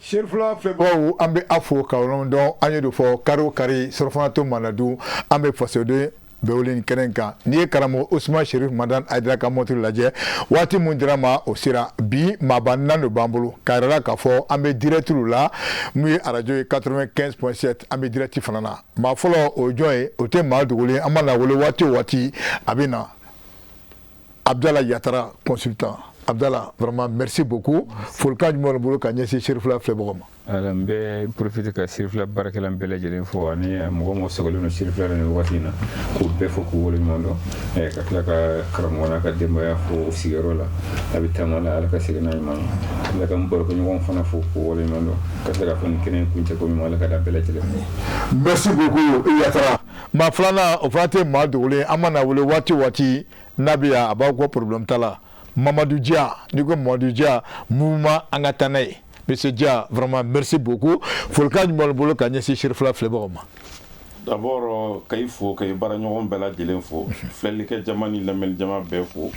Serifula filɛbagaw, an bɛ aw fo ka dɔn. An ye fɔ kari o kari, surafana to mana dun, an bɛ fasoden bɛ wele nin kɛnɛ kan. N'i ye karamɔgɔ Usman Sherif Madani Hayidara ka mɔtiri lajɛ, waati mun dira ma, o sera. Bi maaba naani de b'an bolo k'a yɛrɛ la k'a fɔ an bɛ direct la. Mun ye arajo ye, 95.7, an bɛ direct fana na. Maa fɔlɔ, o ye jɔn ye? O tɛ maa dogolen, an b'a wele waati o waati, a bɛ na. Abdala Yatara, consultant. Abdala, vraiment merci beaucoup. Folikan jumɛn b'i bolo ka ɲɛsin Serifula filɛbagaw ma? Ala, n bɛ profiter ka Serifula baarakɛla bɛɛ lajɛlen fo, ani mɔgɔ mɔgɔ sɔgɔlen don Serifula la nin wagati in na, k'u bɛɛ fo k'u waleɲuman dɔn, ka tila ka karamɔgɔ n'a ka denbaya fo sigiyɔrɔ la. A bɛ taama la, Ala ka segin n'a ɲuman ye. Ka tila ka n barokɛɲɔgɔnw fana fo k'u waleɲuman dɔn, ka tila k'a fɔ nin kɛnɛ in kuncɛ ko ɲuman, Ala ka da bɛɛ lajɛlen ma. Merci beaucoup, Yatara. Maa filanan, o fana tɛ maa dogolen, an mana wele waati o waati n'a bɛ yan, a b'aw ko problème t'a la. Mamadu Dia, n'i ko Mamadu Dia, mouvement An ka taa n'a ye. Monsieur Dia, vraiment merci beaucoup. Folikan jumɛn b'i bolo ka ɲɛsin Serifula filɛbagaw ma? D'abord, ka i fo, ka i baaraɲɔgɔn bɛɛ lajɛlen fo, filɛlikɛ jama ni lamɛnni jama bɛɛ fo,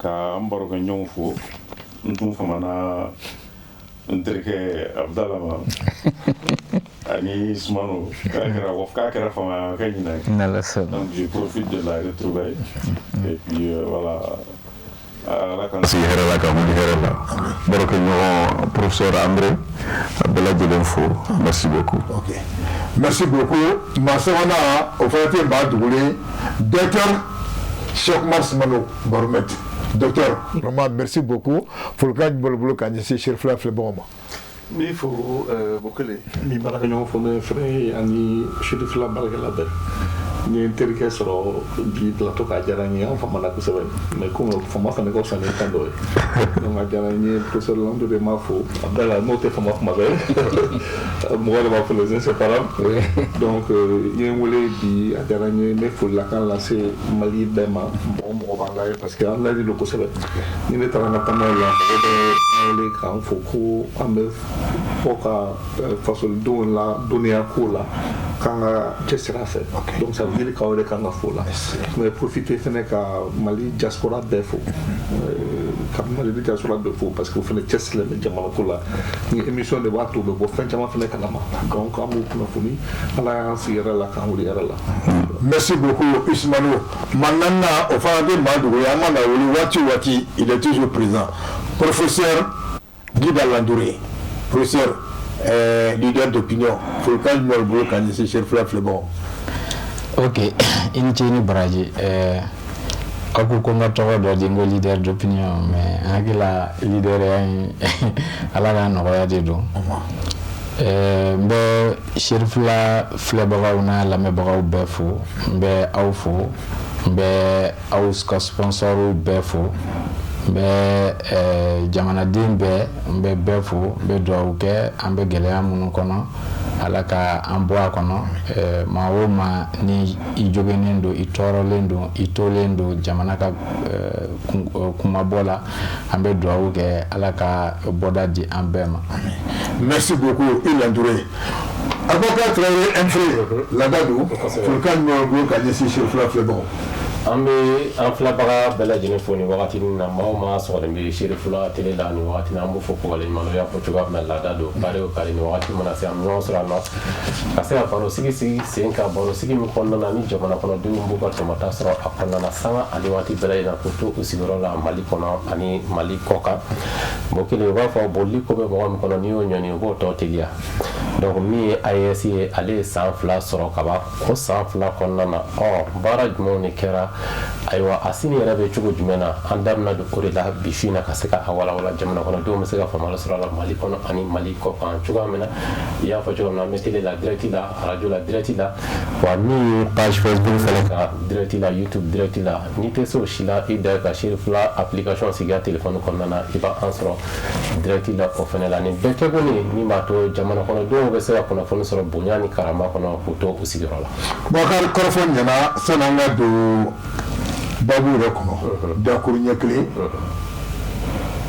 ka an barokɛɲɔgɔnw fo. N tun famana n terikɛ Abdala ma ani Sumano, k'a kɛra fama kɛ ɲinan. Donc je profite de la retrouvaille et puis voilà, Ala k'an sigi hɛrɛ la, ka wuli hɛrɛ la. Barokɛɲɔgɔn professeur André, a bɛɛ lajɛlen fo, merci beaucoup. Ok, merci beaucoup. Maa sabanan, o fana tɛ maa dogolen, docteur Cheikh Oumar Sumano, baromètre. Docteur, vraiment merci beaucoup. Folikan jumɛn b'i bolo ka ɲɛsin Serifula filɛbagaw ma? N b'i fo, Bokele, n b'i baarakɛɲɔgɔn fo, ne fɛnɛ ani Serifula baarakɛla bɛɛ. N ye n terikɛ sɔrɔ bi plateau k'a diyara n ye. An famana kosɛbɛ, mais komi fama fana ka fisa ni kan dɔ ye, donc a diyara n ye. Professeur Lantouré m'a fo. Abdala, n'o tɛ fama kuma bɛɛ, mɔgɔ yɛrɛ b'a fɔ les inséparables. Donc i ye n wele bi, a diyara n ye. N bɛ folilakan lase Mali bɛɛ ma, mɔgɔ o mɔgɔ b'an lajɛ, parce que an lajɛ don kosɛbɛ. Ni ne taara n ka taamaw la, mɔgɔ bɛ an wele k'an fo ko an bɛ bɔ ka fasodenw la dɔnniya ko la, k'an ka cɛsiri a fɛ. Donc ça veut dire k'aw yɛrɛ kan ka fo la. N bɛ profiter fɛnɛ ka Mali diaspora bɛɛ fo, ka Mali diaspora bɛɛ fo, parce que o fɛnɛ cɛsirilen bɛ jamana ko la. Ni émission de b'a to u bɛ bɔ fɛn caman fɛnɛ kalama, donc an b'u kunnafoni. Ala y'an sigi yɛrɛ la, k'an wuli yɛrɛ la. Merci beaucoup, Ismanou. Maa naaninan, o fana tɛ maa dogo ye, an mana wele waati o waati, il est toujours présent, professeur Guida Lantouré. Professeur, leader d'opinion, folikan jumɛn b'i bolo ka ɲɛsin Serifula filɛbagaw? Ok, i ni ce, i ni baraji. Aw ko n ka tɔgɔ dɔ di, n ko leader d'opinion, mais n hakili la leader ya in, Ala ka nɔgɔya de don. N bɛ Serifula filɛbagaw n'a lamɛnbagaw bɛɛ fo, n bɛ aw fo, n bɛ aw ka sponsor bɛɛ fo, n bɛ jamanaden bɛɛ, n bɛ bɛɛ fo. N bɛ dugawu kɛ, an bɛ gɛlɛya minnu kɔnɔ, Ala ka an bɔ a kɔnɔ. Maa o maa ni i joginnen don, i tɔɔrɔlen don, i tolen don jamana ka kumabɔ la, an bɛ dugawu kɛ, Ala ka bɔda di an bɛɛ ma. Merci beaucoup, i Lantouré. Abubakar Traoré Infré, lada don. Folikan jumɛn b'i bolo ka ɲɛsin Serifula filɛbagaw? An bɛ an filɛbaga bɛɛ lajɛlen fo nin wagati na. Maa o maa sɔgɔlen bɛ Serifula télé la nin wagati na, an b'o fɔ ko waleɲuman dɔn. I y'a fɔ cogoya min na, laada don, kari o kari nin wagati mana se, an bɛ ɲɔgɔn sɔrɔ yan nɔ ka se ka baro sigi sigi sen kan, baro sigi min kɔnɔna na ni jamana kɔnɔdenw b'u ka tɔmɔta sɔrɔ a kɔnɔna na, sanga ani waati bɛɛ lajɛlen na, k'u to u sigiyɔrɔ la Mali kɔnɔ ani Mali kɔ kan. Bon, kelen u b'a fɔ bolili ko bɛ mɔgɔ min kɔnɔ, n'i y'o ɲɔni, u b'o tɔ teliya. Donc min ye AES ye, ale ye san 2 sɔrɔ kaban. O san 2 kɔnɔna na, ɔ baara jumɛnw de kɛra? Ayiwa, a sini yɛrɛ bɛ cogo jumɛn na? An da bɛna don o de la bi su in na, ka se ka a walawala, jamana kɔnɔdenw bɛ se ka faamuyali sɔrɔ a la Mali kɔnɔ ani Mali kɔ kan cogoya min na. I y'a fɔ cogo min na, an bɛ télé la direct la, radio la direct la, wa min ye page Facebook fɛnɛ kan direct la, YouTube direct la. N'i tɛ se o si la, i da ka Serifula application sigi a téléphone kɔnɔna na, i b'an sɔrɔ direct la o fɛnɛ la. Nin bɛɛ kɛkun ye min b'a to jamana kɔnɔdenw bɛ se ka kunnafoni sɔrɔ bonya ni karama kɔnɔ, k'u to u sigiyɔrɔ la. Bakari, kɔrɔfɔ ɲɛna. Sani an ka don baabu yɛrɛ kɔnɔ, dakuru ɲɛ kelen,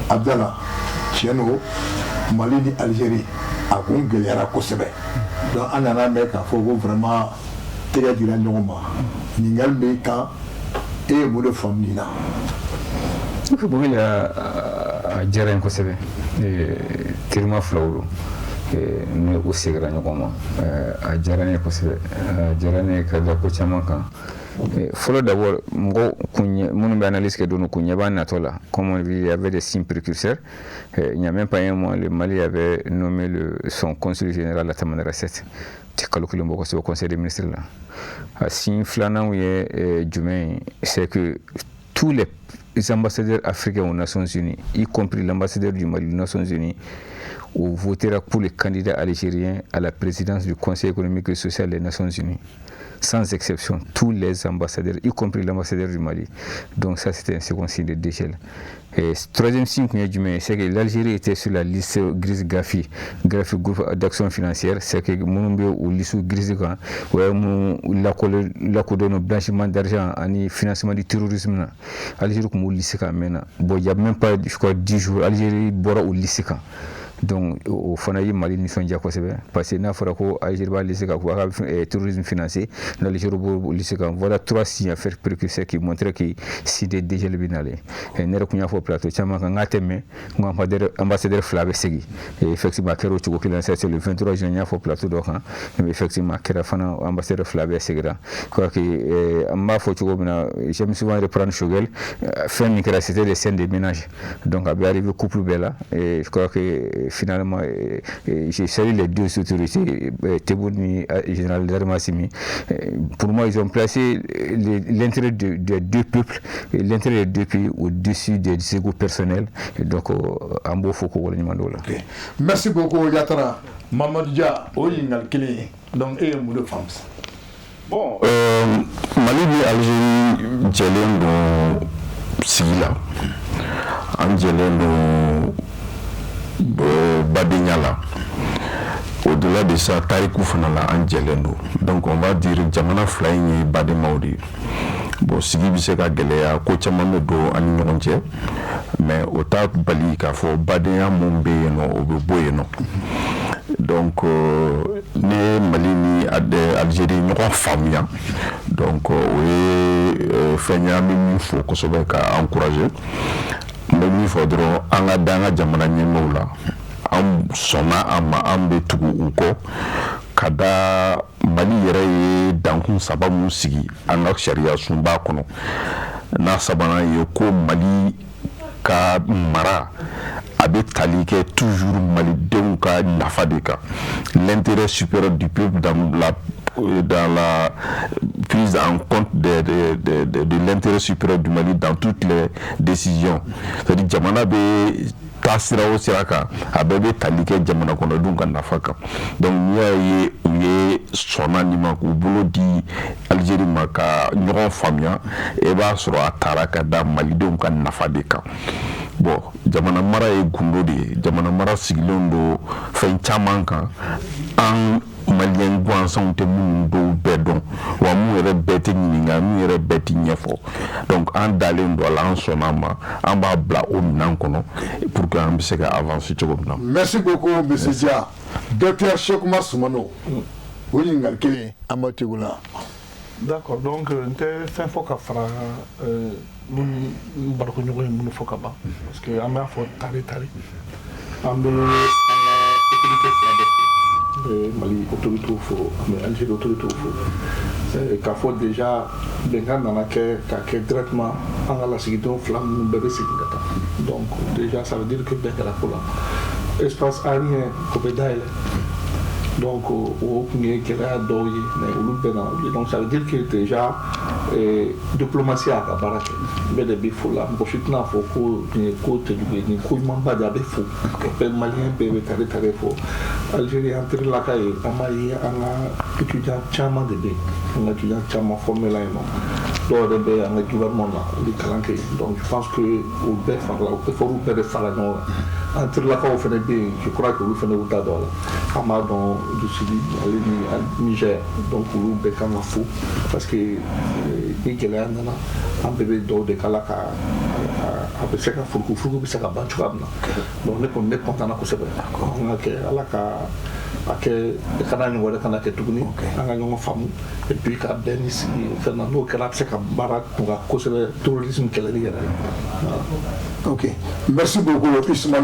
Abdala, tiɲɛ don, Mali ni Algérie a kun gɛlɛyara kosɛbɛ. Donc an nana mɛn k'a fɔ ko vraiment tɛgɛ dira ɲɔgɔn ma. Ɲininkali bɛ kan, e ye mun de faamu nin na? Bokele, a diyara n ye kosɛbɛ. Terima filaw don ni u seginna ɲɔgɔn ma. A diyara ne ye kosɛbɛ, a diyara ne ye ka da ko caman kan. Fɔlɔ, d'abord, mɔgɔw kun minnu bɛ analyse kɛ don kun ɲɛ b'a natɔ la. Comme on dit, il y avait des signes précurseurs. Il n'y a même pas un mois, le Mali avait nommé son consul général à Tamanrasset. Tɛ kalo kelen bɔ kosɛbɛ, conseil des ministres la. A signe filanan ye jumɛn ye? C'est que tous les ambassadeurs africains aux Nations Unies, y compris l'ambassadeur du Mali aux Nations Unies, ont voté pour le candidat algérien à la présidence du Conseil économique et social des Nations Unies. Sans exception, tous les ambassadeurs, y compris l'ambassadeur du Mali. Donc ça, c'était un second signe de dégel. Et troisième signe, c'est que l'Algérie était sur la liste grise GAFI, GAFI, Groupe d'action financière. C'est que minnu bɛ o liste grise kan, o ye minnu lakodɔn blanchiment d'argent ani financement du terrorisme na. Algérie tun b'o liste kan a mɛnna. Bon, il y a même pas, je crois, 10 jours, Algérie bɔra o liste kan. Donc o fana ye Mali nisɔndiya kosɛbɛ, parce que n'a fɔra ko Algérie b'a liste kan ko a ka terrorisme financé, n'Algérie b'o liste kan, voilà trois signes à faire précurseurs qui montraient que si de dégel bɛ nalen. Ne yɛrɛ kun y'a fɔ plateau caman kan n k'a tɛ mɛn, n ko ambassadeur fila bɛ segin. Et effectivement, a kɛra o cogo kelen na. C'est le 23 juin, n y'a fɔ plateau dɔ kan, effectivement a kɛra fana, ambassadeur fila bɛɛ seginna. Je crois que an b'a fɔ cogo min na, j'aime souvent reprendre Choguel, fɛn min kɛra, c'était des scènes de ménage. Donc a bɛ arriver couple bɛɛ la. Et je crois que finalement, j'ai salué les deux autorités, Tebboune et général d'armée Assimi. Pour moi, ils ont placé l'intérêt des deux peuples et l'intérêt des deux pays au-dessus des égos personnels. Et donc, an b'o fo k'o waleɲuman dɔn o la. Merci beaucoup, Yatara. Mamadou Dia, o ɲininkali kelen ye. Donc e ye mun de faamu? Bon, Mali ni Algérie jɛlen don sigi la, an jɛlen don badenya la. Au-delà de ça, tariku fana la, an jɛlen don. Donc on va dire jamana fila in ye badenmaw de ye. Bon, sigi bɛ se ka gɛlɛya, ko caman bɛ don an ni ɲɔgɔn cɛ, mais o t'a bali k'a fɔ badenya mun bɛ yen nɔ, o bɛ bɔ yen nɔ. Donc ne ye Mali ni Algérie ɲɔgɔn faamuya, donc o ye fɛn ye an bɛ min fo kosɛbɛ, ka encourager. N bɛ min fɔ dɔrɔn, an ka da an ka jamana ɲɛmaaw la. An sɔnna a ma, an bɛ tugu u kɔ ka da Mali yɛrɛ ye dankun saba mun sigi an ka sariya sunba kɔnɔ, n'a sabanan ye ko Mali ka mara a bɛ tali kɛ toujours malidenw ka nafa de kan, l'intérêt supérieur du peuple dans la prise en compte de l'intérêt supérieur du Mali dans toutes les décisions. C'est-à-dire jamana bɛ taa sira o sira kan, a bɛɛ bɛ tali kɛ jamana kɔnɔdenw ka nafa kan. Donc n'i y'a ye u ye sɔnna nin ma k'u bolo di Algérie ma ka ɲɔgɔn faamuya, i b'a sɔrɔ a taara ka da malidenw ka nafa de kan. Bon, jamana mara ye gundo de ye. Jamana mara sigilen don fɛn caman kan, an maliyɛn gansanw tɛ minnu dɔw bɛɛ dɔn, wa mun yɛrɛ bɛɛ tɛ ɲininka, mun yɛrɛ bɛɛ tɛ ɲɛfɔ. Donc an dalen don a la, an sɔnna a ma, an b'a bila o minɛn kɔnɔ pour que an bɛ se ka avancer cogo min na. Merci beaucoup, monsieur Dia. Docteur Cheikh Oumar Soumano, o ɲininkali kelen an b'o tegu la. D'accord, donc n tɛ fɛn fɔ ka fara minnu n barokɛɲɔgɔn ye minnu fɔ ka ban, parce que an b'a fɔ tari tari, an bɛ an ka autorité fila bɛɛ fo, n bɛ Mali autorité fo, an bɛ Algérie autorité fo, k'a fɔ déjà bɛnkan nana kɛ ka kɛ directement an ka lasigidenw fila ninnu bɛɛ bɛ segin ka taa. Donc déjà, ça veut dire que bɛn kɛra ko la, espace aérien o bɛ dayɛlɛ. Donc o tun ye gɛlɛya dɔw ye, mais olu bɛɛ nana wuli. Donc ça veut dire que déjà diplomatie y'a ka baara kɛ. Bɛɛ de bɛ fo la, mɔgɔ si tɛna fɔ ko nin ye ko cɛjugu ye, nin ko ɲumanba de, a bɛ fo bɛɛ, maliyɛn bɛɛ bɛ tare tare fɔ. Algérie an terilaka ye, an b'a ye an ka étudiant caman de bɛ yen, an ka étudiant caman formé la yen nɔ, dɔw yɛrɛ bɛ an ka gouvernement na, olu kalan kɛ yen. Donc je pense que o bɛɛ farala, o effort bɛɛ de fara ɲɔgɔn kan. An terilakaw fana bɛ yen, je crois que olu fana y'u da don a la. An b'a dɔn Russie ale ni Niger, donc olu bɛɛ kan ka fo, parce que ni gɛlɛya nana, an bɛɛ bɛ dɔw de k'a la ka a bɛ se ka furuku furuku bɛ se ka ban cogoya min na. Donc ne kɔni ne content na kosɛbɛ. An ka kɛ Ala ka A kɛ kana ɲɔgɔn wɛrɛ kana kɛ tuguni, an ka ɲɔgɔn faamu et puis ka bɛn ni sigi fɛn na. N'o kɛra, a bɛ se ka baara nɔgɔya kosɛbɛ, terrorisme kɛlɛli yɛrɛ la. Ok, merci beaucoup Ismaël.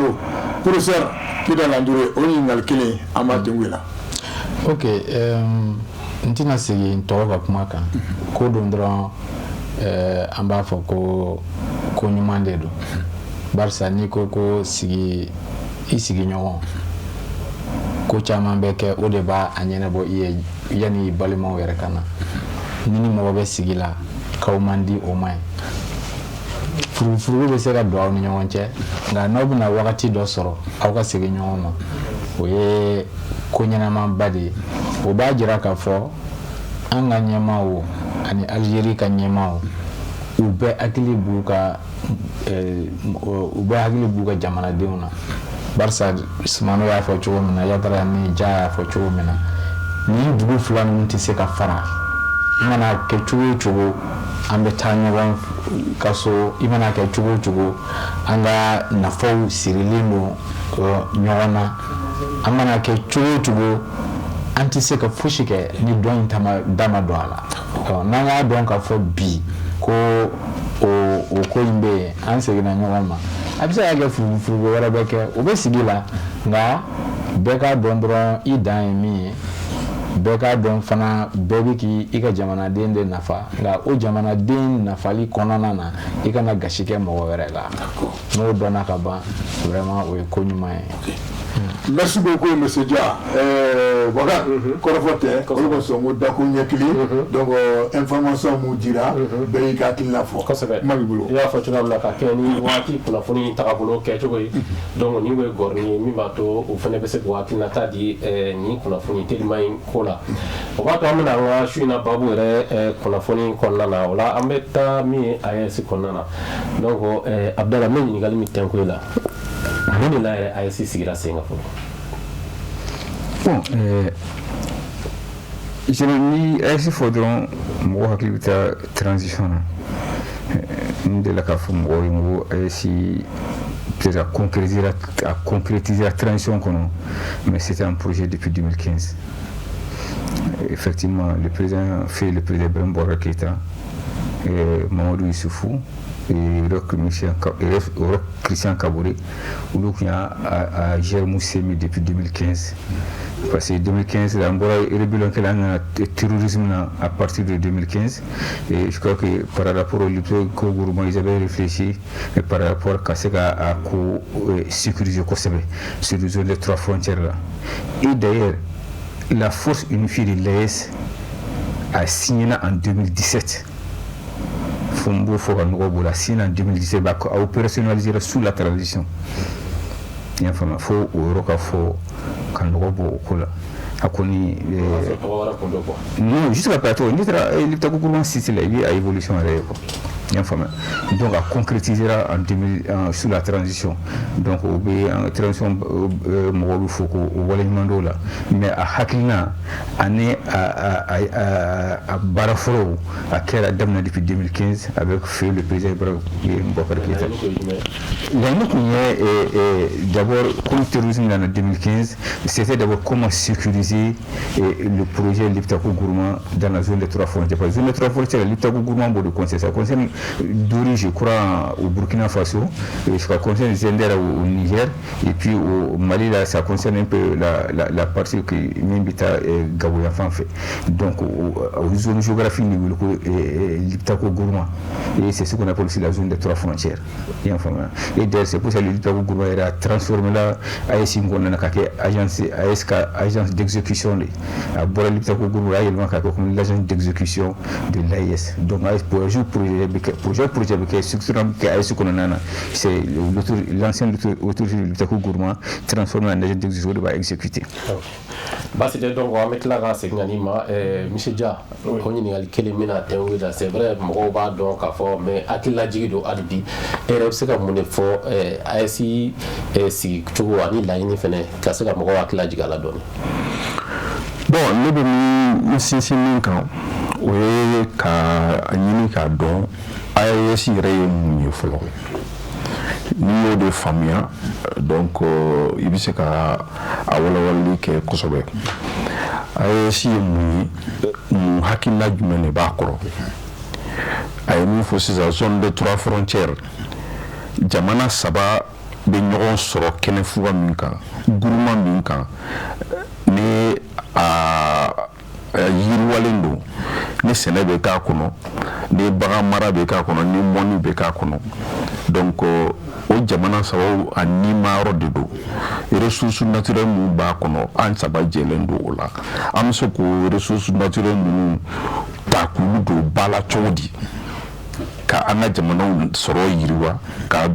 Professeur Kida Landouré, o ɲininkali kelen, an b'a tengu la. Ok, n tɛna segin n tɔgɔ ka kuma kan. Ko don dɔrɔn, an b'a fɔ ko ko ɲuman de don, barisa n'i ko ko sigi i sigiɲɔgɔn, ko caman bɛ kɛ, o de b'a a ɲɛnabɔ i ye yanni i balimaw yɛrɛ ka na. Ni mɔgɔ bɛ sigi la k'aw man di, o man ɲi. Furugufurugu bɛ se ka don aw ni ɲɔgɔn cɛ, nka n'aw bɛna wagati dɔ sɔrɔ aw ka segin ɲɔgɔn ma, o ye ko ɲɛnamaba de ye. O b'a jira k'a fɔ an ka ɲɛmaaw ani Algérie ka ɲɛmaaw, u bɛɛ hakili b'u ka jamanadenw na, barisa Sumano y'a fɔ cogo min na, Yatara ni Ja y'a fɔ cogo min na, nin dugu fila ninnu tɛ se ka fara. I mana kɛ cogo o cogo, an bɛ taa ɲɔgɔn ka so. I mana kɛ cogo o cogo, an ka nafaw sirilen don ɲɔgɔn na. An mana kɛ cogo o cogo, an tɛ se ka fosi kɛ ni dɔn in da ma don a la. N'an y'a dɔn k'a fɔ bi ko o ko in bɛ yen, an seginna ɲɔgɔn ma, a bɛ se ka kɛ furugufurugu wɛrɛ bɛ kɛ, o bɛ sigi la. Nka bɛɛ k'a dɔn dɔrɔn i dan ye min ye. Bɛɛ k'a dɔn fana, bɛɛ bɛ k'i ka jamanaden de nafa, nka o jamanaden nafali kɔnɔna na, i kana gasi kɛ mɔgɔ wɛrɛ la. N'o dɔnna ka ban, vraiment, o ye ko ɲuman ye. Merci beaucoup, monsieur Dia. Voilà, kɔrɔfɔ tɛ, olu ka sɔn ko dakun ɲɛ kelen. Donc information mun dira, bɛɛ y'i ka hakilina fɔ. Kosɛbɛ. Kuma b'i bolo. I y'a fɔ cogoya min na, ka kɛ ni waati kunnafoni tagabolo kɛcogo ye, donc nin ye gɔrɔni ye min b'a to o fana bɛ se k'u hakilinata di nin kunnafoni teliman in ko la. O b'a to an bɛna an ka su in na babu yɛrɛ kunnafoni kɔnɔna na. O la, an bɛ taa min ye AES kɔnɔna na. Donc Abudala, n bɛ ɲininkali min tɛnku e la, mun de la yɛrɛ AES sigira sen kan fɔlɔ? Bon, ni AES fɔ dɔrɔn, mɔgɔ hakili bɛ taa transition na. N delila k'a fɔ mɔgɔw ye n ko AES peut-être a concrétisé la transition kɔnɔ, mais c'était un projet depuis 2015. Effectivement, le président fait le président Ibrahim Boubacar Keïta, Mamadou Issoufou et Roch Christian Kaboré, olu tun y'a a germe semé depuis 2015, parce que 2015 la, an bɔra rébellion kɛla, an nana terrorisme na à partir de 2015. Et je crois que par rapport au Liptako Gourma, ils avaient réfléchi et par rapport ka se ka a ko sécuriser kosɛbɛ sur les zones des trois frontières là. Et d'ailleurs, la force unifiée de l'AES a signé en 2017. Fo n b'o fɔ ka nɔgɔ b'o la, signé en 2017, a opérationnalisé sous la transition. I y'a faamuya, fo o yɔrɔ ka fɔ ka nɔgɔ bɔ o ko la. A kɔni, non, jusqu'à présent, n'i taara Liptako Gourma site la, i bɛ a évolution yɛrɛ ye quoi. I y'a faamuya? Donc a concrétisera en 2000 sous la transition. Donc o bɛ an transition mɔgɔw bɛ fo k'o waleɲuman dɔw la, mais a hakilina ani a baara fɔlɔw, a kɛra daminɛ depuis 2015 avec feu le président Ibrahim Boubacar Keïta. Laɲini tun ye d'abord, comme terrorisme nana 2015, c'était d'abord comment sécuriser le projet Liptako Gourma dans la zone des trois frontières. Parce que zone des trois frontières, Liptako Gourma b'o de conseil. Ça concerne Dori, je crois, au Burkina Faso, et ça concerne Zinder au Niger, et puis au Mali, là, ça concerne un peu la partie qui min bɛ taa Gao yan fan fɛ. Donc, au zone géographique de wele ko Liptako Gourma, et c'est ce qu'on appelle aussi la zone des trois frontières. I y'a faamuya? Et d'ailleurs, c'est pour ça que le Liptako Gourma yɛrɛ a transformé la AES in kɔnɔna na ka kɛ agence AES ka agence d'exécution de. A bɔra Liptako Gourma, a yɛlɛma ka kɛ comme l'agence d'exécution de l'AES. Donc AES projet bɛ kɛ, projet bɛ kɛ, structure bɛ kɛ AES kɔnɔna na, c'est l'ancienne autorité de Liptako Gourma transformée en agence d'exécution de b'a exécuter. Baasi tɛ. Donc an bɛ tila ka segin ka n'i ma, monsieur Dia. O ɲininkali kelen bɛna tɛnku la. C'est vrai, mɔgɔw b'a dɔn k'a fɔ, mais hakililajigi don hali bi. E yɛrɛ bɛ se ka mun de fɔ AES sigi cogo ani laɲini fɛnɛ, ka se ka mɔgɔw hakili lajigin a la dɔɔni? Bon, ne bɛ min sinsin min kan, o ye ka a ɲini k'a dɔn AES yɛrɛ ye mun ye fɔlɔ. N'i y'o de faamuya, donc i bɛ se ka a walawalali kɛ kosɛbɛ. AES ye mun ye? Mun hakilina jumɛn de b'a kɔrɔ? A ye min fɔ sisan, zone de trois frontières, jamana saba bɛ ɲɔgɔn sɔrɔ kɛnɛfuga min kan, groupement min kan, ni a yiriwalen don, ni sɛnɛ bɛ k'a kɔnɔ, ni bagan mara bɛ k'a kɔnɔ, ni mɔni bɛ k'a kɔnɔ. Donc o jamana sabaw a nimayɔrɔ de don. Ressources naturelles minnu b'a kɔnɔ, an saba jɛlen don o la. An bɛ se k'o ressources naturelles ninnu ta k'olu don ba la cogo di ka an ka jamanaw sɔrɔ yiriwa, ka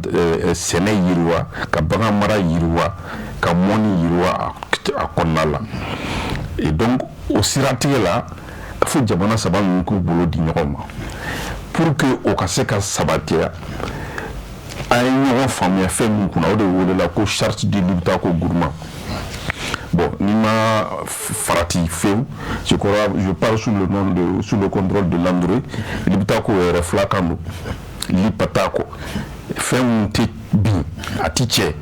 sɛnɛ yiriwa, ka bagan mara yiriwa, ka mɔni yiriwa a kɔnɔna la? Et donc o siratigɛ la, fo jamana saba ninnu k'u bolo di ɲɔgɔn ma pour que o ka se ka sabatiya. An ye ɲɔgɔn faamuya fɛn min kunna, o de welela ko charte du Liptako Gourma. Bon, ni ma farati fewu, je crois, je parle sous le nom de, sous le contrôle de Landré. Liptako yɛrɛ, filakan don, lipatako, fɛn mun tɛ bin, a ti cɛ,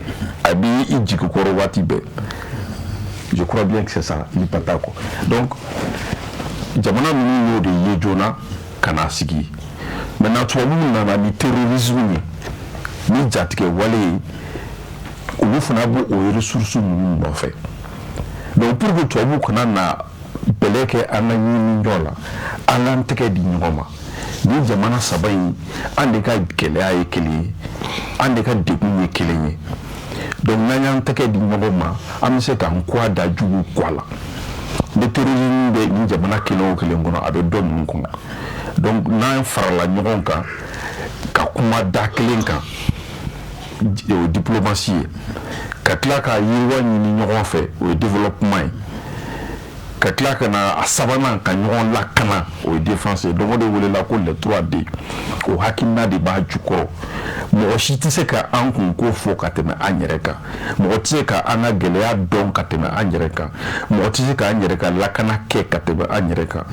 a b'i i jigi kɔrɔ waati bɛɛ. Je crois bien que c'est ça, lipatako. Donc jamana ninnu y'o de ye joona ka na sigi. Maintenant, tubabuw nana ni terrorisme ye, ni jatigɛ wale ye, olu fana b'o o ressources ninnu nɔfɛ. Donc pour que tubabuw kana na bɛlɛ kɛ an ka ɲini ɲɔ la, an k'an tɛgɛ di ɲɔgɔn ma. Ni jamana saba in, an de ka gɛlɛya ye kelen ye, an de ka degun ye kelen ye. Donc n'an y'an tɛgɛ di ɲɔgɔn ma, an bɛ se k'an kɔ da jugu kɔ la. Ni terrorisme bɛ nin jamana kelen o kelen kɔnɔ, a bɛ dɔ ninnu kɔnɔ. Donc n'an farala ɲɔgɔn kan ka kuma da kelen kan, o ye diplomatie ye. Ka tila ka yiriwa ɲini ɲɔgɔn fɛ, o ye développement ye. Ka tila ka na a sabanan, ka ɲɔgɔn lakana, o ye défense ye. Donc o de welela ko les 3 D. O hakilina de b'a jukɔrɔ. Mɔgɔ si tɛ se ka an kunko fɔ ka tɛmɛ an yɛrɛ kan, mɔgɔ tɛ se ka an ka gɛlɛya dɔn ka tɛmɛ an yɛrɛ kan, mɔgɔ tɛ se k'an yɛrɛ ka lakana kɛ ka tɛmɛ an yɛrɛ kan.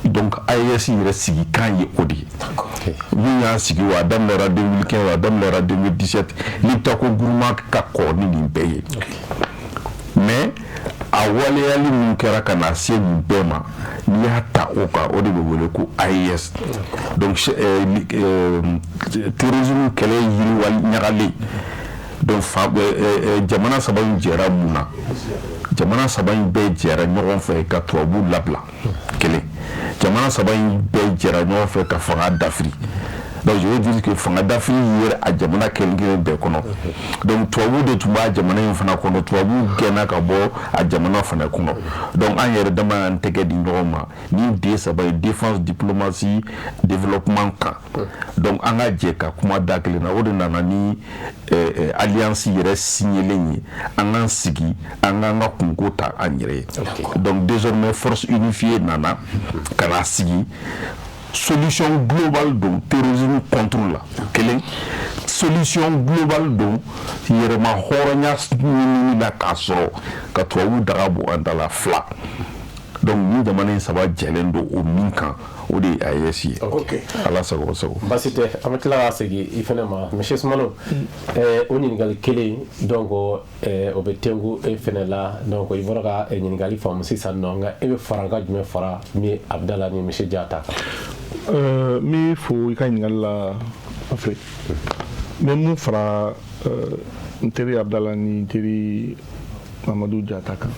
Donc AES yɛrɛ sigikan ye o de ye. Min y'a sigi, wa a daminɛra 2015, wa a daminɛra 2017. Liptako Gourma ka kɔrɔ ni nin bɛɛ ye, mais a waleyali min kɛra ka na se nin bɛɛ ma, n'i y'a ta o kan, o de bɛ wele ko AES. Donc terrorisme kɛlɛ yiriwali ɲagalen. Donc fa jamana saba in jɛra mun na? Jamana saba in bɛɛ jɛra ɲɔgɔn fɛ ka tubabuw labila kelen. Jamana saba in bɛɛ jɛra ɲɔgɔn fɛ ka fanga dafiri. Donc je veux dire que fanga dafiri yɛrɛ a jamana kelen kelen bɛɛ kɔnɔ. Donc tubabuw de tun b'a jamana in fana kɔnɔ, tubabuw gɛnna ka bɔ a jamana fana kɔnɔ. Donc an yɛrɛ dama y'an tɛgɛ di ɲɔgɔn ma ni D saba ye, défense, diplomatie, développement kan. Donc an ka jɛ ka kuma da kelen na, o de nana ni alliance yɛrɛ signelen ye. An k'an sigi, an k'an ka kunko ta an yɛrɛ ye. Donc désormais force unifiée nana ka na sigi. Solution globale don terrorisme contre la kelen, solution globale don yɛrɛma hɔrɔnya ɲinini la k'a sɔrɔ ka tubabu daga bɔ an da la fila. Donc ni jamana in saba jɛlen don o min kan, o de ye AES ye. Ala sago sago. Basi tɛ, an bɛ tila ka segin i fɛnɛ ma, monsieur Sumano. O ɲininkali kelen, donc o bɛ tenku e fɛnɛ la. Donc i bɔra ka ɲininkali faamu sisan nɔ, nka e bɛ farankan jumɛn fara min Abudala ni monsieur Dia ta kan? N b'i fo i ka ɲininkali la. Afiriki, n bɛ mun fara n teri Abudala ni n teri Mamadu Dia ta kan?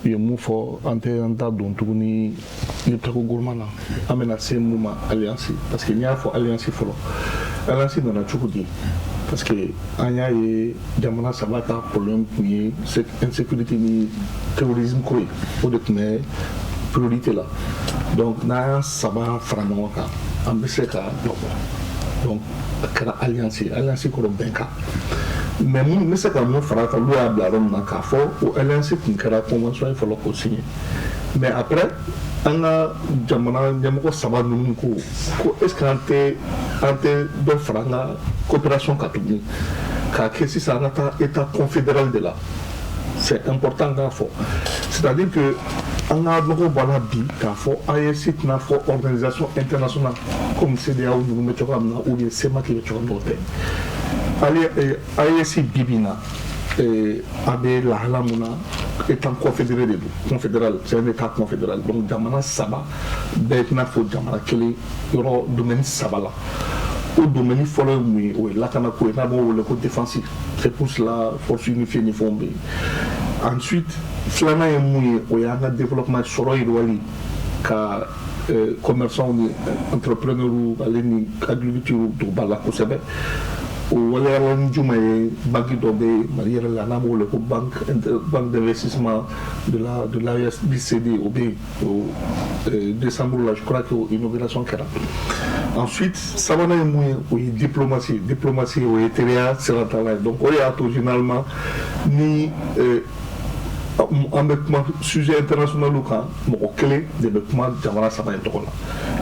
U ye mun fɔ, an tɛ an ta don tuguni Liptako Gourma na. An bɛna se mun ma? Alliance. Parce que n'i y'a fɔ alliance fɔlɔ, alliance nana cogo di? Parce que an y'a ye jamana saba ka problème tun ye insécurité ni terrorisme ko ye, o de tun bɛ priorité la. Donc n'an y'an saba fara ɲɔgɔn kan, an bɛ se ka dɔ bɔ. Donc a kɛra alliance ye. Alliance kɔrɔ bɛnkan. Mais mun bɛ se ka mun fara kan? Olu y'a bila yɔrɔ min na k'a fɔ o alliance tun kɛra convention ye fɔlɔ k'o signé. Mais après, an ka jamana ɲɛmɔgɔ saba ninnu ko est ce que an tɛ dɔ fara an ka coopération kan tuguni k'a kɛ sisan an ka taa état confédéral de la? C'est important k'a fɔ, c'est à dire que an ka nɔgɔ bɔra bi k'a fɔ AES tɛna fɔ organisation internationale comme CEDEAO ninnu bɛ cogoya min na, ou bien CEMAC bɛ cogoya min na, o tɛ. AES bi bi in na, a bɛ lahala mun na, état confédéré de don, confédéral, c'est un état confédéral. Donc jamana saba bɛɛ tɛna fɔ jamana kelen yɔrɔ domaine saba la. O domaine fɔlɔ ye mun ye? O ye lakanako ye, n'a b'o wele ko défense. C'est pour cela force unifiée ni fɛnw bɛ yen. Ensuite, filanan ye mun ye? O y'an ka développement, sɔrɔ yiriwali, ka commerçants ni entrepreneurs ale ni agriculture don ba la kosɛbɛ. O waleyala ni jumɛn ye? Banque dɔ bɛ Mali yɛrɛ la, n'an b'o wele ko banque d'investissement de l'AES, BCD. O bɛ yen o décembre la, je crois que o inauguration kɛra. Ensuite, sabanan ye mun ye? O ye diplomatie. Diplomatie, o ye teriya siratala ye. Donc o de y'a to généralement ni an bɛ kuma sujet international kan, mɔgɔ kelen de bɛ kuma jamana saba in tɔgɔ la.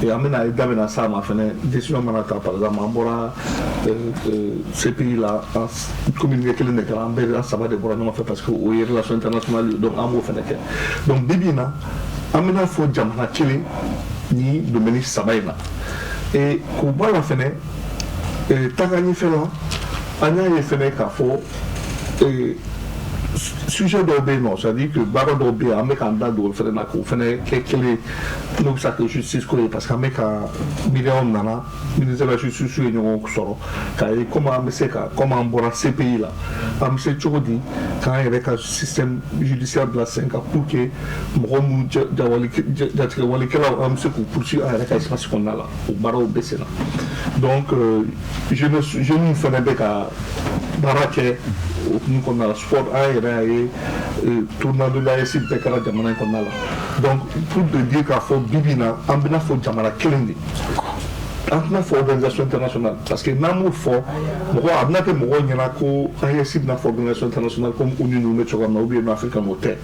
Et an bɛna da bɛna s'a ma fɛnɛ, décision mana ta. Par exemple, an bɔra CPI la, an communiqué kelen de kɛra, an bɛɛ, an saba de bɔra ɲɔgɔn fɛ, parce que o ye relation internationale ye. Donc an b'o fɛnɛ kɛ. Donc bi bi in na, an bɛna fɔ jamana kelen ni domaine saba in na. Et k'o bɔ a la fɛnɛ, taga ɲɛfɛ la, an y'a ye fɛnɛ k'a fɔ sujet dɔw bɛ yen nɔ, c'est à dire que baara dɔw bɛ yen, an bɛ k'an da don o fɛnɛ na, k'o fɛnɛ kɛ kelen ye, n'o bɛ se ka kɛ justice ko ye, parce que an bɛ ka miliyɔn nana ministère de la justice ye ɲɔgɔn sɔrɔ k'a ye comment an bɛ se ka, comme an bɔra CPI la, an bɛ se cogo di k'an yɛrɛ ka système judiciaire bila sen kan pour que mɔgɔ minnu jawali jatigɛwalikɛlaw, an bɛ se k'u poursuivre an yɛrɛ ka espace kɔnɔna la. O baaraw bɛ sen na. Donc jeunesse, jeunes fɛnɛ bɛ ka baara kɛ o hukumu kɔnɔna la. Sport, an yɛrɛ y'a ye, tournoi de l'AES bɛɛ kɛra jamana in kɔnɔna la. Donc pour te dire k'a fɔ bi bi in na, an bɛna fɔ jamana kelen de, an tɛna fɔ organisation internationale, parce que n'an m'o fɔ, mɔgɔ a bɛna kɛ mɔgɔw ɲɛna ko AES bɛna fɔ organisation internationale comme ONU ninnu bɛ cogoya min na, ou bien Afrique. O tɛ.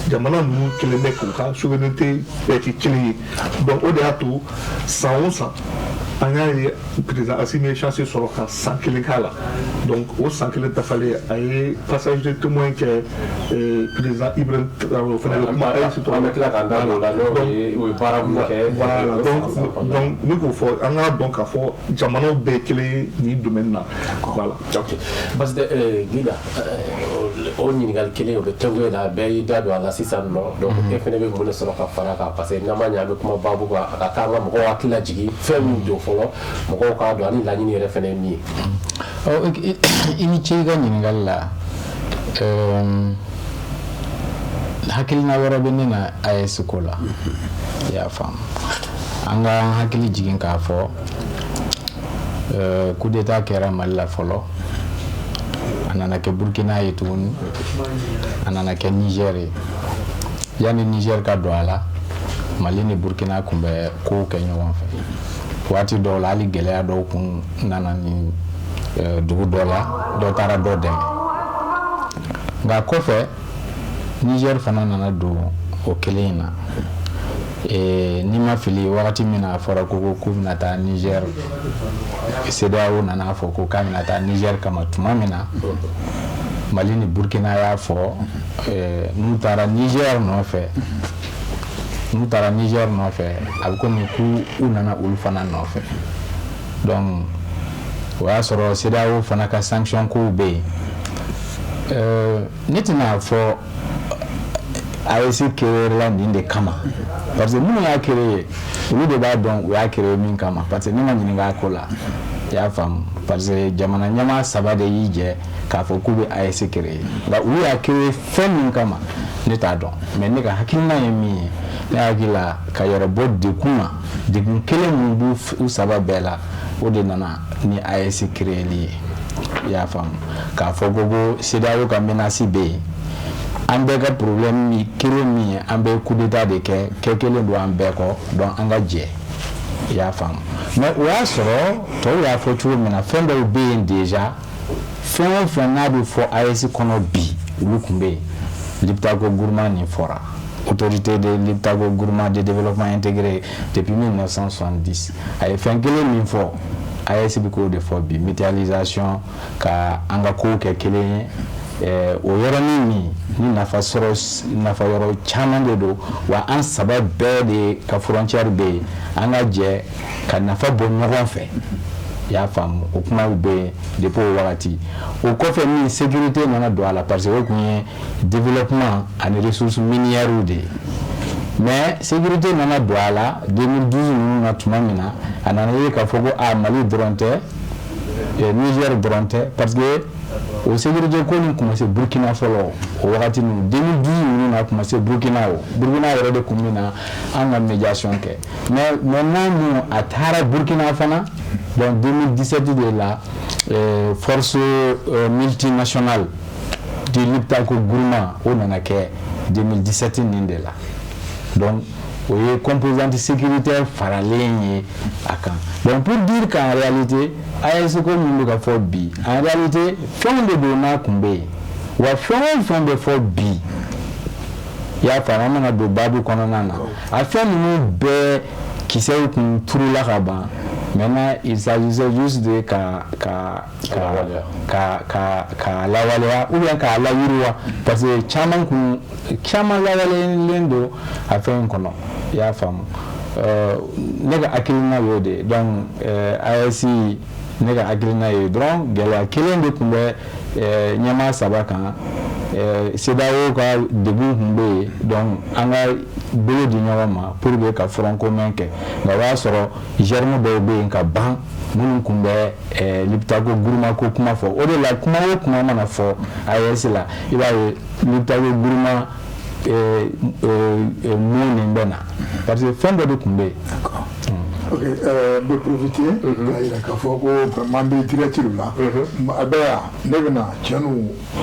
Jamana ninnu kelen bɛ k'u ka souveraineté bɛɛ kɛ kelen ye. Donc o de y'a to san o san, an y'a ye président Assimi ye chance sɔrɔ ka san kelen k'a la. Donc o san kelen dafalen, a ye passage de témoin kɛ président Ibrahim Traoré, o fana bɛ kuma AES tɔgɔ. An bɛ tila k'an da don o la, n'o ye o ye baara mun kɛ. Voilà, donc ne k'o fɔ, an k'a dɔn k'a fɔ jamanaw bɛɛ ye kelen ye nin domaine na, voilà. Ok, basi tɛ Gida, o ɲininkali kelen o bɛ tɛnku la, bɛɛ y'i da don a la sisan nɔ. Donc e fana bɛ mun de sɔrɔ ka fara a kan? Parce que n'an ma ɲɛ, an bɛ kuma baabu kan, a ka kan ka mɔgɔw hakili lajigin fɛn min don fɔlɔ, mɔgɔw k'a dɔn ani laɲini yɛrɛ fana ye min ye. Ɔ, i ni ce i ka ɲininkali la. Hakilina wɛrɛ bɛ ne na AES ko la, i y'a faamu. An ka hakili jigin k'a fɔ coup d'état kɛra Mali la fɔlɔ, a nana kɛ Burkina ye tuguni, a nana kɛ Niger ye. Yanni Niger ka don a la, Mali ni Burkina tun bɛ kow kɛ ɲɔgɔn fɛ. Waati dɔw la, hali gɛlɛya dɔw kun nana ni dugu dɔ la, dɔ taara dɔ dɛmɛ. Nka kɔfɛ, Niger fana nana don o kelen in na. N'i ma fili, wagati min na a fɔra ko k'u bɛna taa Niger, CEDEAO nana fɔ ko k'a bɛna taa Niger kama tuma min na, Mali ni Burkina y'a fɔ n'u taara Niger nɔfɛ, n'u taara Niger nɔfɛ, a bɛ komi k'u u nana olu fana nɔfɛ. Donc o y'a sɔrɔ CEDEAO fana ka sanction kow bɛ yen. Ne tɛna fɔ AES créé la nin de kama, parce que minnu y'a créé, olu de b'a dɔn u y'a créé min kama, parce que ne ma ɲininka a ko la, i y'a faamu. Parce que jamana ɲɛmaa saba de y'i jɛ k'a fɔ k'u bɛ AES créé, nka olu y'a créé fɛn min kama, ne t'a dɔn. Mais ne ka hakilina ye min ye, ne hakili la, ka yɛrɛ bɔ degun na, degun kelen min b'u u saba bɛɛ la, o de nana ni AES créeli ye, i y'a faamu. K'a fɔ ko CEDEAO ka menace bɛ yen, an bɛɛ ka problème min kelen min ye, an bɛ coup d'état de kɛ, kɛ kelen don an bɛɛ kɔ, donc an ka jɛ, i y'a faamu. Mais o y'a sɔrɔ tɔw y'a fɔ cogo min na, fɛn dɔw bɛ yen déjà. Fɛn o fɛn n'a bɛ fɔ AES kɔnɔ bi, olu tun bɛ yen. Liptako Gourma nin fɔra, autorité de Liptako Gourma de développement intégré depuis 1970, a ye fɛn kelen min fɔ, AES bɛ k'o de fɔ bi: mutualisation, ka an ka kow kɛ kelen ye. O yɔrɔnin min ni nafa sɔrɔ, nafa yɔrɔ caman de don wa, an saba bɛɛ de ka frontière bɛ yen, an ka jɛ ka nafa bɔ ɲɔgɔn fɛ. I y'a faamu, o kumaw bɛ yen depuis o wagati. O kɔfɛ, min sécurité nana don a la, parce que o tun ye développement ani ressources minières de ye. Mais sécurité nana don a la 2012 ninnu na tuma min na, a nana ye k'a fɔ ko a Mali dɔrɔn tɛ, Niger dɔrɔn tɛ, parce que o sécurité ko nin tun ma se Burkina fɔlɔ o wagati ninnu. 2012 ninnu na, a tun ma se Burkina. O Burkina yɛrɛ de tun bɛ na an ka médiation kɛ. Mais maintenant mun, a taara Burkina fana. Donc 2017 de la force multinationale de Liptako Gourma, o nana kɛ 2017 nin de la. Donc o ye composante sécuritaire faralen ye a kan. Donc pour dire qu'en réalité, AES ko min bɛ ka fɔ bi, en réalité fɛnw de don n'a kun bɛ yen wa. Fɛn o fɛn bɛ fɔ bi, i y'a faamu, an mana don baabu kɔnɔna na, a fɛn ninnu bɛɛ kisɛw kun turula ka ban. Maintenant, il s'agissait juste de ka lawaleya ou bien k'a layiriwa, parce que caman kun caman lawaleyalen don a fɛn in kɔnɔ, i y'a faamu. Ne ka hakilina y'o de ye. Donc AES, ne ka hakilina ye dɔrɔn, gɛlɛya kelen de tun bɛ ɲɛmaa saba kan, CEDEAO ka degun tun bɛ yen. Donc an ka bolo di ɲɔgɔn ma pour que ka front commun kɛ. Nka o y'a sɔrɔ germe dɔw bɛ yen ka ban, minnu tun bɛ Liptako Gourma ko kuma fɔ. O de la, kuma o kuma mana fɔ AES la, i b'a ye Liptako Gourma mun nin bɛ na, parce que fɛn dɔ de tun bɛ yen. Ok, n bɛ profiter k'a yira k'a fɔ ko vraiment an bɛ direct la. A bɛ yan, ne bɛna Tiɲɛnu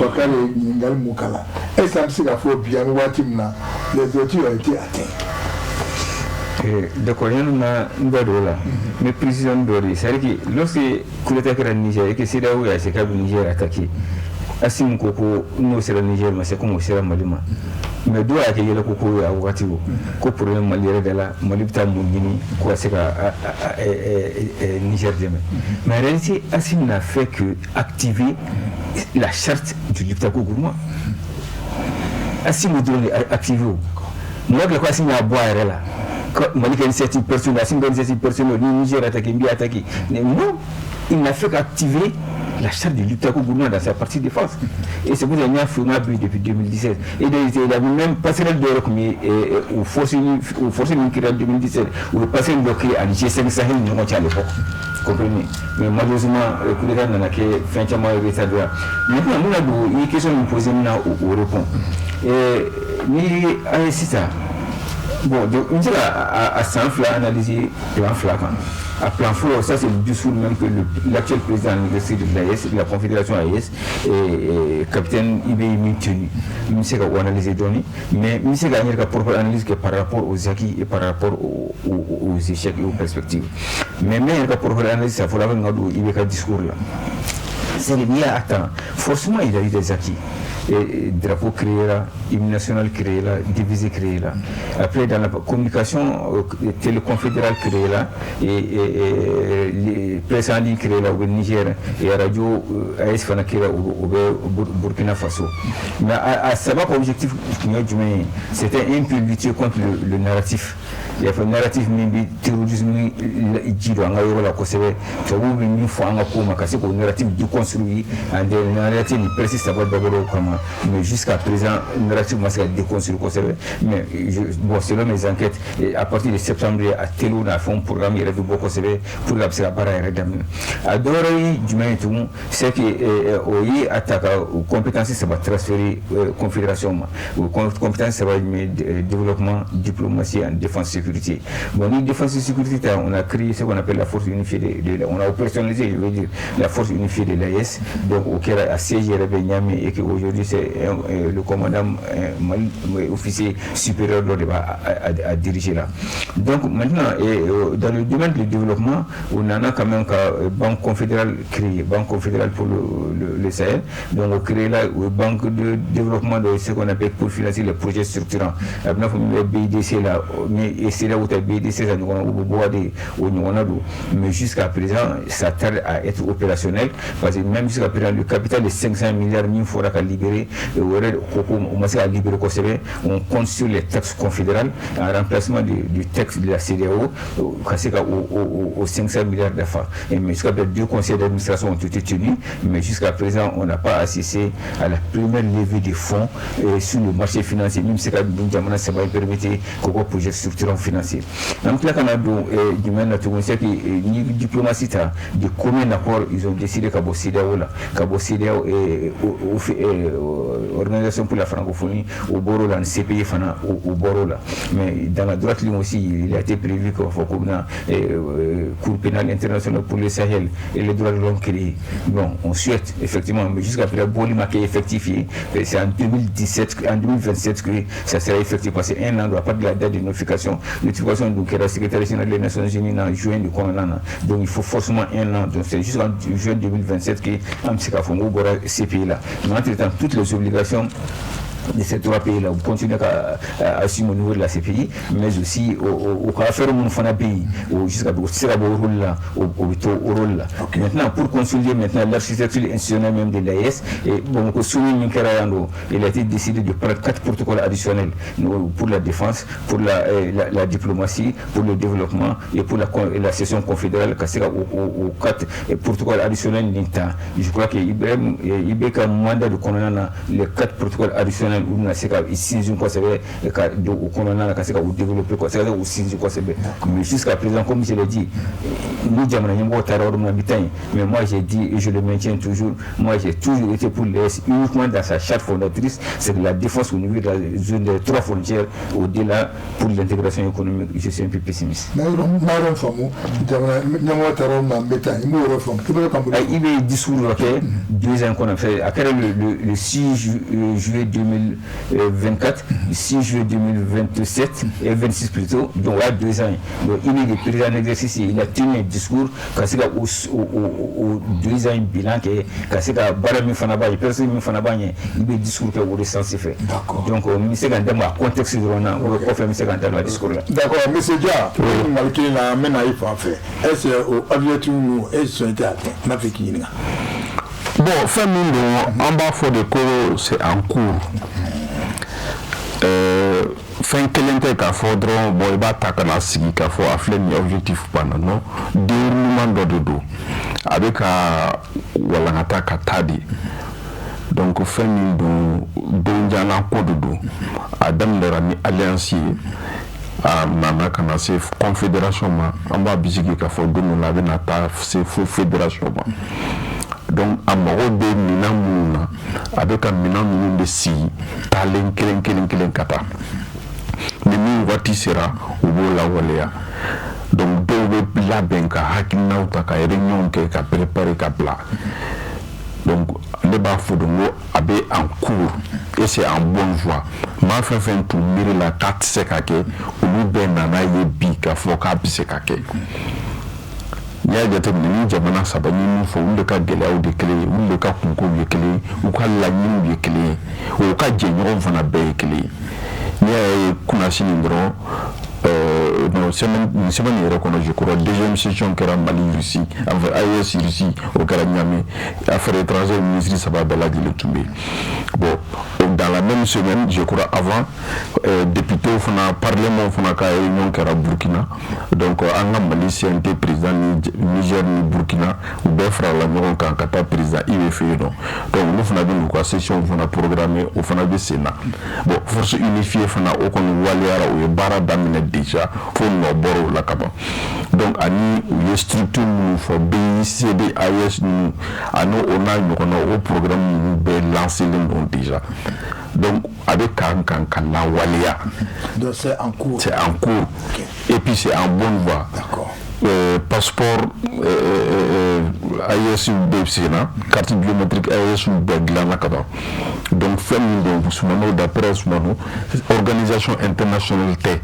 Bakari ye ɲininkali mun k'a la: est ce que an bɛ se k'a fɔ bi, an bɛ waati min na, les objectifs ont été atteints? D'accord, yanni na n da don o la, n bɛ précision dɔ de, c'est à dire que lorsque coup d'état kɛra Niger et que CEDEAO y'a essayé k'a bɛ Niger attaquer, Assimi ko ko n'o sera Niger ma, c'est comme o sera Mali ma. Mais dɔw y'a kɛ yɛlɛ ko ko a wagati o ko problème Mali yɛrɛ da la, Mali bɛ taa mun ɲini ko ka se ka Niger dɛmɛ. Mais en réalité, Assimi n'a fait que activer la charte du Liptako Gourma. Assimi dɔrɔn de activer o. Mɔgɔ kɛ ko Assimi y'a bɔ a yɛrɛ la, Mali ka initiative personnelle, Assimi ka initiative personnelle, ni Niger attaqué, n b'i attaqué. Non, il n'a fait qu'activer la charte du Liptako Gourma dans sa partie défense. Et c'est pour ça qu'il y a fait depuis 2017. Et il avait même passerelle dɔ tun ye o force, o force min créé en 2017, o ye passerelle dɔ créé ani G5 Sahel ni ɲɔgɔn cɛ à l'époque. Comprenez? Mais malheureusement, coup d'état nana kɛ, fɛn caman retardé. Maintenant, n bɛna don i ye question min posé, n bɛna o répond. Ni an ye sisan, bon, donc n bɛ se ka a san 2 analyser plan fila kan. A plan fɔlɔ, ça c'est le discours même que l'actuel président de l'université de l'AES, de la confédération AES, et capitaine IB min tenu, n bɛ se ka o analyser dɔɔni. Mais n bɛ se ka n yɛrɛ ka propre analyse kɛ par rapport aux acquis et par rapport aux échecs et aux perspectives. Mais n bɛ n yɛrɛ ka propre analyse sa fɔlɔ, avant ka don IB ka discours la. C'est que n'i y'a atteint, forcément il a eu des acquis. Et drapeau créé là, hymne national créé là, devise créé là. Après, dans la communication, téléconfédérale créée là, et les presse en ligne créée là au Niger, et radio AES fana créé là au Burkina Faso. Mais à savoir objectif, c'était un peu lutter contre le narratif. Il y a un narratif min bɛ terrorisme ji don an ka yɔrɔ la kosɛbɛ, tubabuw bɛ min fɔ an ka ko ma, ka se k'o narratif déconstruire en réalité. Ni presse saba dabɔra o kama, mais jusqu'à présent narratif ma se ka déconstruire kosɛbɛ. Mais bon, selon mes enquêtes, à partir de septembre, a télé n'a fɛnw programme yɛrɛ bɛ bɔ kosɛbɛ pour que a bɛ se ka baara yɛrɛ daminɛ. A dɔ wɛrɛ ye jumɛn ye tugun? C'est que o ye a ta ka compétence saba transférer confédération ma. O compétence saba ye jumɛn ye? Développement, diplomatie et défense sécurité. Bon, ni défense et sécurité, on a créé ce qu'on appelle la force unifiée de on a opérationnalisé, je veux dire, la force unifiée de l'AES, donc auquel a siège yɛrɛ Niamey, et qu'aujourd'hui c'est le commandant Mali, officier supérieur dɔ de b'a a diriger là. Donc maintenant, dans le domaine du développement, on en a quand même ka banque confédérale créée, banque confédérale pour le Sahel. Donc on crée la banque de développement de ce qu'on appelle pour financer les projets structurants. A bɛ n'a fɔ min bɛ BIDC la, min CEDEAO ta BDC ta ɲɔgɔnna, u bɛ bɔ de o ɲɔgɔnna don. Mais jusqu'à présent, ça tarde à être opérationnel, parce que même jusqu'à présent, le capital de 500 milliards min fɔra ka libérer, o yɛrɛ ko o ma se ka libérer kosɛbɛ. On compte sur les taxes confédérales en remplacement du texte de la CEDEAO ka se ka o 500 milliards dafa. Mais jusqu'à présent, deux conseils d'administration ont été tenus, mais jusqu'à présent, on n'a pas assisté à la première levée de fonds sur le marché financier min bɛ se ka nin jamana saba in permettre k'u ka projet structurant financer. An bɛ tila ka na don jumɛn na tuguni? C'est que ni diplomatie ta, de commun accord, ils ont décidé ka bɔ CEDEAO la, ka bɔ CEDEAO, Organisation pour la francophonie, o bɔr'o la, ni CPI fana, o bɔr'o la. Mais dans la droite ligne aussi, il a été prévu k'a fɔ k'u bɛna Cour pénale internationale pour le Sahel et les droits de l'homme créés. Bon, on souhaite effectivement, mais jusqu'à présent, bɔli ma kɛ effectif ye. C'est en 2017, en 2027 que ça sera effectif, parce que un an à partir de la date de notification. Notification dun kɛra secrétaire général des Nations Unies na juin de kɔnɔna na, donc il faut forcément un an. Donc c'est jusqu'en juin 2027 que an bɛ se k'a fɔ n ko bɔra CPI la. Mais entre temps, toutes les obligations de ces trois pays-là, vous continuez à assumer au niveau de la CPI, mais aussi au cas affaire minnu fana bɛ yen, jusqu'à o tɛ se ka bɔ o rôle la, o bɛ to o rôle la. Maintenant, pour consolider maintenant l'architecture institutionnelle même de l'AES, et Bamakɔ sommet min kɛra yan nɔ, il a été décidé de prendre quatre protocoles additionnels pour la défense, pour la diplomatie, pour le développement et pour la session confédérale, ka se ka o quatre protocoles additionnels nin ta. Je crois que Ibrahim IBK mandat de kɔnɔna na, les quatre protocoles additionnels, u bɛna se ka sinsin kosɛbɛ ka don o kɔnɔna na, ka se ka u développer, ka se ka u sinsin kosɛbɛ. Mais jusqu'à présent, comme je l'ai dit, ni jamana ɲɛmɔgɔ taara yɔrɔ min na, n bɛ taa yen. Mais moi, j'ai dit et je le maintiens toujours, moi, j'ai toujours été pour l'AES uniquement dans sa charte fondatrice, c'est de la défense au niveau de la zone des trois frontières. Au-delà, pour l'intégration économique, je suis un peu pessimiste. N'a yɔrɔ faamu, jamana ɲɛmɔgɔ taara yɔrɔ min na, n bɛ taa yen, i m'o yɔrɔ faamu, i bɛ ka mun? I bɛ discours dɔ kɛ 2 ans kɔnɔ fɛ, a kɛra le 6 juillet 2024, 6 juillet 2027 et 26 plutôt, donc o y'a 2 ans ye. Donc i bɛ de président en exercice, il a tenu un discours ka se ka o 2 ans in bilan kɛ, ka se ka baara min fana b'a ye, personne min fana b'a ɲɛ, i bɛ discours kɛ o de sens fɛ. Donc n bɛ se ka n da don a contexte dɔrɔn na, o kɔfɛ n bɛ se ka n da don a discours la. D'accord, monsieur Dia, ɲininkali kelen na, n bɛ na i fan fɛ. Est ce que o objectif ninnu, est ce que tɛ atteint? N b'a fɛ k'i ɲininka. Bon, fɛn min don, an b'a fɔ de ko c'est en cours. Fɛn kelen tɛ k'a fɔ dɔrɔn, bon, i b'a ta ka na sigi k'a fɔ a filɛ nin ye, objectif banna. Non, déroulement dɔ de don, a bɛ ka walankata ka taa de. Donc fɛn min don, donjanna ko de don. A daminɛra ni alliance ye, a nana ka na se confédération ma. An b'a bisigi k'a fɔ don dɔ la, a bɛna taa se fo fédération ma. Donc a mago bɛ minɛn minnu na, a bɛ ka minɛn ninnu de sigi taalen kelen kelen kelen ka taa. Ni min waati sera, u b'o lawaleya. Donc dɔw bɛ labɛn ka hakilinaw ta, ka réunion kɛ, ka préparer ka bila. Donc ne b'a fɔ de ko a bɛ en cours et c'est en bonne voie. Maa fɛn fɛn tun miiri la k'a tɛ se ka kɛ, olu bɛɛ nana ye bi k'a fɔ k'a bɛ se ka kɛ. N'i y'a jateminɛ, ni jamana saba ni min fɔ, olu de ka gɛlɛyaw de kelen ye, olu de ka kunkow ye kelen ye, u ka laɲiniw ye kelen ye, u ka jɛɲɔgɔnw fana bɛɛ ye kelen ye. N'i y'a ye kunnasini dɔrɔn, non, semaine, nin semaine yɛrɛ kɔnɔ, je crois, deuxième session kɛra Mali Russie, enfin AES Russie, o kɛra Niamey. Affaires étrangères ministre saba bɛɛ lajɛlen tun bɛ yen. Bon, dans la même semaine, je crois avant, député fana, parlement fana ka réunion kɛra Burkina. Donc an ka Mali CNT président ni Niger ni Burkina, u bɛɛ farala ɲɔgɔn kan ka taa président IB fɛ yen nɔ. Donc olu fana bɛ n'u ka session fana programmer, o fana bɛ sen na. Bon, force unifiée fana, o kɔni waleyara, o ye baara daminɛ déjà, fo nɔ bɔra o la ka ban. Donc ani u ye structure minnu fɔ, BICD, AES ninnu, ani o n'a ɲɔgɔnna, o programme ninnu bɛɛ lancé len don déjà. Donc a bɛ kan kan ka lawaleya. Donc c'est en cours. C'est en cours. Et puis c'est en bonne voie. D'accord. Passeport AES bɛ sen na, carte biométrique AES bɛɛ dilanna ka ban. Donc fɛn min don, Sumano, d'après Sumano, organisation internationale tɛ.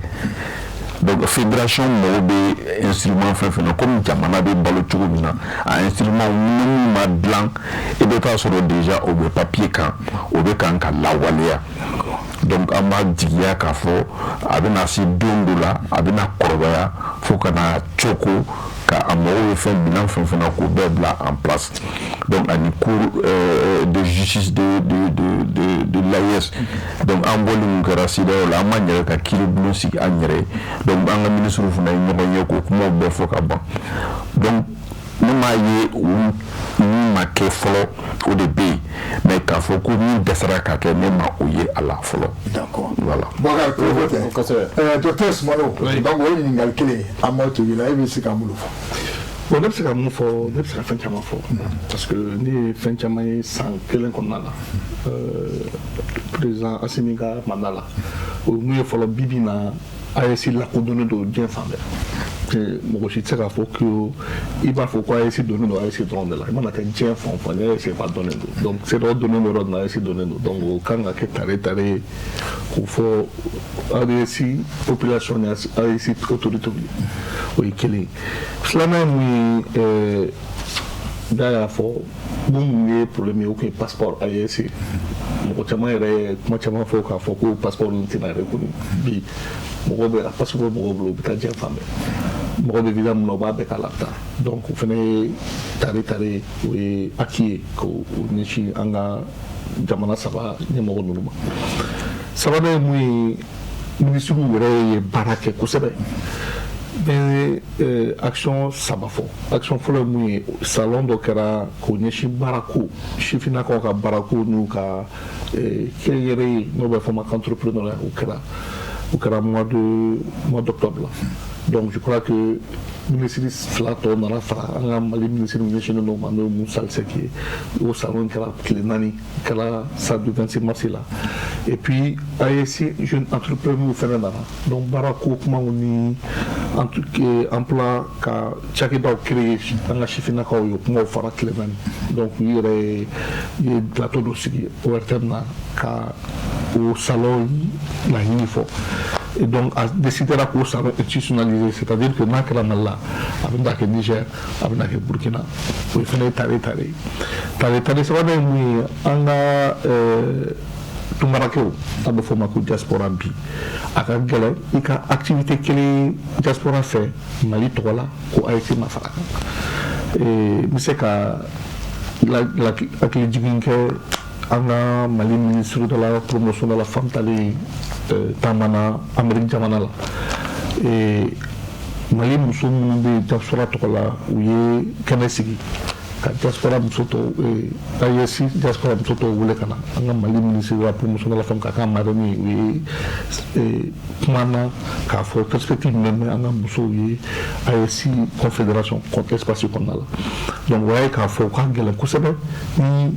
Donc fédération mago bɛ instrument fɛn fɛn na, comme jamana bɛ balo cogo min na, a instrument minnu ma dilan, i bɛ taa sɔrɔ déjà o bɛ papier kan, o bɛ kan ka lawaleya. Donc an b'a jigiya k'a fɔ a bɛna se don dɔ la, a bɛna kɔrɔbaya fo ka na coko ka a mago bɛ fɛn minɛn fɛn fɛn na, k'o bɛɛ bila en place. Donc ani cour de justice de l'AES. Donc an bɔli mun kɛra CEDEAO la, an m'an yɛrɛ ka kiiri bulon sigi an yɛrɛ ye. Donc an ka ministre fana ye ɲɔgɔn ye k'o kumaw bɛɛ fɔ ka ban. Donc ne m'a ye o min ma kɛ fɔlɔ, o de bɛ yen, mais k'a fɔ ko min dɛsɛra ka kɛ, ne ma o ye a la fɔlɔ. D'accord. Voilà. Boubacar, préfet. Kosɛbɛ. Docteur Soumano, donc o ɲininkali kelen an b'o to i la, e bɛ se ka mun fɔ? Bon, ne bɛ se ka mun fɔ? Ne bɛ se ka fɛn caman fɔ, parce que ne ye fɛn caman ye san kelen kɔnɔna la, président Assimi ka mandat la. O ye mun ye fɔlɔ? Bi bi in na, AES lakodɔnnen don diɲɛ fan bɛɛ. Mɔgɔ si tɛ se k'a fɔ ko i b'a fɔ ko AES donnen don AES dɔrɔn de la. I mana kɛ diɲɛ fan o fan, ni AES b'a dɔnnen don. Donc CEDEAO donnen don yɔrɔ min na, AES donnen don. Donc o kan ka kɛ tare tare ye k'o fɔ AES population ni AES autorité ye. O ye kelen ye. Filanan ye mun ye? Da y'a fɔ mun ye problème ye, o tun ye passeport AES ye. Mɔgɔ caman yɛrɛ ye kuma caman fɔ k'a fɔ ko passeport ninnu tɛna reconnu. Bi mɔgɔ bɛ a passeport mɔgɔw bolo, u bɛ taa diɲɛ fan bɛɛ. Mɔgɔ bɛ visa mun na, u b'a bɛɛ k'a la, a bɛ taa. Donc o fana ye tare tare, o ye acquis ye k'o ɲɛsin an ka jamana saba ɲɛmɔgɔ ninnu ma. Sabanan ye mun ye? Minisiriw yɛrɛ ye baara kɛ kosɛbɛ. N bɛ action saba fɔ. Action fɔlɔ ye mun ye? Salon dɔ kɛra k'o ɲɛsin baarako, sifinnakaw ka baarako n'u ka kɛnyɛrɛye, n'o bɛ fɔ o ma entrepreneuriat. O kɛra mois d'octobre la. Donc je crois que minisiri fila tɔ nana fara an ka Mali minisiri min ɲɛsinnen don ma, n'o ye Moussa Sek ye. O salon kɛra tile 4, kɛra samedi 26 mars la. Et puis AES jeune entrepreneur fɛnɛ nana. Donc baarako kumaw ni emploi ka cakɛdaw créer an ka sifinnakaw ye, o kumaw fara tile 4. Donc u yɛrɛ ye plateau dɔ sigi ORTM na ka o salon laɲini fɔ. Et donc a décidera k'o salon institutionnaliser, c'est-à-dire que n'a kɛra Mali la, a bɛna kɛ Niger, a bɛna kɛ Burkina. O ye fɛnɛ ye tare tare ye. Tare tare sabanan ye mun ye? An ka tunkarakɛw, n'a bɛ fɔ o ma ko diaspora, bi a ka gɛlɛn i ka activité kelen diaspora fɛ Mali tɔgɔ la ko AES ma fara kan. N bɛ se ka hakili jigin kɛ an ka Mali ministre de la Promotion de la femme talen taamana Amérique jamana la. Mali muso minnu bɛ diaspora tɔgɔ la, u ye kɛnɛ sigi ka diaspora muso tɔw, AES diaspora muso tɔw wele ka na an ka Mali ministre de la Promotion de la femme ka k'a marraine ye. U ye kuma na k'a fɔ perspective jumɛn bɛ an ka musow ye AES confédération espace kɔnɔna la. Donc o y'a ye k'a fɔ k'a gɛlɛn kosɛbɛ ni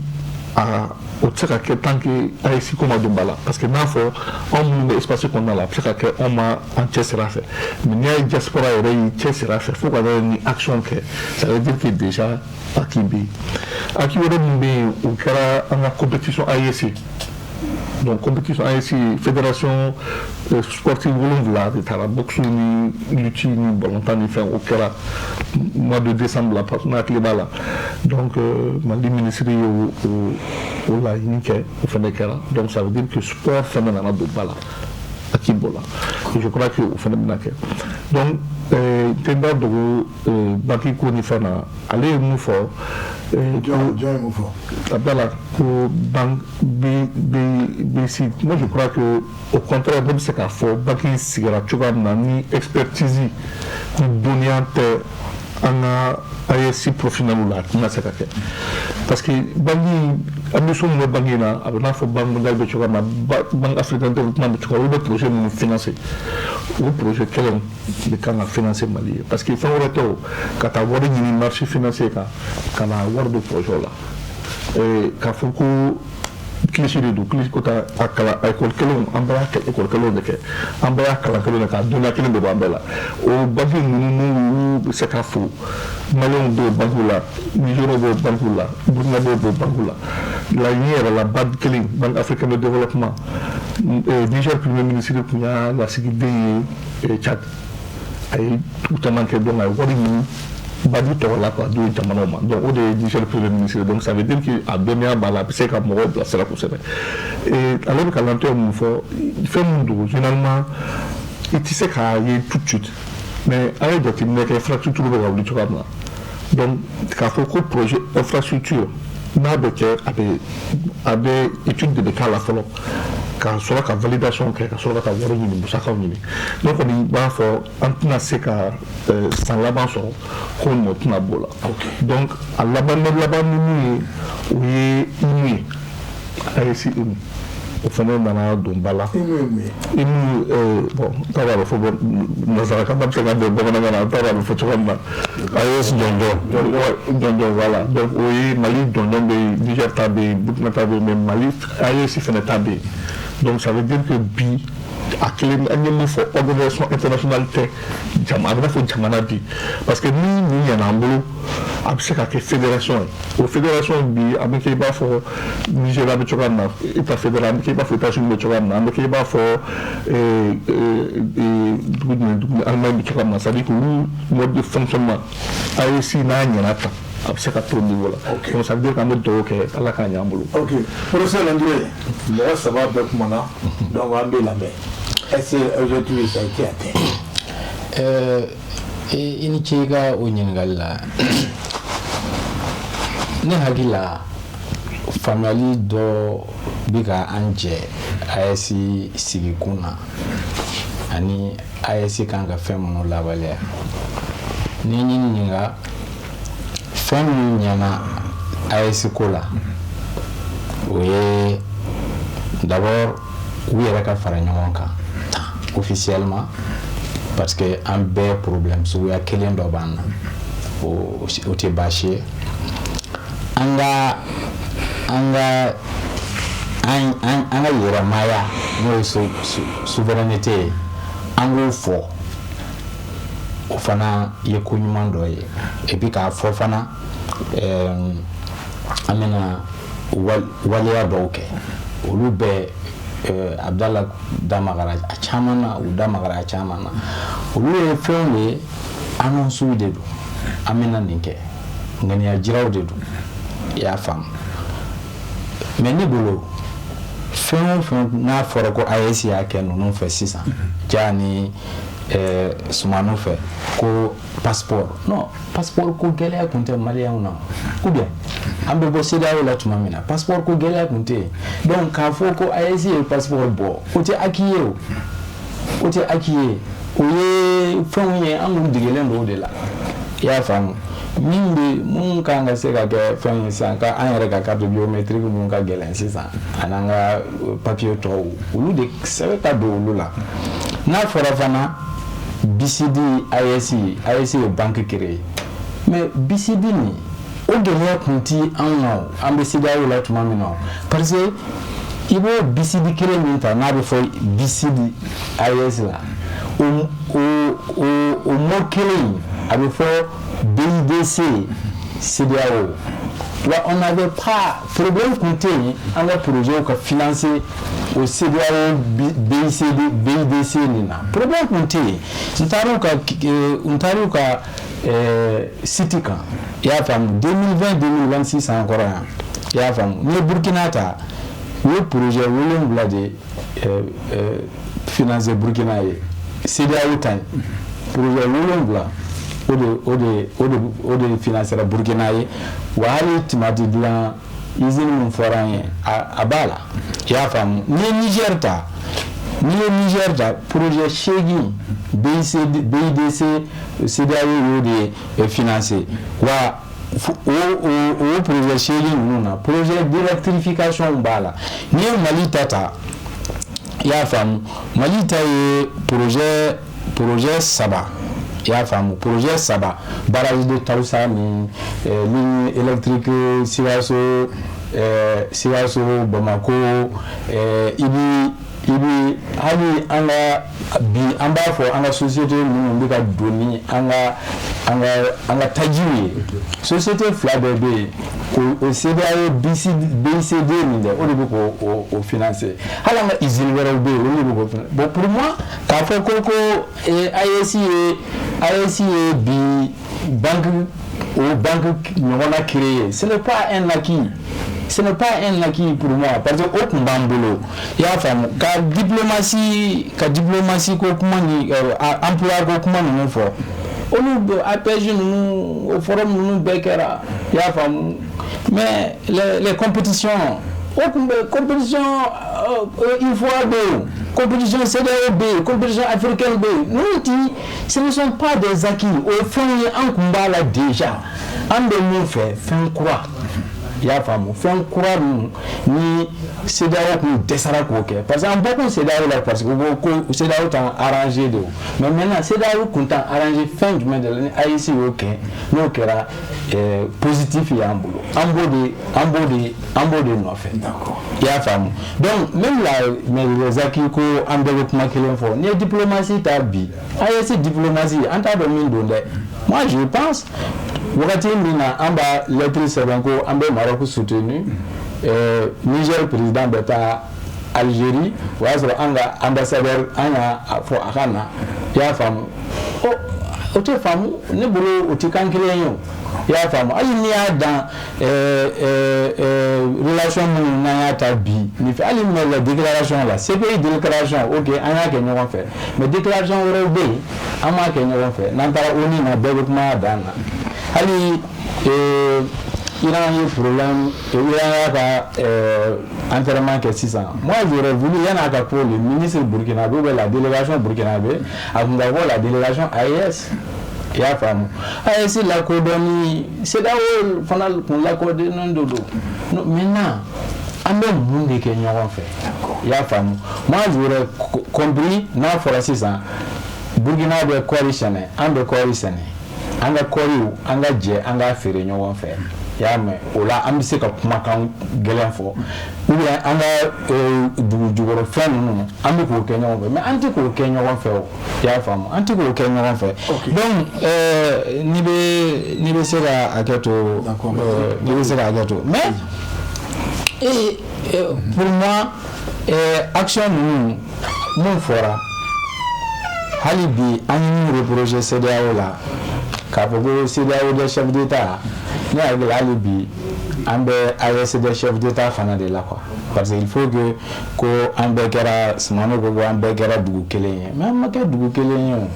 a o tɛ se ka kɛ tant que AES ko ma don ba la, parce que n'a fɔ anw minnu bɛ espace kɔnɔna la, a bɛ se ka kɛ anw ma an cɛ sira fɛ, mais n'i y'a ye diaspora yɛrɛ y'i cɛ sira fɛ fo ka taa ni action kɛ, ça veut dire que déjà acquis bɛ yen. Acquis wɛrɛ min bɛ yen, o kɛra an ka compétition AES. Donc compétition AES, fédération sportive 7 de taara, boxe ni lutte ni balontan ni fɛn. O kɛra mois de décembre la, parce que n'a hakili b'a la. Donc Mali ministre ye o laɲini kɛ, o fɛnɛ kɛra. Donc ça veut dire que sport fɛnɛ nana don ba la, acquis b'o la, et je crois que o fɛnɛ bɛna kɛ. Donc n tɛ n da dogo banque ko ni fɛn na. Ale ye mun fɔ? Jɔn ye mun fɔ? Abdallah ko banque B B BC. Moi, je crois que au contraire, ne bɛ se k'a fɔ banque in sigira cogoya min na, ni expertise ni dɔnniya tɛ an ka AES professionnel la, a tɛna se ka kɛ, parce que banque in, ambition min bɛ banque in na, a bɛ n'a fɔ Banque mondiale bɛ cogoya min na, Banque africaine de développement bɛ cogoya, olu bɛ projet minnu financer, o projet kelenw de kan ka financer Mali ye, parce que fɛn wɛrɛ tɛ, o ka taa wari ɲini marché financier kan ka na wari don projet la, k'a fɔ ko kilisi de don, kilisi ko ta a kalan école kelenw, an bɛɛ y'a kɛ école kelenw de kɛ, an bɛɛ y'a kalan kelenw de kɛ, a dɔnniya kelen de b'an bɛɛ la. O banque ninnu, n'olu bɛ se k'a fo, Maliyɛnw b'o banque la, Nigériens b'o banque la, Burkinabèw b'o banque la. Laɲini yɛrɛ la, BAD kelen, Banque africaine de développement, Niger premier ministre tun y'a lasigiden ye Tchad. A ye caman kɛ, donc a ye wari ɲini badi tɔgɔ la ka di jamanaw ma. Donc o de ye Niger premier ministre. Donc ça veut dire que a dɔnniya b'a la, a bɛ se ka mɔgɔw bilasira kosɛbɛ. Et ale bɛ ka lenteur mun fɔ, fɛn min don, généralement i tɛ se k'a ye tout de suite, mais an ye jateminɛ kɛ, infrastructure bɛ ka wuli cogoya min na. Donc k'a fɔ ko projet infrastructure n'a bɛ kɛ, a bɛ étude de bɛ k'a la fɔlɔ, ka sɔrɔ ka validation kɛ, ka sɔrɔ ka taa wari ɲini, musakaw ɲini. Ne kɔni b'a fɔ an tɛna se ka san laban sɔrɔ ko nɔ tɛna b'o la. Donc a laban bɛ laban ni min ye, o ye IMU ye, AES IMU. O fana nana don ba la. IMU ye mun ye? IMU, bon, n t'a dɔn a bɛ fɔ nansarakan na, bɛ se ka bɛn bamanankan na, n t'a dɔn a bɛ fɔ cogoya min na. AES jɔnjɔn. Jɔnjɔn, voilà. Donc o ye Mali jɔnjɔn bɛ yen, Niger ta bɛ yen, Burkina ta bɛ yen, mais Mali AES fana ta bɛ yen. Donc ça veut dire que bi a kelen, an ye min fɔ, organisation internationale tɛ, jama a bɛ n'a fɔ jamana bi, parce que ni nin ɲɛna an bolo, a bɛ se ka kɛ fédération ye. O fédération bi, a bɛ kɛ i b'a fɔ Nigéria bɛ cogoya min na, état fédéral, a bɛ kɛ i b'a fɔ États-Unis bɛ cogoya min na, an bɛ kɛ i b'a fɔ dugu jumɛn, dugu Allemagne bɛ cogoya min na. C'est à dire que olu mode de fonctionnement, AES n'a ɲɛna tan, a bɛ se ka to niveau la. Donc ça veut dire qu'an bɛ dugawu kɛ, Ala k'a ɲɛ an bolo. Ok, professeur Landure, mɔgɔ saba bɛɛ kumana, donc an bɛ lamɛn. Est-ce que aujourd'hui ça a été atteint? I ni ce i ka o ɲininkali la. Ne hakili la, faamuyali dɔ bɛ ka an jɛ AES sigikun na ani AES kan ka fɛn minnu lawaleya. Ni n y'i ɲininka fɛn min ɲɛna AES ko la, o ye d'abord u yɛrɛ ka fara ɲɔgɔn kan tan officiellement, parce que an bɛɛ problème suguya kelen dɔ b'an na, o tɛ baasi ye. An ka yɛrɛmaya, n'o ye souveraineté ye, an k'o fɔ, o fana ye ko ɲuman dɔ ye. Et puis k'a fɔ fana, an bɛna waleya dɔw kɛ, olu bɛɛ, Abdala da magara a caman na, u da magara a caman na. Olu ye fɛnw de ye, annonce de don, an bɛna nin kɛ, ŋaniya jiraw de don, i y'a faamu. Mais ne bolo, fɛn o fɛn n'a fɔra ko AES y'a kɛ ninnu fɛ sisan, ja ni Sumano fɛ, ko passeport, non, passeport ko gɛlɛya tun tɛ maliyɛnw na, ou bien an bɛ bɔ CEDEAO la tuma min na, passeport ko gɛlɛya tun tɛ yen. Donc k'a fɔ ko AES ye passeport bɔ, o tɛ acquis ye, o tɛ acquis ye. O ye fɛnw ye, an kun degelen don o de la, i y'a faamu. Min bɛ mun kan ka se ka kɛ fɛn ye sisan, ka an yɛrɛ ka carte biométrique mun ka gɛlɛn sisan, ani an ka papier tɔw, olu de sɛbɛn ka don olu la. N'a fɔra fana BICID AES, AES ye banque créée, mais BICID nin, o gɛlɛya tun ti anw na o, an bɛ CEDEAO la tuma min na o, parce que i b'o BICID kelen min ta, n'a bɛ fɔ BICID AES la, o mot kelen in, a bɛ fɔ BIDC CEDEAO wa. On n'avait pas problème tun tɛ yen an ka projet ka financer o CEDEAO BICD BIDC nin na, problème tun tɛ yen. N taar'u ka site kan, i y'a faamu, 2020 2026 an kɔrɔ yan, i y'a faamu. N'i ye Burkina ta, u ye projet 7 de financer Burkina ye CEDEAO ta ye. Projet 7, o de financera Burkina ye. Wa hali timati dilan usine min fɔra an ye, a b'a la, i y'a faamu. N'i ye Niger ta, projet 8 BICD BIDC CEDEAO y'o de financer. Wa o projet 8 ninnu na, projet d'électrification b'a la. N'i ye Mali ta, i y'a faamu, Mali ta ye projet 3, i y'a faamu, projet 3: barrage de Taoussa ni ligne électrique Sikaso Bamako. I bi hali an ka bi, an b'a fɔ an ka société minnu bɛ ka don ni an ka An ka tajiw ye, société fila bɛɛ bɛ yen, o CEDEAO BICD nin dɛ, o de bɛ k'o o financer. Hali an ka usine wɛrɛw bɛ yen, olu de bɛ k'o financer. Bon, pour moi, k'a fɔ ko AES ye bi banque, o banque ɲɔgɔnna créé, ce n'est pas un acquis, ce n'est pas un acquis pour moi, parce que o tun b'an bolo, i y'a faamu. Ka diplomatie ko kuma ni emploi ko kuma ninnu fɔ, olu APEJ ninnu, o forum ninnu bɛɛ kɛra, i y'a faamu. Mais les compétitions, o tun bɛ compétition UFOA bɛ yen, compétition CEDEAO bɛ yen, compétition africaine bɛ yen, ninnu ti, ce ne sont pas des acquis. O ye fɛnw ye, an tun b'a la déjà. An bɛ mun fɛ? Fɛn kura, i y'a faamu. Fɛn kura ninnu ni CEDEAO kun dɛsɛra k'o kɛ, parce que an bɔkun CEDEAO la, parce que u ko ko CEDEAO t'an arrangé de. O mais maintenant, CEDEAO kun t'an arrangé fɛn jumɛn de la? Ni AES y'o kɛ, n'o kɛra positif y'an bolo, an b'o de nɔfɛ. D'accord. I y'a faamu. Donc même la, mais les acquis, ko an bɛɛ bɛ kuma kelen fɔ. N'i ye diplomatie ta bi, AES diplomatie, an t'a dɔn min don dɛ. Moi, je pense, wagati min na an b'a lettre sɛbɛn ko an bɛ Maroc soutenu, Niger président bɛ taa Algérie, o y'a sɔrɔ an ka ambassadeur, an y'a fɔ a ka na, i y'a faamu. O tɛ faamu ne bolo, o tɛ kan kelen ye o, i y'a faamu. Hali n'i y'a dan relation minnu n'an y'a ta bi nin fɛ, hali mais la déclaration la, CPI déclaration, ok, an y'a kɛ ɲɔgɔn fɛ, mais déclaration wɛrɛw bɛ yen, an m'a kɛ ɲɔgɔn fɛ. N'an taara ONU na, bɛɛ bɛ kuma a dan na. Hali Iran ye problème, Iran y'a ka enterrement kɛ sisan, moi j'aurais voulu, yan'a ka ko le ministre burkinabé ou bien la délégation burkinabé, a kun ka bɔ la délégation AES, i y'a faamu. AES lakodɔnni, CEDEAO fana kun lakodɔnnen de don. Maintenant, an bɛ mun de kɛ ɲɔgɔn fɛ, i y'a faamu? Moi, j'aurais compris n'a fɔra sisan Burkina bɛ kɔɔri sɛnɛ, an bɛ kɔɔri sɛnɛ, an ka kɔɔriw, an ka jɛ an ka feere ɲɔgɔn fɛ, i y'a mɛn. O la an bɛ se ka kumakan gɛlɛn fɔ, ou bien an ka dugu jukɔrɔ fɛn ninnu, an bɛ k'o kɛ ɲɔgɔn fɛ, mais an tɛ k'o kɛ ɲɔgɔn fɛ o, i y'a faamu, an tɛ k'o kɛ ɲɔgɔn fɛ. Donc n'i bɛ se ka hakɛ to, n'i bɛ se ka hakɛ to, mais et pour moi, action ninnu mun fɔra, hali bi an ye min reprocher CEDEAO la, k'a fɔ ko CEDEAO des chefs d'État, ne hakili la, hali bi an bɛ AES des chefs d'État fana de la quoi, parce que il faut que ko an bɛɛ kɛra, Sumano ko an bɛɛ kɛra dugu kelen ye, mais an ma kɛ dugu kelen ye. O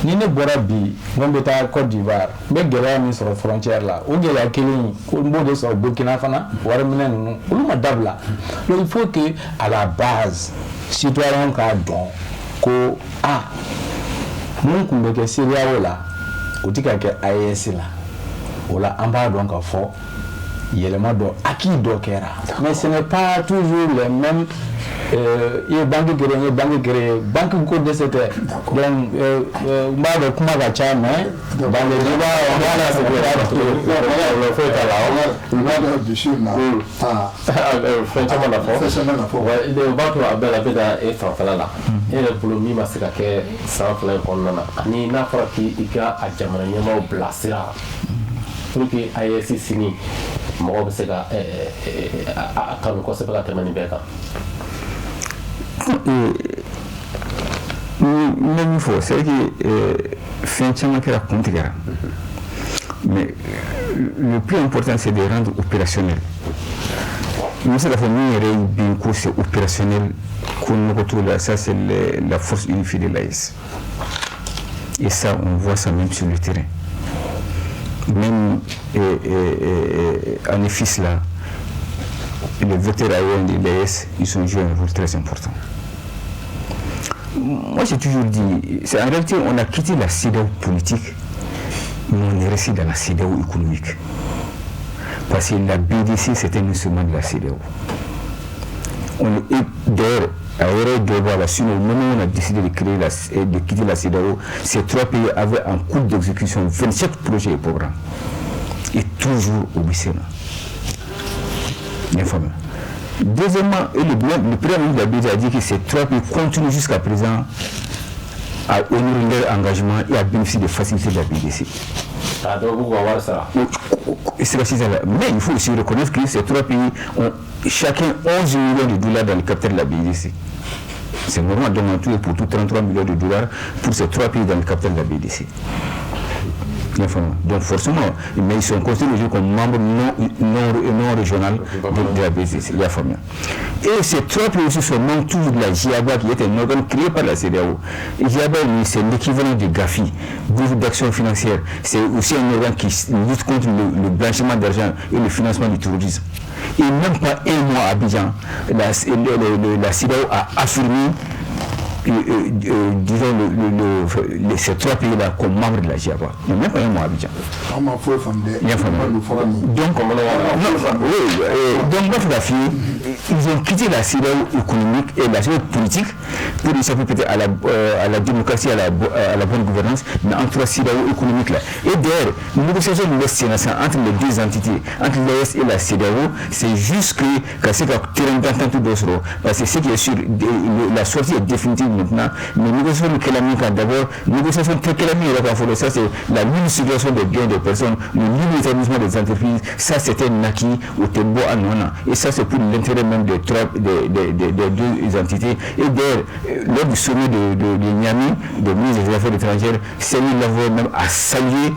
ni ne bɔra bi n ko n bɛ taa Côte d'Ivoire, n bɛ gɛlɛya min sɔrɔ frontière la, o gɛlɛya kelen in, ko n b'o de sɔrɔ Burkina fana. Wari minɛ ninnu, olu ma dabila. Donc il faut que à la base, citoyen k'a dɔn ko a mun tun bɛ kɛ CEDEAO la, o tɛ ka kɛ AES la. O la an b'a dɔn ka fɔ yɛlɛma dɔ, acquis dɔ kɛra, mais ce n'est pas toujours les mêmes. I ye banque créé, n ye banque créé, banque ko dɛsɛ tɛ. Donc n b'a dɔn kuma ka ca, mais dans le débat on va la foyi t'a la. Bishir na. Fɛn caman na fɔ. Fɛn caman na fɔ. O b'a to a bɛɛ la bɛ na e fanfɛla la, e yɛrɛ bolo min ma se ka kɛ san 2 in kɔnɔna na, ani n'a fɔra k'i ka a jamana ɲɛmaaw bilasira pour que AES sini mɔgɔw bɛ se ka a kanu kosɛbɛ ka tɛmɛ nin bɛɛ kan. N bɛ min fɔ, c'est que fɛn caman kɛra, kun tigɛra, mais le plus important, c'est de rendre opérationnel. N bɛ se k'a fɔ min yɛrɛ bin ko c'est opérationnel, ko nɔgɔ t'o la, ça c'est la force unifiée de l'AES, et ça, on voit ça même sur le terrain, même en Anefis là, les vecteurs aériens de l'AES, ils ont joué un rôle très important. Moi, j'ai toujours dit, c'est en réalité, on a quitté la CEDEAO politique, mais on est resté dans la CEDEAO économique. Parce que la BDC, c'est un instrument de la CEDEAO. D'ailleurs, à Euro sinon, au moment où on a décidé de quitter la CEDEAO, ces trois pays avaient en cours d'exécution 27 projets et programmes. Et toujours au Sénat. Deuxièmement, et le premier ministre de la BDC a dit que ces trois pays continuent jusqu'à présent à honorer leur engagement et à bénéficier des facilités de la BIDC. A dɔw b'u ka wari sara. Mais il faut aussi reconnaître que ces trois pays ont chacun 11 millions de dollars dans le capital de la BIDC. C'est normal, donc en tout et pour tout 33 millions de dollars pour ces trois pays dans le capital de la BIDC. Donc forcément, mais ils sont considérés comme membres non régional de la BIDC. Et ces trois pays aussi sont membres toujours de la GIABA, qui est un organe créé par la CEDEAO. GIABA, c'est l'équivalent du GAFI, groupe d'action financière. C'est aussi un organe qui lutte contre le blanchiment d'argent et le financement du terrorisme. Et même pas un mois à Abidjan, la CEDEAO a affirmé, disons, ces trois pays-là comme membres de la GIABA. Il n'y a même pas un mois à Abidjan. Donc, donc, ils ont quitté la CEDEAO économique et la CEDEAO politique pour échapper peut-être à la démocratie, à la bonne gouvernance, mais entre la CEDEAO économique là. Et d'ailleurs, négociation de l'Est entre les deux entités, entre l'AES et la CEDEAO, c'est juste que c'est un terrain d'entente d'Oslo. Parce que ce qui est sûr, la sortie est définitive maintenant, mais négociation de kɛla d'abord, négociation tɛ kɛla min yɛrɛ kan fɔlɔ, ça c'est la libre circulation des biens des personnes, le libre établissement des entreprises, ça c'est un acquis o tɛ bɔ a nɔ na. Et ça c'est pour l'intérêt même des trois, des deux entités. Et d'ailleurs, lors du sommet de Niamey, des ministres des Affaires étrangères, Sergueï Lavrov même a salué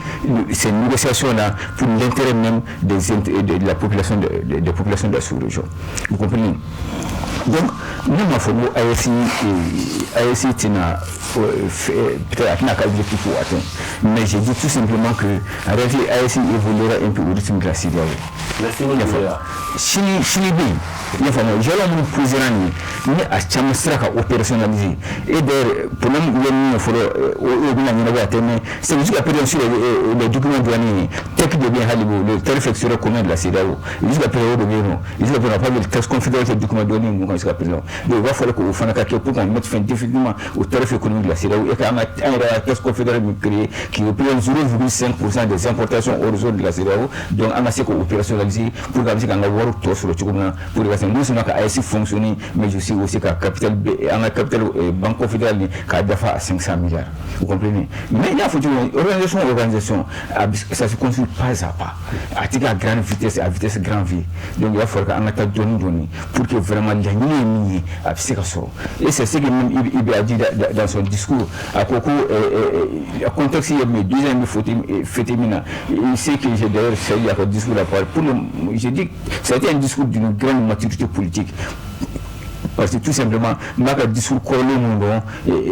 ces négociations-là pour l'intérêt même de la population, des populations de la sous-région. Vous comprenez? Donc, ne m'a fɔ ko AES, AES tɛna peut-être a tɛna ka objectif atteint, mais j'ai dit tout simplement que en réalité AES évoluera un peu au rythme de la CEDEAO. Sini sini bɛ yen, i y'a faamu, jalon minnu posera nin ye, ni a caman sera ka opérationnaliser. Et d'ailleurs, problème bɛ min ye fɔlɔ, o bɛna ɲɛnabɔ a tɛ, mais c'est jusqu'à présent sur les documents douaniers, TEC de bɛ yen hali bi, le tarif extérieur commun de la CEDEAO, jusqu'à présent o de bɛ yen nɔ. Jusqu'à présent on n'a pas vu le taxe confédérale des documents douaniers ninnu kan jusqu'à présent. Donc il va falloir k'o fana ka kɛ pour qu'on mette fin définitivement au tarif économique de la CEDEAO et qu'an ka an yɛrɛ ka taxe confédérale min créé, qui représente 0,5% des importations hors zone de la CEDEAO, donc an ka se k'o opérationnaliser pour qu'an bɛ se k'an ka wari tɔ sɔrɔ cogo min na, pour que non seulement ka AES fonctionner, mais aussi aussi ka capital, an ka capital banque confédérale ni k'a dafa à 500 milliards. Vous comprenez? Mais n y'a fɔ cogo min, organisation, ça se construit pas à pas, a tɛ ka grande vitesse, à vitesse grand V. Donc il va falloir qu'an ka taa dɔɔni dɔɔni pour que vraiment laɲini ye min ye, a bɛ se ka sɔrɔ. Et c'est ce que même IB a dit dans son discours. A ko ko contexte ye min ye, 2 ans bɛ fêter min na, il sait que j'ai d'ailleurs salué a ka discours la pour le, j'ai dit ça a été un discours d'une grande maturité politique, parce que tout simplement n b'a ka discours kɔrɔlen mun dɔn.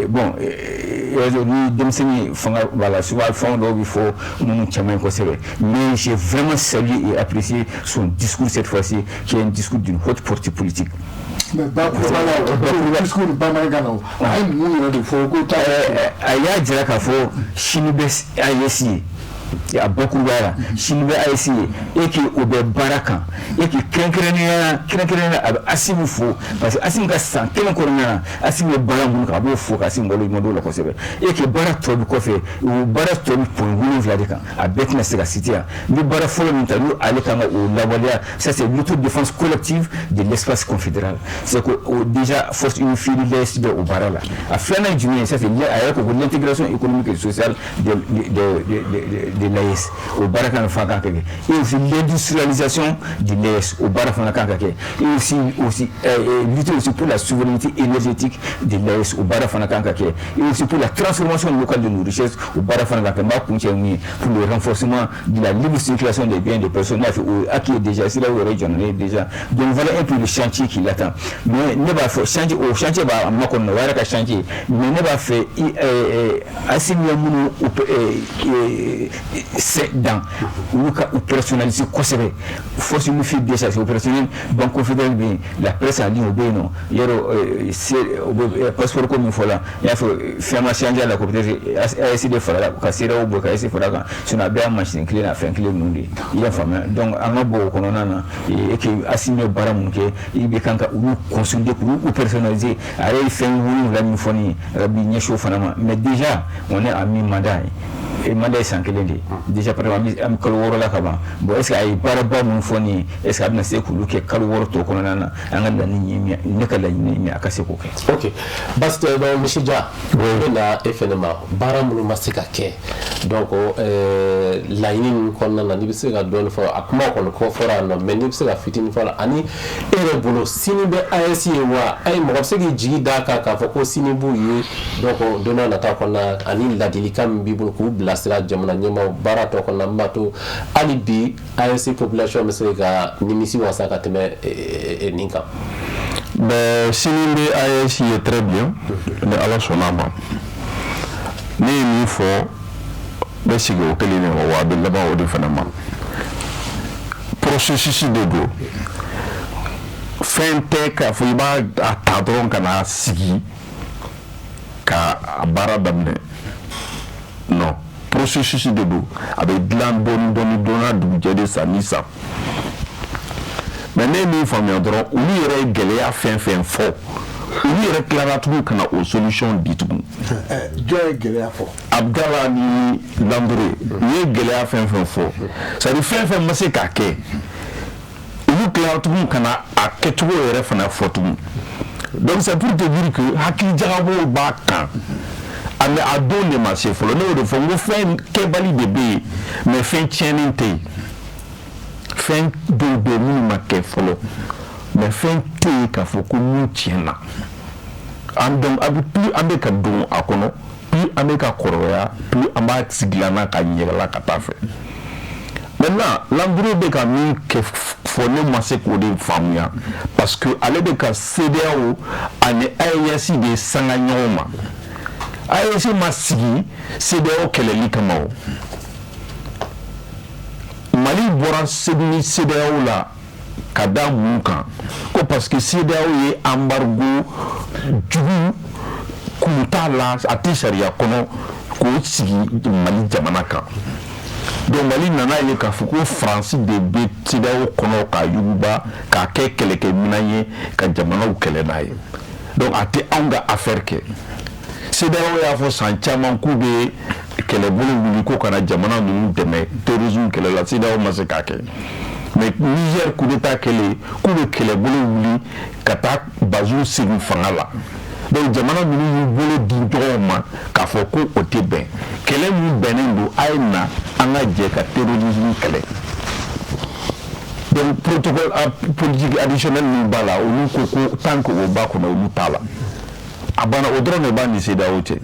Bon, ni denmisɛnnin fanga b'a la, souvent fɛn dɔw bɛ fɔ minnu cɛ man ɲi kosɛbɛ, mais j'ai vraiment salué et apprécié son discours cette fois-ci, qui est un discours d'une haute portée politique. Mais bakuruba la, discours bamanankan na, a ye mun yɛrɛ de fɔ ko ta? A y'a jira k'a fɔ sini bɛ AES ye, a bakurubaya la, sini bɛ AES ye et que o bɛ baara kan et que kɛrɛnkɛrɛnnenya a bɛ Assimi fo, parce que Assimi ka san 1 kɔnɔna na, Assimi bɛ baara minnu kan, a b'o fo ka Assimi waleɲuman dɔn o la kosɛbɛ. Et que baara tɔ bɛ kɔfɛ, o baara tɔ bɛ point 7 de kan, a bɛɛ tɛna se ka citer yan. N bɛ baara fɔlɔ min ta, n'o ale kan ka o lawaleya, ça c'est l'autodéfense collective de l'espace confédéral. C'est que o déjà force unifiée de l'AES bɛ o baara la. A filanan ye jumɛn ye? Ça c'est a yɛrɛ ko ko l'intégration économique et sociale de l'AES, o baara kan fana kan ka kɛ. Et aussi l'industrialisation de l'AES, o baara fana kan ka kɛ. Et aussi lutter aussi pour la souveraineté énergétique de l'AES, o baara fana kan ka kɛ. Et aussi pour la transformation locale de nos richesses, o baara fana kan ka kɛ. N b'a kuncɛ mun ye? Pour le renforcement de la libre circulation des biens des personnes, n'a fɛ o acquis déjà, sira yɛrɛ jɔnnen déjà. Donc voilà un peu le chantier qui l'attend. Mais ne b'a fɔ chantier, o chantier b'a makɔnɔ, o yɛrɛ ka chantier, mais ne b'a fɛ Assimi ye minnu dan, olu ka opérationnaliser kosɛbɛ. Force unifiée déjà c'est opérationnel, banque confédérale bɛ yen, la presse en ligne o bɛ yen nɔ, yɔrɔ o bɛ passeport ko min fɔ la, n y'a fɔ fɛn ma changer a la ko peut-être AES de farala ka CEDEAO bɔ ka AES fara kan, sinon a bɛɛ y'a machine kelen n'a fɛn kelen ninnu de ye, i y'a faamuya. Donc an ka bɔ o kɔnɔna na et que Assimi ye baara mun kɛ, i bɛ kan ka olu consolider, k'olu opérationnaliser. A yɛrɛ ye fɛn 7 min fɔ nin ye, a b'i ɲɛsin o fana ma. Mais déjà on est à mi-mandat. Mandat ye san kelen de ye déjà, par exemple an bɛ kalo 6 la ka ban. Bon, est ce que a ye baaraba minnu fɔ nin ye, est ce que a bɛna se k'olu kɛ kalo 6 tɔ kɔnɔna na? An ka laɲini ye min ye, ne ka laɲini ye min ye, a ka se k'o kɛ. Ok, basi tɛ. Donc monsieur Dia, n bɛ na e fɛnɛ ma. Baara minnu ma se ka kɛ, donc laɲini ninnu kɔnɔna na, n'i bɛ se ka dɔɔni fɔ a kuma kɔni kɔ fɔra yan nɔ, mais n'i bɛ se ka fitinin fɔ a la, ani e yɛrɛ bolo, sini bɛ AES ye wa? Ayi, mɔgɔ bɛ se k'i jigi d'a kan k'a fɔ ko sini b'u ye? Donc don n'a nata kɔnɔna, ani ladilikan min b'i bolo k'u bilasira jamana ɲɛmaaw baara tɔ kɔnɔna, min b'a to hali bi AES population bɛ se ka nimisi wasa ka tɛmɛ nin kan. Ben, sini bɛ AES ye très bien, ni Ala sɔnna a ma. Ne ye min fɔ, n bɛ segin o kelen de ma, wa a bɛ laban o de fana ma. Processus de don, fɛn tɛ k'a fɔ i b'a a ta dɔrɔn ka n'a sigi ka a baara daminɛ. Non, processus de don, a bɛ dilan dɔɔni dɔɔni dɔɔni a dugujɛ de, san ni san. Mais ne ye min faamuya dɔrɔn, olu yɛrɛ ye gɛlɛya fɛn fɛn fɔ, olu yɛrɛ tilara tugun ka na o solution di tugun. Jɔn ye gɛlɛya fɔ? Abdala ni Landore, u ye gɛlɛya fɛn fɛn fɔ, c'est à dire fɛn fɛn ma se k'a kɛ, olu tilara tugun ka na a kɛcogo yɛrɛ fana fɔ tugun. Donc c'est pour te dire que hakilijagabɔw b'a kan a, mais a don de ma se fɔlɔ. Ne y'o de fɔ, n ko fɛn kɛbali de bɛ yen, mais fɛn tiɲɛnen tɛ yen. Fɛn dɔw bɛ yen minnu ma kɛ fɔlɔ, mais fɛn tɛ yen k'a fɔ ko mun tiɲɛna. An donc a bɛ plus an bɛ ka don a kɔnɔ, plus an bɛ ka kɔrɔbaya, plus an b'a sigilanna ka ɲɛgɛla ka taa fɛ. Maintenant, Landore bɛ ka min kɛ fɔ, ne ma se k'o de faamuya, parce que ale bɛ ka CEDEAO ani AES de sanga ɲɔgɔn ma. AES ma sigi CEDEAO kɛlɛli kama. O Mali bɔra ni CEDEAO la ka da mun kan? Ko parce que CEDEAO ye embargo jugu kun t'a la, a tɛ sariya kɔnɔ k'o sigi Mali jamana kan. Donc Mali nana ye k'a fɔ ko Faransi de bɛ CEDEAO kɔnɔ k'a yuguba, k'a kɛ kɛlɛkɛminɛn ye ka jamanaw kɛlɛ n'a ye. Donc a tɛ anw ka affaire kɛ. CEDEAO y'a fɔ san caman k'u bɛ kɛlɛbolo wuli ko ka na jamana ninnu dɛmɛ terrorisme kɛlɛ la, CEDEAO ma se k'a kɛ. Mais Niger coup d'état kɛlen, k'u bɛ kɛlɛbolo wuli ka taa Bazoum segin fanga la. Donc jamana ninnu y'u bolo di ɲɔgɔn ma k'a fɔ ko o tɛ bɛn, kɛlɛ min bɛnnen don, a ye na an ka jɛ ka terrorisme kɛlɛ. Donc protocole politique additionnel min b'a la, olu ko ko tant que o b'a kɔnɔ, olu t'a la. A banna, o dɔrɔn de b'a ni CEDEAO cɛ.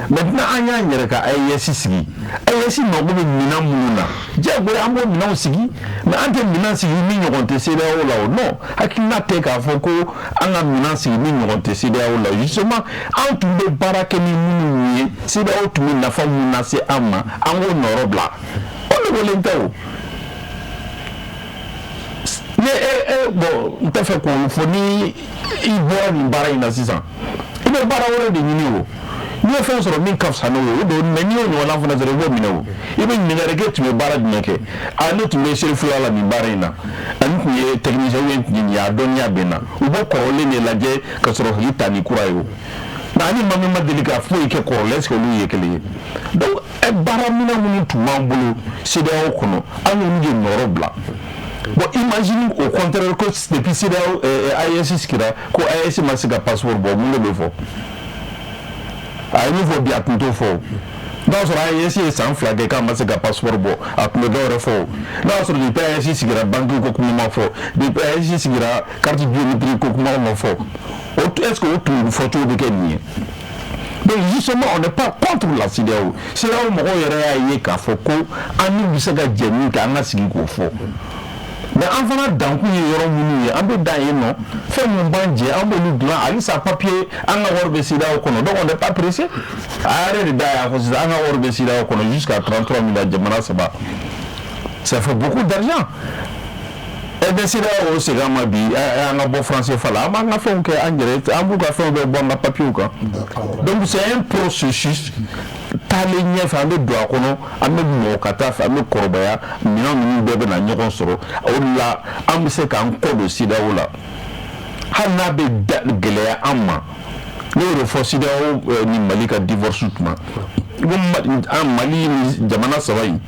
Maintenant, an y'an yɛrɛ ka AES sigi. AES mago bɛ minɛn minnu na, diyagoya an b'o minɛnw sigi, mais an tɛ minɛn sigi min ɲɔgɔn tɛ CEDEAO la. O non, hakilina tɛ k'a fɔ ko an ka minɛn sigi min ɲɔgɔn tɛ CEDEAO la. Justement, an tun bɛ baara kɛ ni minnu ye, CEDEAO tun bɛ nafa mun lase an ma, an k'o nɔrɔ bila, o dogolen tɛ. O ne e bon, n tɛ fɛ k'o fɔ. Ni i bɔra nin baara in na sisan, i bɛ baara wɛrɛ de ɲini. O n'i ye fɛn sɔrɔ min ka fisa n'o ye, o don. Mais n'i y'o ɲɔgɔnna fana sɔrɔ, i b'o minɛ. O i bɛ ɲininka de k'e tun bɛ baara jumɛn kɛ? A ne tun bɛ Serifuya la nin baara in na, ani tun ye technicien ou bien tun ye nin ye, a dɔnniya bɛ n na. U b'o kɔrɔlen de lajɛ ka sɔrɔ k'i ta ni kura ye. O nka ani maa min ma deli ka foyi kɛ kɔrɔlen, est ce que olu ye kelen ye? Donc baara minɛn minnu tun b'an bolo CEDEAO kɔnɔ, an y'olu de nɔrɔ bila. Bon, imagine au contraire que depuis CEDEAO, AES sigira, ko AES ma se ka passeport bɔ, mun de bɛ fɔ? A ye min fɔ bi, a tun t'o fɔ. N'a y'a sɔrɔ AES ye san 2 kɛ k'a ma se ka passeport bɔ, a tun bɛ dɔw yɛrɛ fɔ. N'a y'a sɔrɔ depuis AES sigira, banque ko kuma ma fɔ, depuis AES sigira, carte biométrique ko kuma ma fɔ, o est ce que o tun fɔcogo bɛ kɛ nin ye? Donc justement, on n'est pas contre la CEDEAO. CEDEAO mɔgɔw yɛrɛ y'a ye k'a fɔ ko an n'u bɛ se ka jɛ min kɛ, an ka sigi k'o fɔ. Mais an fana dankun ye yɔrɔ minnu ye, an bɛ dan yen nɔ. Fɛn mun b'an jɛ, an b'olu dilan halisa. Papier, an ka wari bɛ CEDEAO kɔnɔ, donc on n'est pas pressé. A yɛrɛ de da y'a fɔ sisan, an ka wari bɛ CEDEAO kɔnɔ jusqu'à 33 milliards, jamana saba, ça fait beaucoup d'argent. Ɛ bɛ CEDEAO segin an ma bi, an ka bɔ franc CFA la, an b'an ka fɛnw kɛ an yɛrɛ, an b'u ka fɛnw bɛɛ bɔ an ka papiers kan. Donc c'est un processus taalen ɲɛfɛ, an bɛ don a kɔnɔ, an bɛ mɔ ka taa fɛ, an bɛ kɔrɔbaya, minɛn ninnu bɛɛ bɛ na ɲɔgɔn sɔrɔ. O de la an bɛ se k'an kɔ don CEDEAO la, hali n'a bɛ gɛlɛya an ma. Ne y'o de fɔ CEDEAO ni Mali ka divorce tuma. Ko an Mali ni jamana saba in,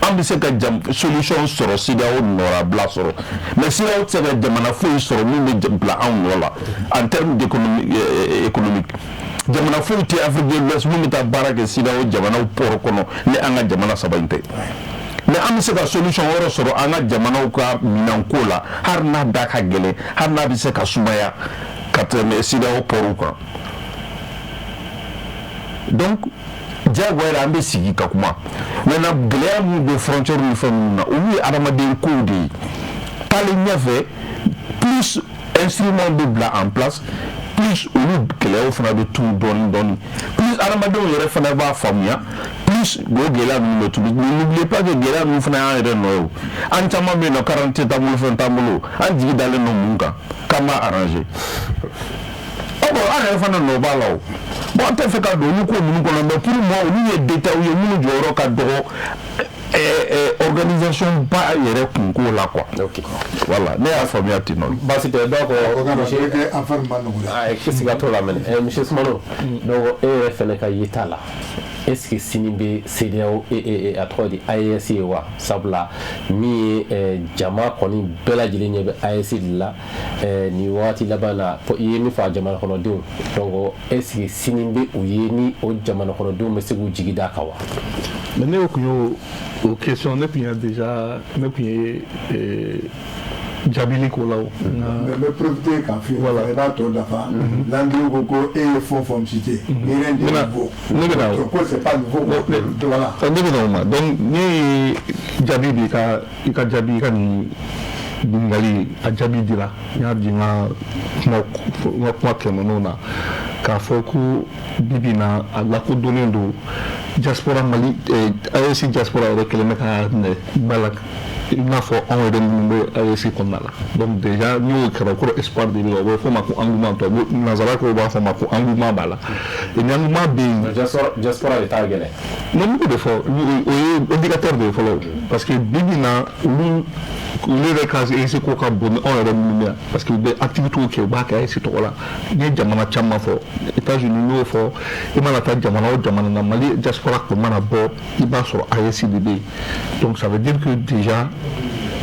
an bɛ se ka solution sɔrɔ, CEDEAO nɔrabila sɔrɔ, mais CEDEAO tɛ se ka jamana foyi sɔrɔ min bɛ bila anw nɔ la en termes d'économique. Jamana foyi tɛ Afrique de l'Ouest min bɛ taa baara kɛ CEDEAO jamanaw port kɔnɔ ni an ka jamana saba in tɛ. Mais an bɛ se ka solution wɛrɛ sɔrɔ an ka jamanaw ka minɛnko la, hali n'a da ka gɛlɛn, hali n'a bɛ se ka sumaya ka tɛmɛ CEDEAO port kan. Donc diyagoya la, an bɛ sigi ka kuma. Maintenant, gɛlɛya minnu bɛ frontière ni fɛn minnu na, olu ye adamaden kow de ye. Taalen ɲɛfɛ, plus instrument bɛ bila en place, plus olu gɛlɛyaw fana bɛ tunu dɔɔni dɔɔni, plus adamadenw yɛrɛ fana b'a faamuya, plus o gɛlɛya ninnu bɛ tunu. Mais n'oubliez pas que gɛlɛya ninnu fana y'an yɛrɛ nɔ ye. O an caman bɛ yen nɔ, carte t'an bolo, fɛn t'an bolo, an jigi dalen don mun kan k'an b'a arranger? O bon, an yɛrɛ fana nɔ b'a la. O bon, an tɛ fɛ ka don olu ko ninnu kɔnɔ, mais pour moi, olu ye détails ye minnu jɔyɔrɔ ka dɔgɔ organisation ba yɛrɛ kunko la, quoi. Voilà, ne y'a faamuya ten nɔ. Baasi tɛ. Donc monsieur affaire ma nɔgɔya. Ah, siga t'o la mɛnɛ. Monsieur Sumano, donc e yɛrɛ fɛnɛ ka yeta la, est ce que sini bɛ CEDEAO, a tɔgɔ di, AES ye wa? Sabula min ye jama kɔni bɛɛ lajɛlen ɲɛ bɛ AES de la nin wagati laban na, i ye min fɔ a jamana kɔnɔdenw. Donc est ce que sini bɛ o ye ni o jamana kɔnɔdenw bɛ se k'u jigi d'a kan wa? Mais ne kun y'o o question, ne kun y'a déjà, ne kun ye jaabili k'o la o. N bɛ profiter k'a f'i ye, i b'a tɔ dafa. Landry ko ko e ye fɛn o fɛn cité, rien de nouveau. Ne bɛ na o. Ko c'est pas nouveau, voilà. Ne bɛ na o ma. Donc ne ye jaabi di i ka jaabi, i ka nin ɲininkali, a jaabi dira. N y'a di n ka kuma tɛmɛnenw na k'a fɔ ko bi bi in na, a lakodɔnnen don diaspora Mali, AES diaspora yɛrɛ kɛlen bɛ k'a minɛ ba la, i n'a fɔ anw yɛrɛ minnu bɛ AES kɔnɔna la. Donc déjà, n'o kɛra, o kɔrɔ espoir de bɛ yen. O bɛ fɔ o ma ko engouement, tubabu nanzara ko b'a fɔ o ma ko engouement b'a la. Et ni engouement bɛ yen. Diaspora de t'a gɛlɛn. Non, n b'o de fɔ, o ye indicateur de ye fɔlɔ, parce que bi bi in na, olu yɛrɛ ka AES ko ka bon ni anw yɛrɛ minnu bɛ yan, parce que u bɛ activité kɛ, u b'a kɛ AES tɔgɔ la. N ye jamana caman fɔ, États-Unis n y'o fɔ, i mana taa jamana o jamana na, Mali diaspora ko mana bɔ, i b'a sɔrɔ AES de bɛ yen. Donc ça veut dire que déjà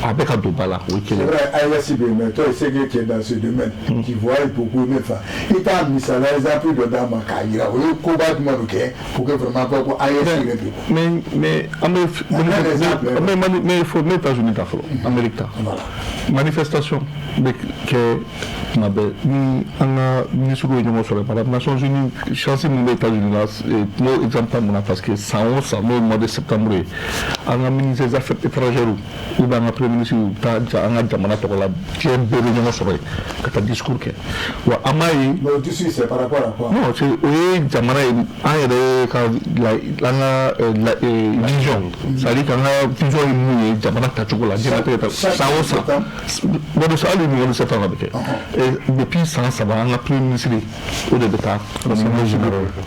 a bɛ ka don ba la, o ye kelen. C'est vrai, AES bɛ yen, mais toi, c'est que tu es dans ce domaine, tu vois beaucoup, mais fa i t'a misaliya, exemple dɔ d'a ma k'a yira o ye koba jumɛn de kɛ pour que vraiment fɔ ko AES yɛrɛ bɛ. Mais an bɛ an bɛ mani mais fo n bɛ États-Unis ta fɔlɔ, Amérique ta. Manifestation bɛ kɛ tuma bɛɛ ni an ka ministre ye ɲɔgɔn sɔrɔ. Par exemple, Nations Unies, chance min bɛ États-Unis la, n b'o exemple ta mun na? Parce que san o san, n'o ye mois de septembre ye, an ka ministre des Affaires étrangères ou bien an ka premier ministre u bɛ taa an ka jamana tɔgɔ la, diɲɛ bɛɛ bɛ ɲɔgɔn sɔrɔ yen ka taa discours kɛ. Wa an b'a ye. Mais o discours, c'est par rapport à quoi? Non, c'est o ye jamana ye, an yɛrɛ ka la, an ka la vision, c'est à dire qu'an ka vision ye mun ye jamana tacogo la, diɲɛlatigɛ ta. San o san, mois de hali mois de septembre a bɛ kɛ. Et depuis san 3, an ka premier ministre o de bɛ taa,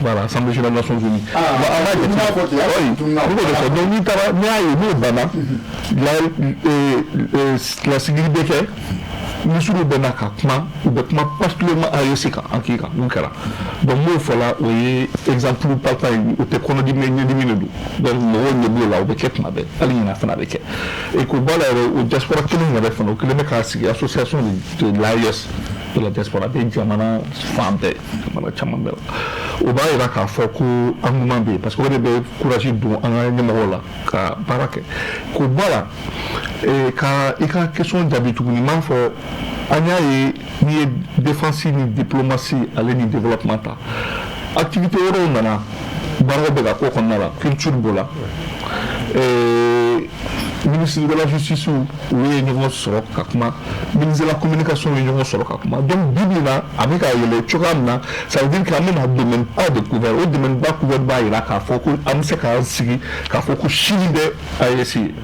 voilà, Assemblée générale des Nations unies. Ah, wa an b'a jate, oui, n b'o de fɔ. Donc n'i taara, n'i y'a ye n'o banna, la lasigili bɛ kɛ, ministres bɛ na ka kuma, u bɛ kuma particulièrement AES kan, an k'i kan n'o kɛra. Donc n'o fɔla, o ye exemple palpable ye. O tɛ kɔnɔdimi, ɲɛdimi de don. Donc mɔgɔw ɲɛ b'o la, o bɛ kɛ tuma bɛɛ, hali ɲinan fana bɛ kɛ. Et k'o bɔ a la yɛrɛ, o diaspora kelen yɛrɛ fana, o kelen bɛ k'a sigi association de l'AES de la diaspora bɛ jamana fan bɛɛ, jamana caman bɛɛ la. O b'a yira k'a fɔ ko engouement bɛ yen, parce que o de bɛ courage don an ka ɲɛmɔgɔw la ka baara kɛ. K'o bɔ a la, ka i ka question jaabi tuguni, n b'a fɔ an y'a ye, n'i ye défense ni diplomatie ale ni développement ta, activité wɛrɛw nana, baaraw bɛ ka k'o kɔnɔna la, culture b'o la, ministre de la Justice olu ye ɲɔgɔn sɔrɔ ka kuma, ministre de la Communication ye ɲɔgɔn sɔrɔ ka kuma. Donc bi bi in na, a bɛ ka yɛlɛ cogoya min na, ça veut dire que an bɛna domaine ba de couvert. O domaine ba couvert b'a jira k'a fɔ ko an bɛ se k'an sigi k'a fɔ ko sini bɛ AES ye.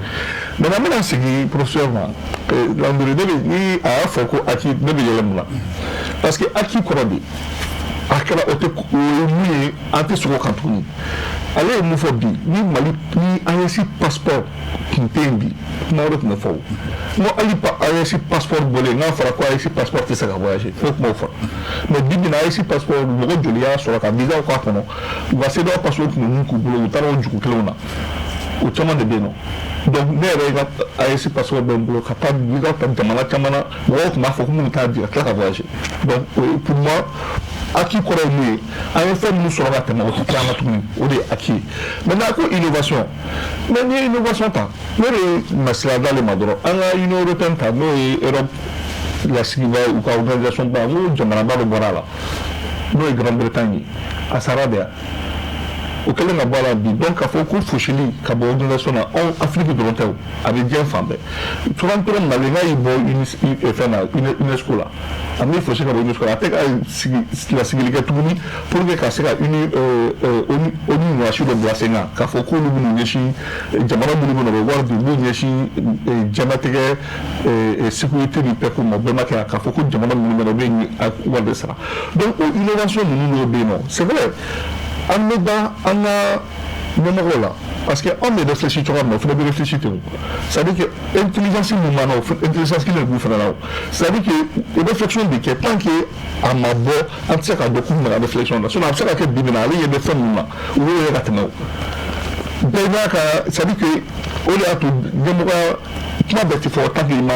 Maintenant, n bɛna segin professeur ma Landry. Ne bɛ ni a y'a fɔ ko acquis, ne bɛ yɛlɛ mun na? Parce que acquis kɔrɔ de a kɛra, o tɛ o ye mun ye, an tɛ segin o kan tuguni. Ale ye mun fɔ bi? Ni Mali ni AES passeport tun tɛ yen bi, kuma wɛrɛ tun bɛ fɔ. O N ko hali AES passeport bɔlen, n'a fɔra ko AES passeport tɛ se ka voyager, fo kumaw fɔ. Mais bi bi in na, AES passeport, mɔgɔ joli y'a sɔrɔ ka visa k'a kɔnɔ? U ka CEDEAO passeport tun bɛ mun k'u bolo, u taara o jugu kelenw na, o caman de bɛ yen nɔ. Donc ne yɛrɛ ka AES passeport bɛ n bolo ka taa visa ta jamana caman na, mɔgɔw tun b'a fɔ ko minnu t'a di ka tila ka voyager. Donc o ye, pour moi, acquis kɔrɔ ye mun ye? An ye fɛn minnu sɔrɔ ka tɛmɛ, o tɛ tila an na tuguni, o de ye acquis ye. Maintenant, ko innovation, mais n'i ye innovation ta, ne de ye masira d'ale ma dɔrɔn, an ka Union européenne ta, n'o ye Europe lasigiba, u ka organisation ba, n ko jamanaba dɔ bɔra a la, n'o ye Grande-Bretagne ye, a sara de yan, o kɛlen ka bɔ a la bi. Donc k'a fɔ ko fosili ka bɔ organisation na, anw Afiriki dɔrɔn tɛ o, a bɛ diɲɛ fan bɛɛ. 33 Mali n'a y'i bɔ fɛn na, UNESCO la, a m'i fosi ka bɔ UNESCO la, a tɛ ka sigi lasigili kɛ tuguni pour que ka se ka ONU ɲɔgɔnsi dɔ bila sen kan, k'a fɔ k'olu b'u ɲɛsin jamana minnu bɛ na, u bɛ wari di, u b'u ɲɛsin diɲɛlatigɛ sécurité ni paix ko ma. O bɛɛ ma kɛ k'a fɔ ko jamana minnu bɛ na, u bɛ wari de sara. Donc o innovation ninnu dɔw bɛ yen nɔ, c'est vrai, an bɛ da an ka ɲɛmɔgɔw la, parce que anw bɛ réfléchir cogoya min na, o fana bɛ réfléchir ten o. C'est à dire que intelligence min b'an na, o intelligence kelen de b'u fana la o. C'est à dire que réflexion bɛ kɛ, tant que a ma bɔ, an tɛ se k'a dɔn k'u bɛna réflexion na. Sinon a bɛ se ka kɛ bi bi in na, ale ɲɛ bɛ fɛn min na, u y'o ye ka tɛmɛ o bɛɛ n'a ka. C'est à dire que o de y'a to ɲɛmɔgɔya kuma bɛɛ tɛ fɔ tant que i ma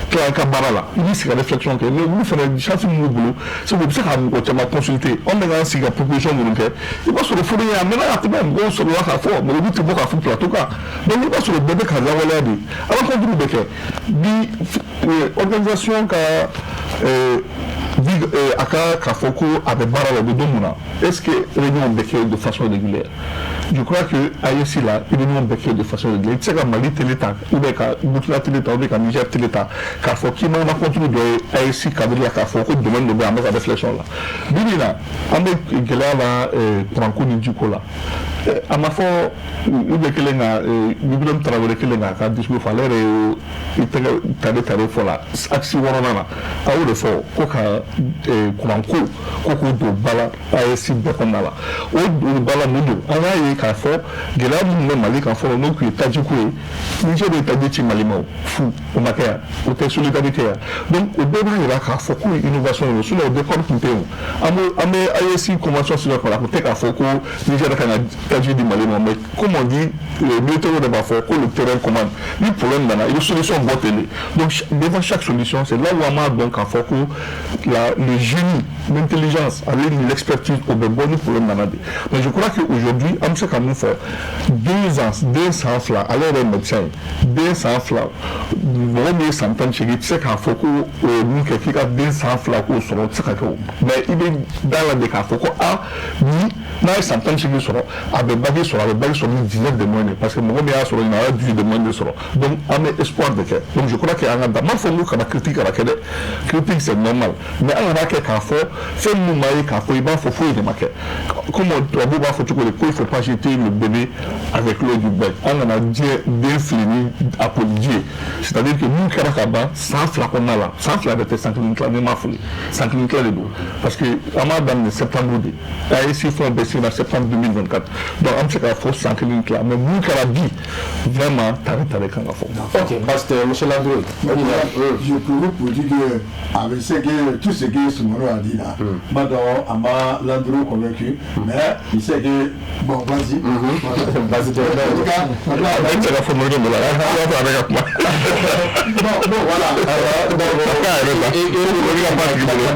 tila i ka baara la, i b'i sigi ka réflexion kɛ. Mais olu fana, chance min b'u bolo, c'est que u bɛ se ka mɔgɔ caman consulter. Anw bɛ k'an sigi ka proposition minnu kɛ, i b'a sɔrɔ furu ye a mɛnna ka tɛmɛ, mɔgɔw sɔrɔla k'a fɔ, mɔgɔ olu tɛ bɔ k'a fɔ plateau kan. Donc i b'a sɔrɔ bɛɛ bɛ ka lawaleya de, rencontre bɛ kɛ bi, organisation ka a ka k'a fɔ ko a bɛ baara la, o bɛ don mun na? Est-ce que réunion bɛ kɛ de façon régulière? Je crois que AES la, réunion bɛ kɛ de façon régulière. I tɛ se ka Mali télé ta, ou bien ka Burkina télé ta, ou bien ka Niger télé ta, k'a fɔ k'i ma rencontre dɔ ye AES cadre la, k'a fɔ ko domaine dɔ bɛ yen, an bɛ ka réflexion la. Bi bi in na, an bɛ gɛlɛya la kuranko ni jiko la. A ma fɔ u bɛ kelen ka Ibrahim Traoré kelen k'a ka discours fɔ, ale yɛrɛ ye i tɛgɛ tare tare fɔ la, axe wɔɔrɔnan na, a y'o de fɔ ko ka kuranko ko k'o don ba la AES bɛɛ kɔnɔna la. O don ba la mun don? An y'a ye k'a fɔ gɛlɛya minnu bɛ Mali kan fɔlɔ, n'o tun ye tajiko ye, Niger bɛ taji ci Mali ma, o fu o ma kɛ yan, o tɛ solidarité yan. Donc o bɛɛ b'a jira k'a fɔ k'o ye innovation ye. Sinon o départ tun tɛ yen o. An bɛ AES convention signé kɔnɔ, a tun tɛ k'a fɔ ko Niger kan ka taji di Mali ma. Mais comme on dit, les militaires de b'a fɔ ko le terrain commande, ni problème nana, i bɛ solution bɔ ten de. Donc devant chaque solution, c'est là où an b'a dɔn k'a fɔ ko le génie, l'intelligence avec l'expertise, o bɛ bɔ ni problème nana de. Mais je crois que aujourd'hui, an bɛ se ka mun fɔ? 2 ans, den san 2, ale yɛrɛ ye médecin ye, den san 2, mɔgɔ min ye san 18, i tɛ se k'a fɔ ko o ye mun kɛ k'i ka den san 2 k'o sɔrɔ, o tɛ se ka kɛ o. Mais i bɛ da la de k'a fɔ ko a ni n'a ye san 18 sɔrɔ, a bɛ bac sɔrɔ, a bɛ bac sɔrɔ ni 19 de moyenne, parce que mɔgɔ min y'a sɔrɔ ɲinan, a y'a 18 de moyenne de sɔrɔ. Donc an bɛ espoir de kɛ. Donc je crois que an ka da, n m'a fɔ ko kana critique kana kɛ dɛ, critique c'est normal, mais an kana kɛ k'a fɔ fɛn minnu ma ye k'a fɔ i b'a fɔ foyi de ma kɛ. Comme tubabu b'a fɔ cogo di ko il faut pas jeter le bébé avec l'eau du bain, an kana diɲɛ den fili ni a koliji ye. C'est à dire que mun kɛra ka ban san 2 kɔnɔna la, san 2 bɛɛ tɛ, san kelen tila, ne m'a foli, san kelen tila de don, parce que an b'a daminɛ septembre de, AES fɛnw bɛɛ signa septembre 2024, donc an bɛ se k'a fɔ san kelen tila. Mais mun kɛra bi, vraiment, tare tare kan ka fɔ. Ok, basi tɛ, monsieur Landry. Je profite pour dire que avec ce que tout ce que Soumano a dit là, moi donc, a m'a Landry convaincu, mais il sait que bon, vas-y. Basi tɛ. En tout cas, A bɛ se ka fɔ mɔgɔ dɔ la, a b'a fɔ a bɛ ka kuma. Bon, voilà.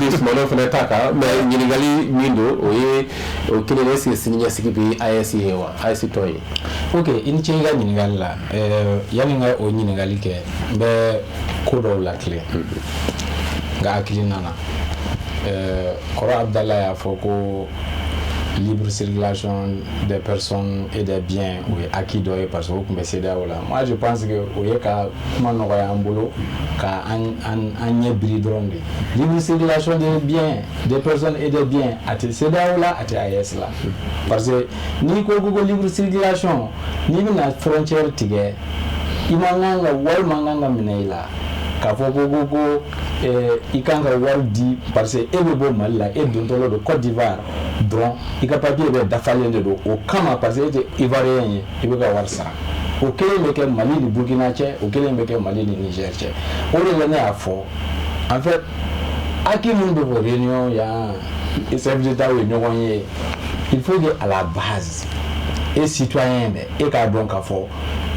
E Sumano fana ta kan, mais ɲininkali min don, o ye o kelen, est ce que sini ɲɛsigi bɛ AES ye wa, AES tɔn ye? Ok, i ni ce i ka ɲininkali la. Yanni n ka o ɲininkali kɛ, n bɛ ko dɔw latilen n ka hakilina na. Kɔrɔ Abdala y'a fɔ ko libre circulation des personnes et des biens, o ye acquis dɔ ye, parce que o tun bɛ CEDEAO la. Moi, je pense que o ye ka kuma nɔgɔya an bolo, ka an ɲɛ biri dɔrɔn de. Libre circulation des biens, des personnes et des biens, a tɛ CEDEAO la, a tɛ AES la, parce que n'i ko libre circulation, n'i bɛna frontière tigɛ, i man kan ka wari man kan ka minɛ i la. K'a fɔ ko i kan ka wari di parce que e bɛ bɔ Mali la, e dontɔla don Côte d'Ivoire dɔrɔn, i ka papier bɛɛ dafalen de don o kama, parce que e tɛ Ivoirien ye, i bɛ ka wari sara. O kelen bɛ kɛ Mali ni Burkina cɛ, o kelen bɛ kɛ Mali ni Niger cɛ. O de la ne y'a fɔ, en fait, acquis minnu bɛ fɔ réunion yan, chef d'État ye ɲɔgɔn ye, il faut que à la base, e citoyen bɛ e k'a dɔn k'a fɔ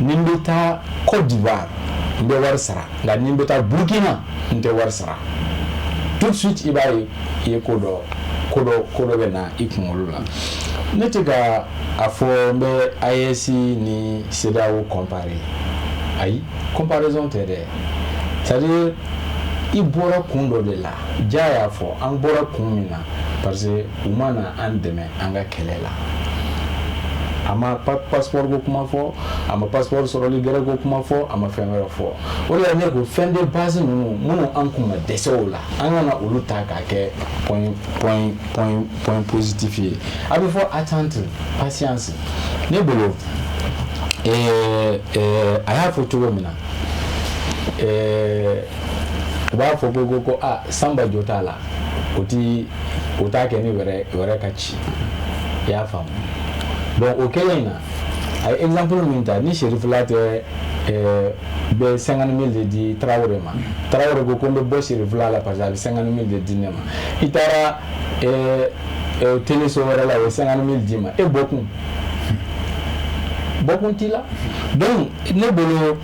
ni n bɛ taa Côte d'Ivoire, n bɛ wari sara, nka ni n bɛ taa Burkina, n tɛ wari sara. Tout de suite, i b'a ye i ye ko dɔ bɛ na i kunkolo la. Ne tɛ ka a fɔ n bɛ AES ni CEDEAO comparer, ayi, comparaison tɛ dɛ. C'est à dire, i bɔra kun dɔ de la. Ja y'a fɔ an bɔra kun min na, parce que u ma na an dɛmɛ an ka kɛlɛ la. A ma passeport ko kuma fɔ, a ma passeport sɔrɔli gɛrɛ ko kuma fɔ, a ma fɛn wɛrɛ fɔ. O de la ne ko fɛn de base ninnu minnu an kun ma dɛsɛ o la, an kana olu ta k'a kɛ point positif ye. A bɛ fɔ attente, patience. Ne bolo, a y'a fɔ cogo min na, u b'a fɔ ko a sanba jo t'a la, o ti o t'a kɛ ni wɛrɛ wɛrɛ ka ci, i y'a faamu. Donc o kɛlen in na, a ye exemple min ta, ni Serifila tɛ bɛ 50 000 de di Tarawele ma, Tarawele ko n bɛ bɔ Serifila la parce que a bɛ 50 000 de di ne ma. I taara teleso wɛrɛ la, o ye 50 000 d'i ma, e bɔkun t'i la. Donc ne bolo,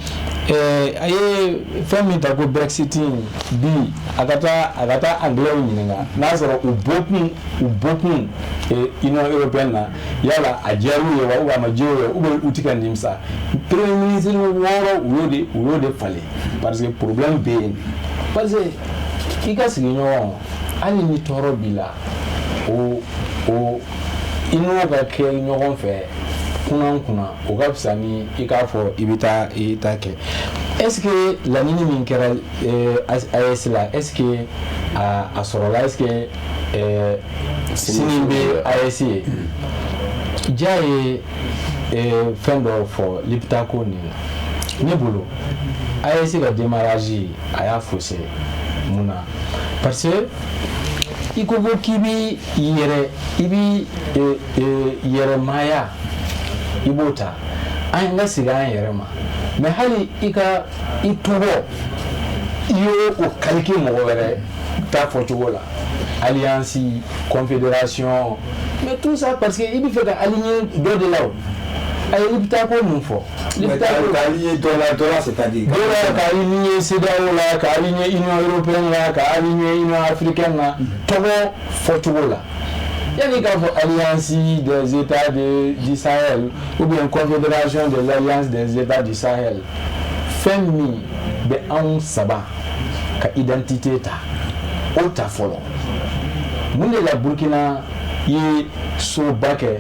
a ye fɛn min ta ko Brexit in bi, a ka taa Anglais ɲininka n'a sɔrɔ u bɔkun Union européenne na, yala a diyara u ye wa, ou a ma diya u ye, ou bien u ti ka nimisa. Premier ministre wɔɔrɔ, u y'o de falen parce que problème bɛ yen, parce que i ka sigiɲɔgɔn, hali ni tɔɔrɔ b'i la, o i n'o ka kɛ ɲɔgɔn fɛ kunna kunna, o ka fisa ni i k'a fɔ i bɛ taa i ta kɛ. Est ce que laɲini min kɛra AES la, est ce que a sɔrɔla? Est ce que sini bɛ AES ye? Ja ye fɛn dɔ fɔ Liptako nin na. Ne bolo, AES ka démarrage, a y'a faussé. Mun na? Parce que i ko k'i bi yɛrɛ, i bi yɛrɛmaaya, i b'o ta, an ka segin an yɛrɛ ma. Mais hali i ka i tɔgɔ, i y'o o calquer mɔgɔ wɛrɛ ta fɔcogo la, alliance, confédération, mais tout ça parce que i bɛ fɛ ka aligner dɔ de la. O a ye Liptako mun fɔ? Liptako ka aligner dɔ la, c'est-à-dire? Dɔ la, ka aligner CEDEAO la, ka aligner Union européenne la, ka aligner Union africaine la, tɔgɔ fɔcogo la. Yanni k'a fɔ alliance des États du Sahel ou bien confédération de l'alliance des États du Sahel, fɛn min bɛ anw saba ka identité ta, o ta fɔlɔ. Mun de la Burkina ye soba kɛ?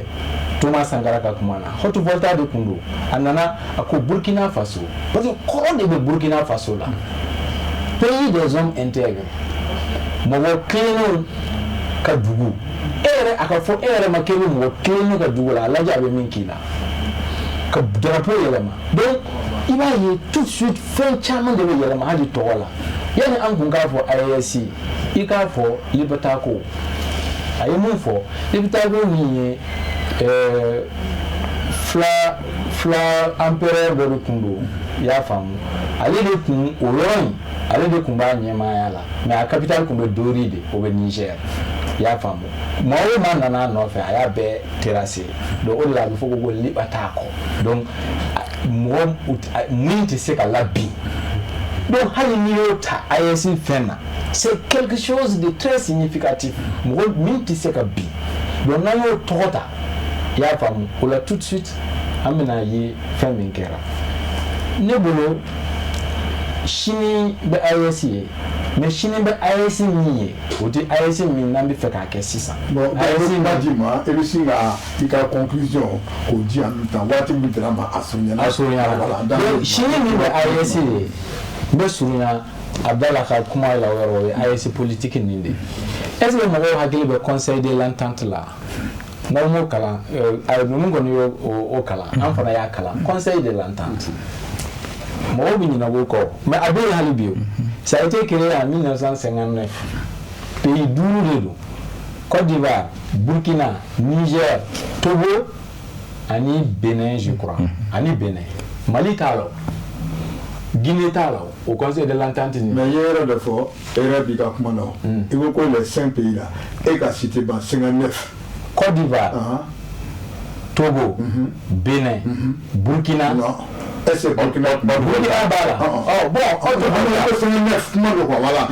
Thomas Sankara ka kuma na, Haute Volta de kun don. A nana, a ko Burkina Faso, parce que kɔrɔ de bɛ Burkina Faso la, pays des hommes intègres, mɔgɔ tilennenw ka dugu. E yɛrɛ, a ka fɔ e yɛrɛ ma k'e bɛ mɔgɔ tilennen ka dugu la, a lajɛ a bɛ min k'i la, ka drapeau yɛlɛma. Donc i b'a ye tout de suite, fɛn caman de bɛ yɛlɛma hali tɔgɔ la. Yanni an kun k'a fɔ AES, i k'a fɔ Liptako. A ye mun fɔ? Liptako min ye fila empereur dɔ de kun don, i y'a faamu. Ale de kun o yɔrɔ in, ale de kun b'a ɲɛmaaya la, mais a capitale kun bɛ Dori de, o bɛ Niger, i y'a faamu. Maa o maa nana a nɔfɛ, a y'a bɛɛ terrasser. Donc o de la a bɛ fɔ ko liba t'a kɔ. Donc mɔgɔ min tɛ se ka labin. Donc hali n'i y'o ta AES fɛn na, c'est quelque chose de très significatif, mɔgɔ min tɛ se ka bin. Donc n'an y'o tɔgɔ ta, i y'a faamu, o la tout de suite an bɛna ye fɛn min kɛra. Ne bolo, sini bɛ AES ye, mais sini bɛ AES min ye, o tɛ AES min n'an bɛ fɛ k'a kɛ sisan. Bon, AES b'a d'i ma, e bɛ sin ka i ka conclusion k'o di yan tan, waati min dira ma, a surunyana. A surunyana. Donc sini min bɛ AES ye, n bɛ surunya Abdala ka kuma la, o yɔrɔ o ye AES politique nin de. Est ce que mɔgɔw hakili bɛ Conseil de l'entente la? N'aw m'o kalan, ninnu kɔni y'o o kalan, an fana y'a kalan. Conseil de l'entente, mɔgɔw bɛ ɲinɛ o kɔ, mais a bɛ yen hali bi. O Ça a été créé en 1959. Pays duuru de don: Côte d'Ivoire, Burkina, Niger, Togo ani Bénin, je crois, ani Bénin. Mali t'a la, Guinée t'a la au Conseil de l'entente ni. Mais i ye yɔrɔ dɔ fɔ, erreur b'i ka kuma na o. I ko ko les cinq pays là, e ka cité ban 59. Côte d'Ivoire, Togo, Bénin, Burkina. Non. Est-ce que Burkina Burkina b'a la. Oh bon, oh, ko 59 kuma don quoi, voilà.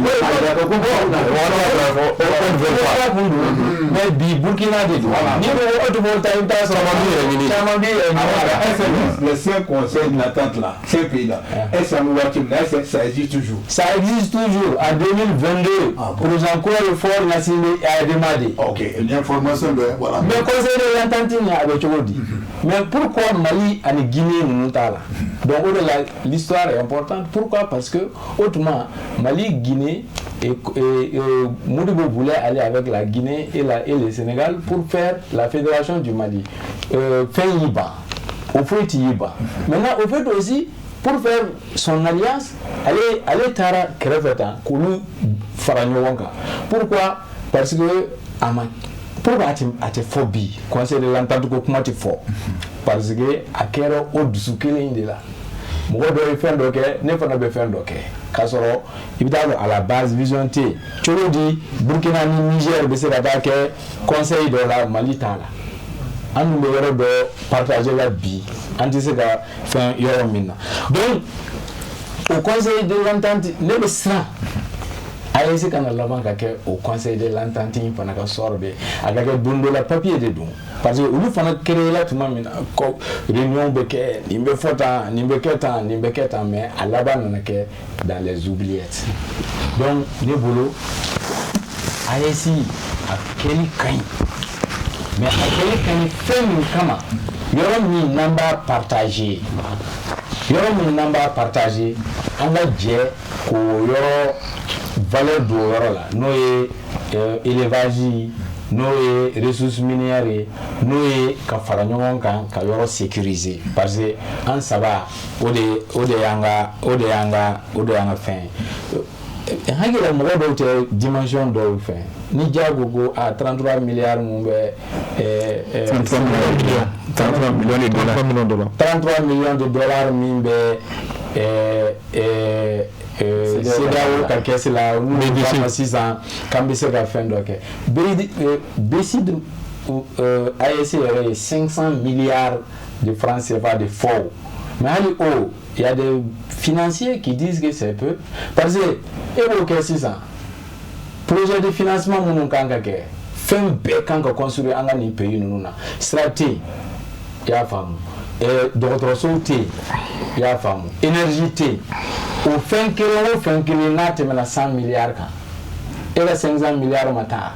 Mais bi Burkina de don. N'i ko Haute-Volta, i bɛ taa sɔrɔ caman b'i yɛrɛ ɲini. Est-ce que les cinq conseils de l'entente là, ces pays là, est-ce que waati min na, est-ce que ça existe toujours? Ça existe toujours en 2022. Ah bon. Président Kura Faure Gnassingbé Eyadéma de. Ok, l'information de voilà. Mais Conseil de l'entente nin, a bɛ cogo di? Mais pourquoi Mali ani Guinée ninnu t'a la? Donc o de la, l'histoire est importante. Pourquoi? Parce que autrement, Mali, Guinée et Modibo voulait aller avec la Guinée et le Sénégal pour faire la fédération du Mali. Fɛn y'i ban, o foyi ti y'i ban. Maintenant, au fait aussi, pour faire son alliance, ale taara kɛrɛfɛ tan k'olu fara ɲɔgɔn kan. Pourquoi? Parce que a ma, pourquoi a tɛ fɔ bi Conseil de l'entente ko kuma tɛ fɔ? Parce que a kɛra o dusu kelen in de la. Mɔgɔ dɔ ye fɛn dɔ kɛ, ne fana bɛ fɛn dɔ kɛ, k'a sɔrɔ i bɛ taa sɔrɔ à la base vision tɛ yen. Cogo di Burkina ni Niger bɛ se ka taa kɛ conseil dɔ la, Mali t'a la? An dun bɛ yɔrɔ dɔ partager la bi, an tɛ se ka fɛn yɔrɔ min na. Donc au Conseil de l'entente, ne bɛ siran AES kana laban ka kɛ o Conseil de l'entente in fana ka sort bɛ a ka kɛ don dɔ la papier de don, parce que olu fana créé la tuma min na, ko réunion bɛ kɛ, nin bɛ fɔ tan, nin bɛ kɛ tan, nin bɛ kɛ tan, mais a laban nana kɛ dans les oubliettes. Donc ne bolo, AES a kɛli ka ɲi, mais a kɛli ka ɲi fɛn min kama, yɔrɔ min n'an b'a partager, yɔrɔ min n'an b'a partager, an ka jɛ k'o yɔrɔ valeur don o yɔrɔ la, n'o ye élevage, n'o ye ressources minières ye, n'o ye ka fara ɲɔgɔn kan ka yɔrɔ sécuriser, parce que an saba o de y'an ka o de y'an ka o de y'an ka fɛn ye. N hakili la, mɔgɔ dɔw tɛ dimension dɔw fɛ ni diya ko a 33 milliards mun bɛ 33 millions, 33 millions de dollars. 33 millions de dollars. 33 millions de dollars min bɛ CEDEAO ka caisse la, n'u b'a ma sisan k'an bɛ se ka fɛn dɔ kɛ. BCID AES yɛrɛ ye 500 milliards de francs CFA de fɔ, mais hali o, il y a des financiers qui disent que c'est peu, parce que e b'o kɛ sisan, projet de financement minnu kan ka kɛ, fɛn bɛɛ kan ka construire an ka nin pays ninnu na, sira tɛ yen, i y'a faamu, dɔgɔtɔrɔsow tɛ yen, i y'a faamu, énergie tɛ yen. O fɛn kelen o fɛn kelen n'a tɛmɛna 100 milliards kan, e ka 500 milliards ma taa.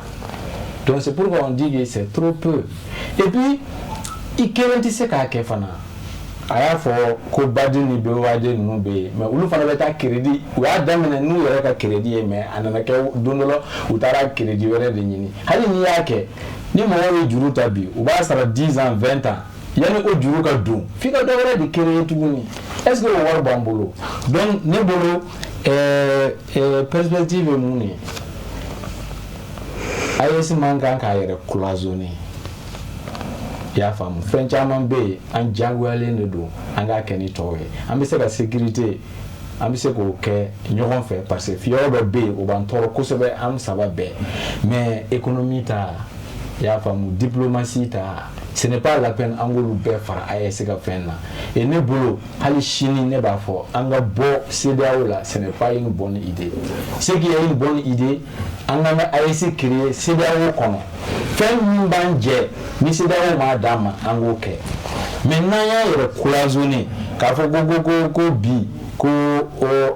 Donc c'est pourquoi on dit que c'est trop peu. Et puis i kelen tɛ se k'a kɛ fana. A y'a fɔ ko BAD ni BOAD ninnu bɛ yen, mais olu fana bɛ taa crédit. U y'a daminɛ n'u yɛrɛ ka crédit ye, mais a nana kɛ don dɔ la, u taara crédit wɛrɛ de ɲini. Hali n'i y'a kɛ, ni mɔgɔw ye juru ta bi, u b'a sara 10 ans, 20 ans, yanni o juru ka don, f'i ka dɔ wɛrɛ de créer tuguni. Est ce que o wari b'an bolo? Donc ne bolo, perspective ye mun ye? AES man kan k'a yɛrɛ cloisonner, i y'a faamu. Fɛn caman bɛ yen, an diyagoyalen de don an k'a kɛ ni tɔw ye. An bɛ se ka sécurité, an bɛ se k'o kɛ ɲɔgɔn fɛ, parce que yɔrɔ dɔ bɛ yen, o b'an tɔɔrɔ kosɛbɛ, an saba bɛɛ. Mais économie ta, i y'a faamu, diplomatie ta, ce n'est pas la peine an k'olu bɛɛ fara AES ka fɛn na. Et ne bolo, hali sini ne b'a fɔ, an ka bɔ CEDEAO la, ce n'est pas une bonne idée. Ce qui est une bonne idée, an k'an ka AES créer CEDEAO kɔnɔ. Fɛn min b'an jɛ ni CEDEAO m'a d'an ma, an k'o kɛ. Mais n'an y'a yɛrɛ cloisonner k'a fɔ ko bi ko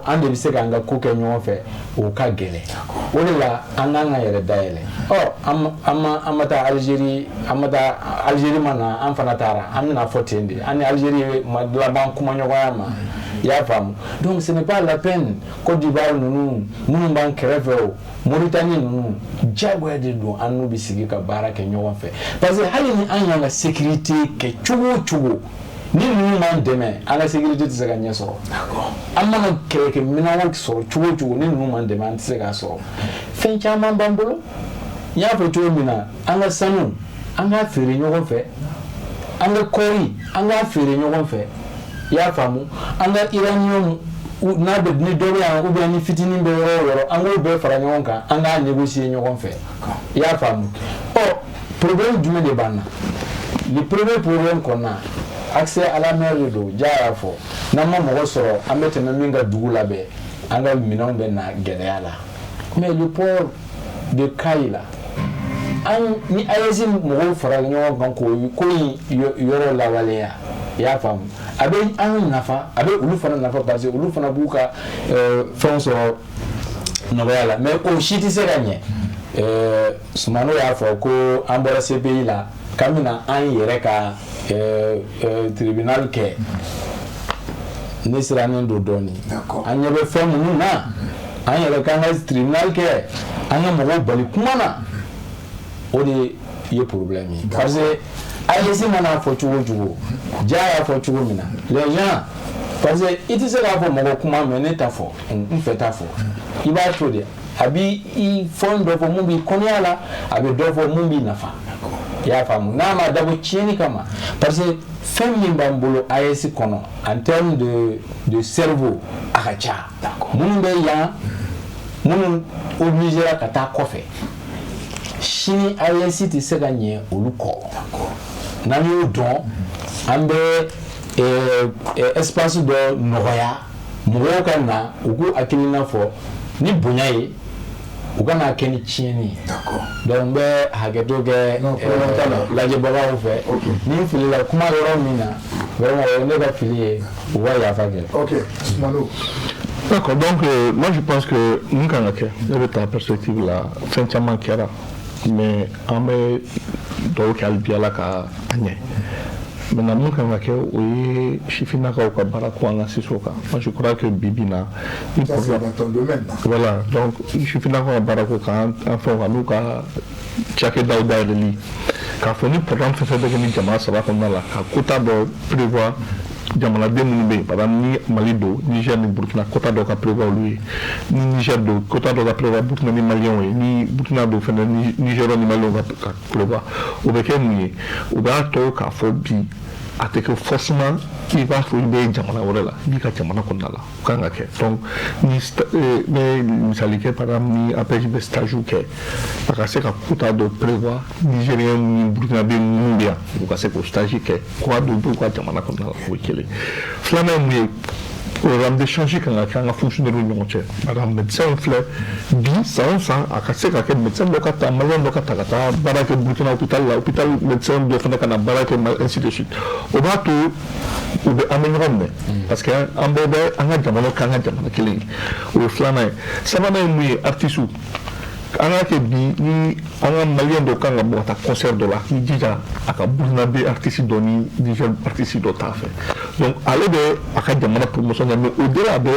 an de bɛ se k'an ka ko kɛ ɲɔgɔn fɛ, o ka gɛlɛn. O de la an k'an ka yɛrɛ dayɛlɛ. Ɔ an ma taa Algérie, an ma taa Algérie ma na, an fana taara, an bɛna fɔ ten de, an ni Algérie ma laban kumaɲɔgɔnya ma, i y'a faamu. Donc ce n'est pas la peine. Côte d'Ivoire ninnu minnu b'an kɛrɛfɛ, o Mauritanie ninnu, diyagoya de don an n'u bɛ sigi ka baara kɛ ɲɔgɔn fɛ, parce que hali ni an y'an ka sécurité kɛ cogo o cogo, Ni ninnu m'an dɛmɛ, an ka sécurité tɛ se ka ɲɛ sɔrɔ. An mana kɛlɛkɛminɛnw sɔrɔ cogo o cogo, ni ninnu m'an dɛmɛ, an tɛ se k'a sɔrɔ. Fɛn caman b'an bolo. N y'a fɔ cogo min na, an ka sanu, an k'a feere ɲɔgɔn fɛ, an ka kɔɔri, an k'a feere ɲɔgɔn fɛ, i y'a faamu? An ka uranium n'a bɛ ni dɔ bɛ yan ou bien ni fitinin bɛ yɔrɔ o yɔrɔ, an k'o bɛɛ fara ɲɔgɔn kan, an k'a négocier ɲɔgɔn fɛ, i y'a faamu? Ɔ, problème jumɛn de b'an na? Le premier problème qu'on a, accès à la mer de don. Ja y'a fɔ, n'an ma mɔgɔ sɔrɔ, an bɛ tɛmɛ min ka dugu labɛn, an ka minɛnw bɛ na gɛlɛya la. Mais le port de Kayes la, an ni AES mɔgɔw farala ɲɔgɔn kan k'o ko in yɔrɔ lawaleya, i y'a faamu? A bɛ an nafa, a bɛ olu fana nafa, parce que olu fana b'u ka fɛnw sɔrɔ nɔgɔya la. Mais o si tɛ se ka ɲɛ. Sumano y'a fɔ ko an bɔra CPI la, k'an bɛna an yɛrɛ ka tribunal kɛ. Ne sirannen don dɔɔnin. An ɲɛ bɛ fɛn minnu na, an yɛrɛ k'an ka tribunal kɛ, an ka mɔgɔw bali kuma na, o de ye problème ye. Parce que AES mana fɔ cogo o cogo, ja y'a fɔ cogo min na, les gens, parce que i tɛ se k'a fɔ mɔgɔ kuma mais ne ta fɔ, n fɛ ta fɔ, i b'a to de, a b'i i fɛn dɔ fɔ mun b'i kɔnɔya la, a bɛ dɔ fɔ mun b'i nafa, i y'a faamu? N'a ma dabɔ tiɲɛni kama, parce que fɛn min b'an bolo AES kɔnɔ en termes de cerveau, a ka ca. Minnu bɛ yan, minnu obligéra ka taa kɔfɛ, sini AES tɛ se ka ɲɛ olu kɔ. N'an y'o dɔn, an bɛ espace dɔ nɔgɔya mɔgɔw ka na, u k'u hakilina fɔ ni bonya ye, u kana kɛ ni tiɲɛni ye. Donc n bɛ hakɛto kɛ lajɛbagaw fɛ, ni n filila kuma yɔrɔ min na, vraiment o ye ne ka fili ye, u ka yafa kɛ. Ok, Soumano. D'accord, donc moi je pense que mun kan ka kɛ, ne bɛ ta perspective la, fɛn caman kɛra, mais an bɛ dugawu kɛ hali bi Ala ka a ɲɛ. Maintenant, mun kan ka kɛ, o ye sifinnakaw ka baara ko an ka sinsin o kan. Moi je crois que bi bi in na ni Ça, c'est dans ton domaine. Voilà, donc sifinnakaw ka baara ko kan, an fɛnw kan, n'u ka cakɛdaw dayɛlɛli, k'a fɔ ni programme fɛn fɛn bɛ kɛ ni jamana saba kɔnɔna la, ka quota dɔ prévoir jamanaden minnu bɛ yen. Par exemple, ni Mali don, Niger ni Burkina, quota dɔ ka prévoir olu ye, ni Niger don, quota dɔ ka prévoir Burkina ni Maliyɛnw ye, ni Burkina don fɛnɛ, ni Niger ni Maliyɛnw ka prévoir. O bɛ kɛ mun ye? O b'a to k'a fɔ bi, a tɛ kɛ forcément i b'a fɔ i bɛ jamana wɛrɛ la, i b'i ka jamana kɔnɔna la, o kan ka kɛ. Donc ni n bɛ misali kɛ, par exemple ni APEJ bɛ stage kɛ, a ka se ka quota dɔ prévoir Nigérien ni Burkinabé minnu bɛ yan, u ka se k'o stage kɛ, kura dɔw b'u ka jamana kɔnɔna la. O ye kelen. Filanan ye mun ye? Programme d'échange kan ka kɛ an ka fonctionnaires ni ɲɔgɔn cɛ. Par exemple, médecin filɛ bi, san o san a ka se ka kɛ médecin dɔ ka ta, Malien dɔ ka ta ka taa baara kɛ Burkina hôpital la, hôpital médecin dɔ fana ka na baara kɛ, ainsi de suite. O b'a to u bɛ an bɛ ɲɔgɔn minɛ, parce que an bɛɛ bɛ an ka jamana k'an ka jamana kelen ye. O ye filanan ye. Sabanan ye mun ye? Artistes, an k'a kɛ bi, ni an ka Malien dɔ kan ka bɔ ka taa concert dɔ la, k'i jija a ka Burkinabé artiste dɔ ni Niger artiste dɔ t'a fɛ. Donc ale bɛ a ka jamana promotion kɛ, mais au delà a bɛ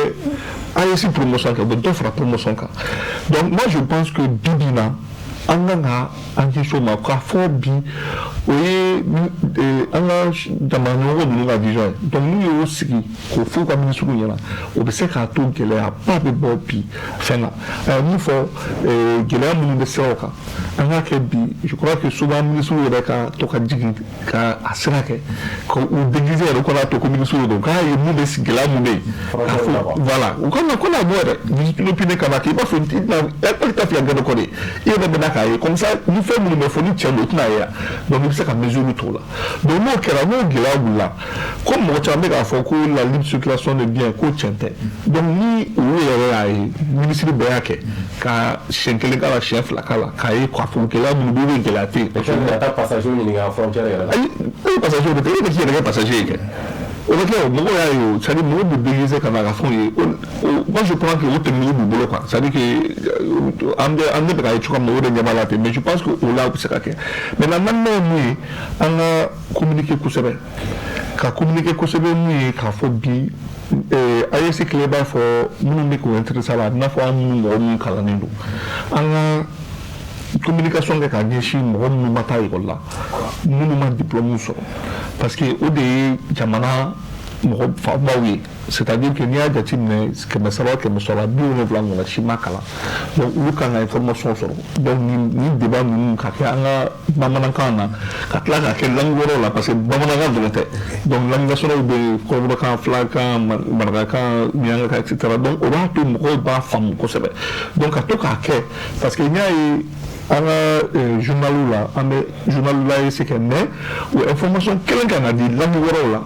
AES promotion kɛ, o bɛ dɔ fara promotion kan. Donc moi je pense que bi bi in na, an kan ka an ɲɛsin o ma, k'a fɔ bi o ye an ka jamana ɲɛmɔgɔ ninnu ka vision ye. Donc n'u y'o sigi k'o f'u ka minisiriw ɲɛna, o bɛ se k'a to gɛlɛyaba bɛ bɔ bi fɛn na. A ye mun fɔ, gɛlɛya minnu bɛ siraw kan, an k'a kɛ bi, je crois que souvent minisiriw yɛrɛ ka to ka jigin ka a sira kɛ, ka u déguiser yɛrɛ, u kana to ko minisiriw don, k'a ye mun bɛ, gɛlɛya mun bɛ yen, k'a fɔ voilà, u kana ko n'a bɔ yɛrɛ inopinée ka na k'i b'a fɔ i tɛna hali t'a f'i ka gɛrɛ kɔ de, i yɛrɛ bɛ na k'a ye comme ça, ni fɛn minnu bɛ fɔ ni tiɲɛ don, i tɛna ye yan. Donc i bɛ se ka mesure t'o la. Donc n'o kɛra, n'o gɛlɛya wulila, ko mɔgɔ caman bɛ k'a fɔ ko la libre circulation de biens, ko tiɲɛ tɛ. Donc ni olu yɛrɛ y'a ye, minisiri bɛɛ y'a kɛ ka siɲɛ kelen k'a la, siɲɛ fila k'a la, k'a ye k'a fɔ gɛlɛya minnu bɛ yen, gɛlɛya tɛ yen. Ka taa passager ɲininka frontière yɛrɛ la. Ayi, e ye passager de kɛ, e bɛ k'i yɛrɛ kɛ passager ye kɛ. O bɛ kɛ o, mɔgɔw y'a ye o, c'est à dire mɔgɔw bɛ déguiser ka na ka fɛnw ye. Moi je crois que o technique b'u bolo quoi, c'est à dire que an bɛ an bɛ k'a ye cogoya min na, o de ɲɛ b'a la ten. Mais je pense que o la o bɛ se ka kɛ. Maintenant, naaninan ye mun ye? An ka communiquer kosɛbɛ, ka communiquer kosɛbɛ. Mun ye? K'a fɔ bi AES tile b'a fɔ minnu bɛ k'u intéressé a la, a bɛ n'a fɔ an minnu mɔgɔ minnu kalannen don, an ka communication kɛ ka ɲɛsin mɔgɔ minnu ma taa ekɔli la, minnu ma diplôme sɔrɔ. Parce que o de ye jamana mɔgɔ fanbaw ye. C'est-à-dire que n'i y'a jateminɛ, 300, 370 ɲɔgɔnna si ma kalan. Donc olu kan ka information sɔrɔ. Donc nin débat ninnu ka kɛ an ka bamanankan na, ka tila ka kɛ langue wɛrɛw la, parce que bamanankan dɔrɔn tɛ. Donc langue nationale bɛ yen, kɔrɔbɔrɔkan, filakan, marakakan, miyankakan, et cetera. Donc o b'a to mɔgɔw b'a faamu kosɛbɛ. Donc ka to k'a kɛ, parce que n y'a ye an ka journaliw la, an bɛ journal l'AES kɛ, mais o information kelen kan ka di langue wɛrɛw la,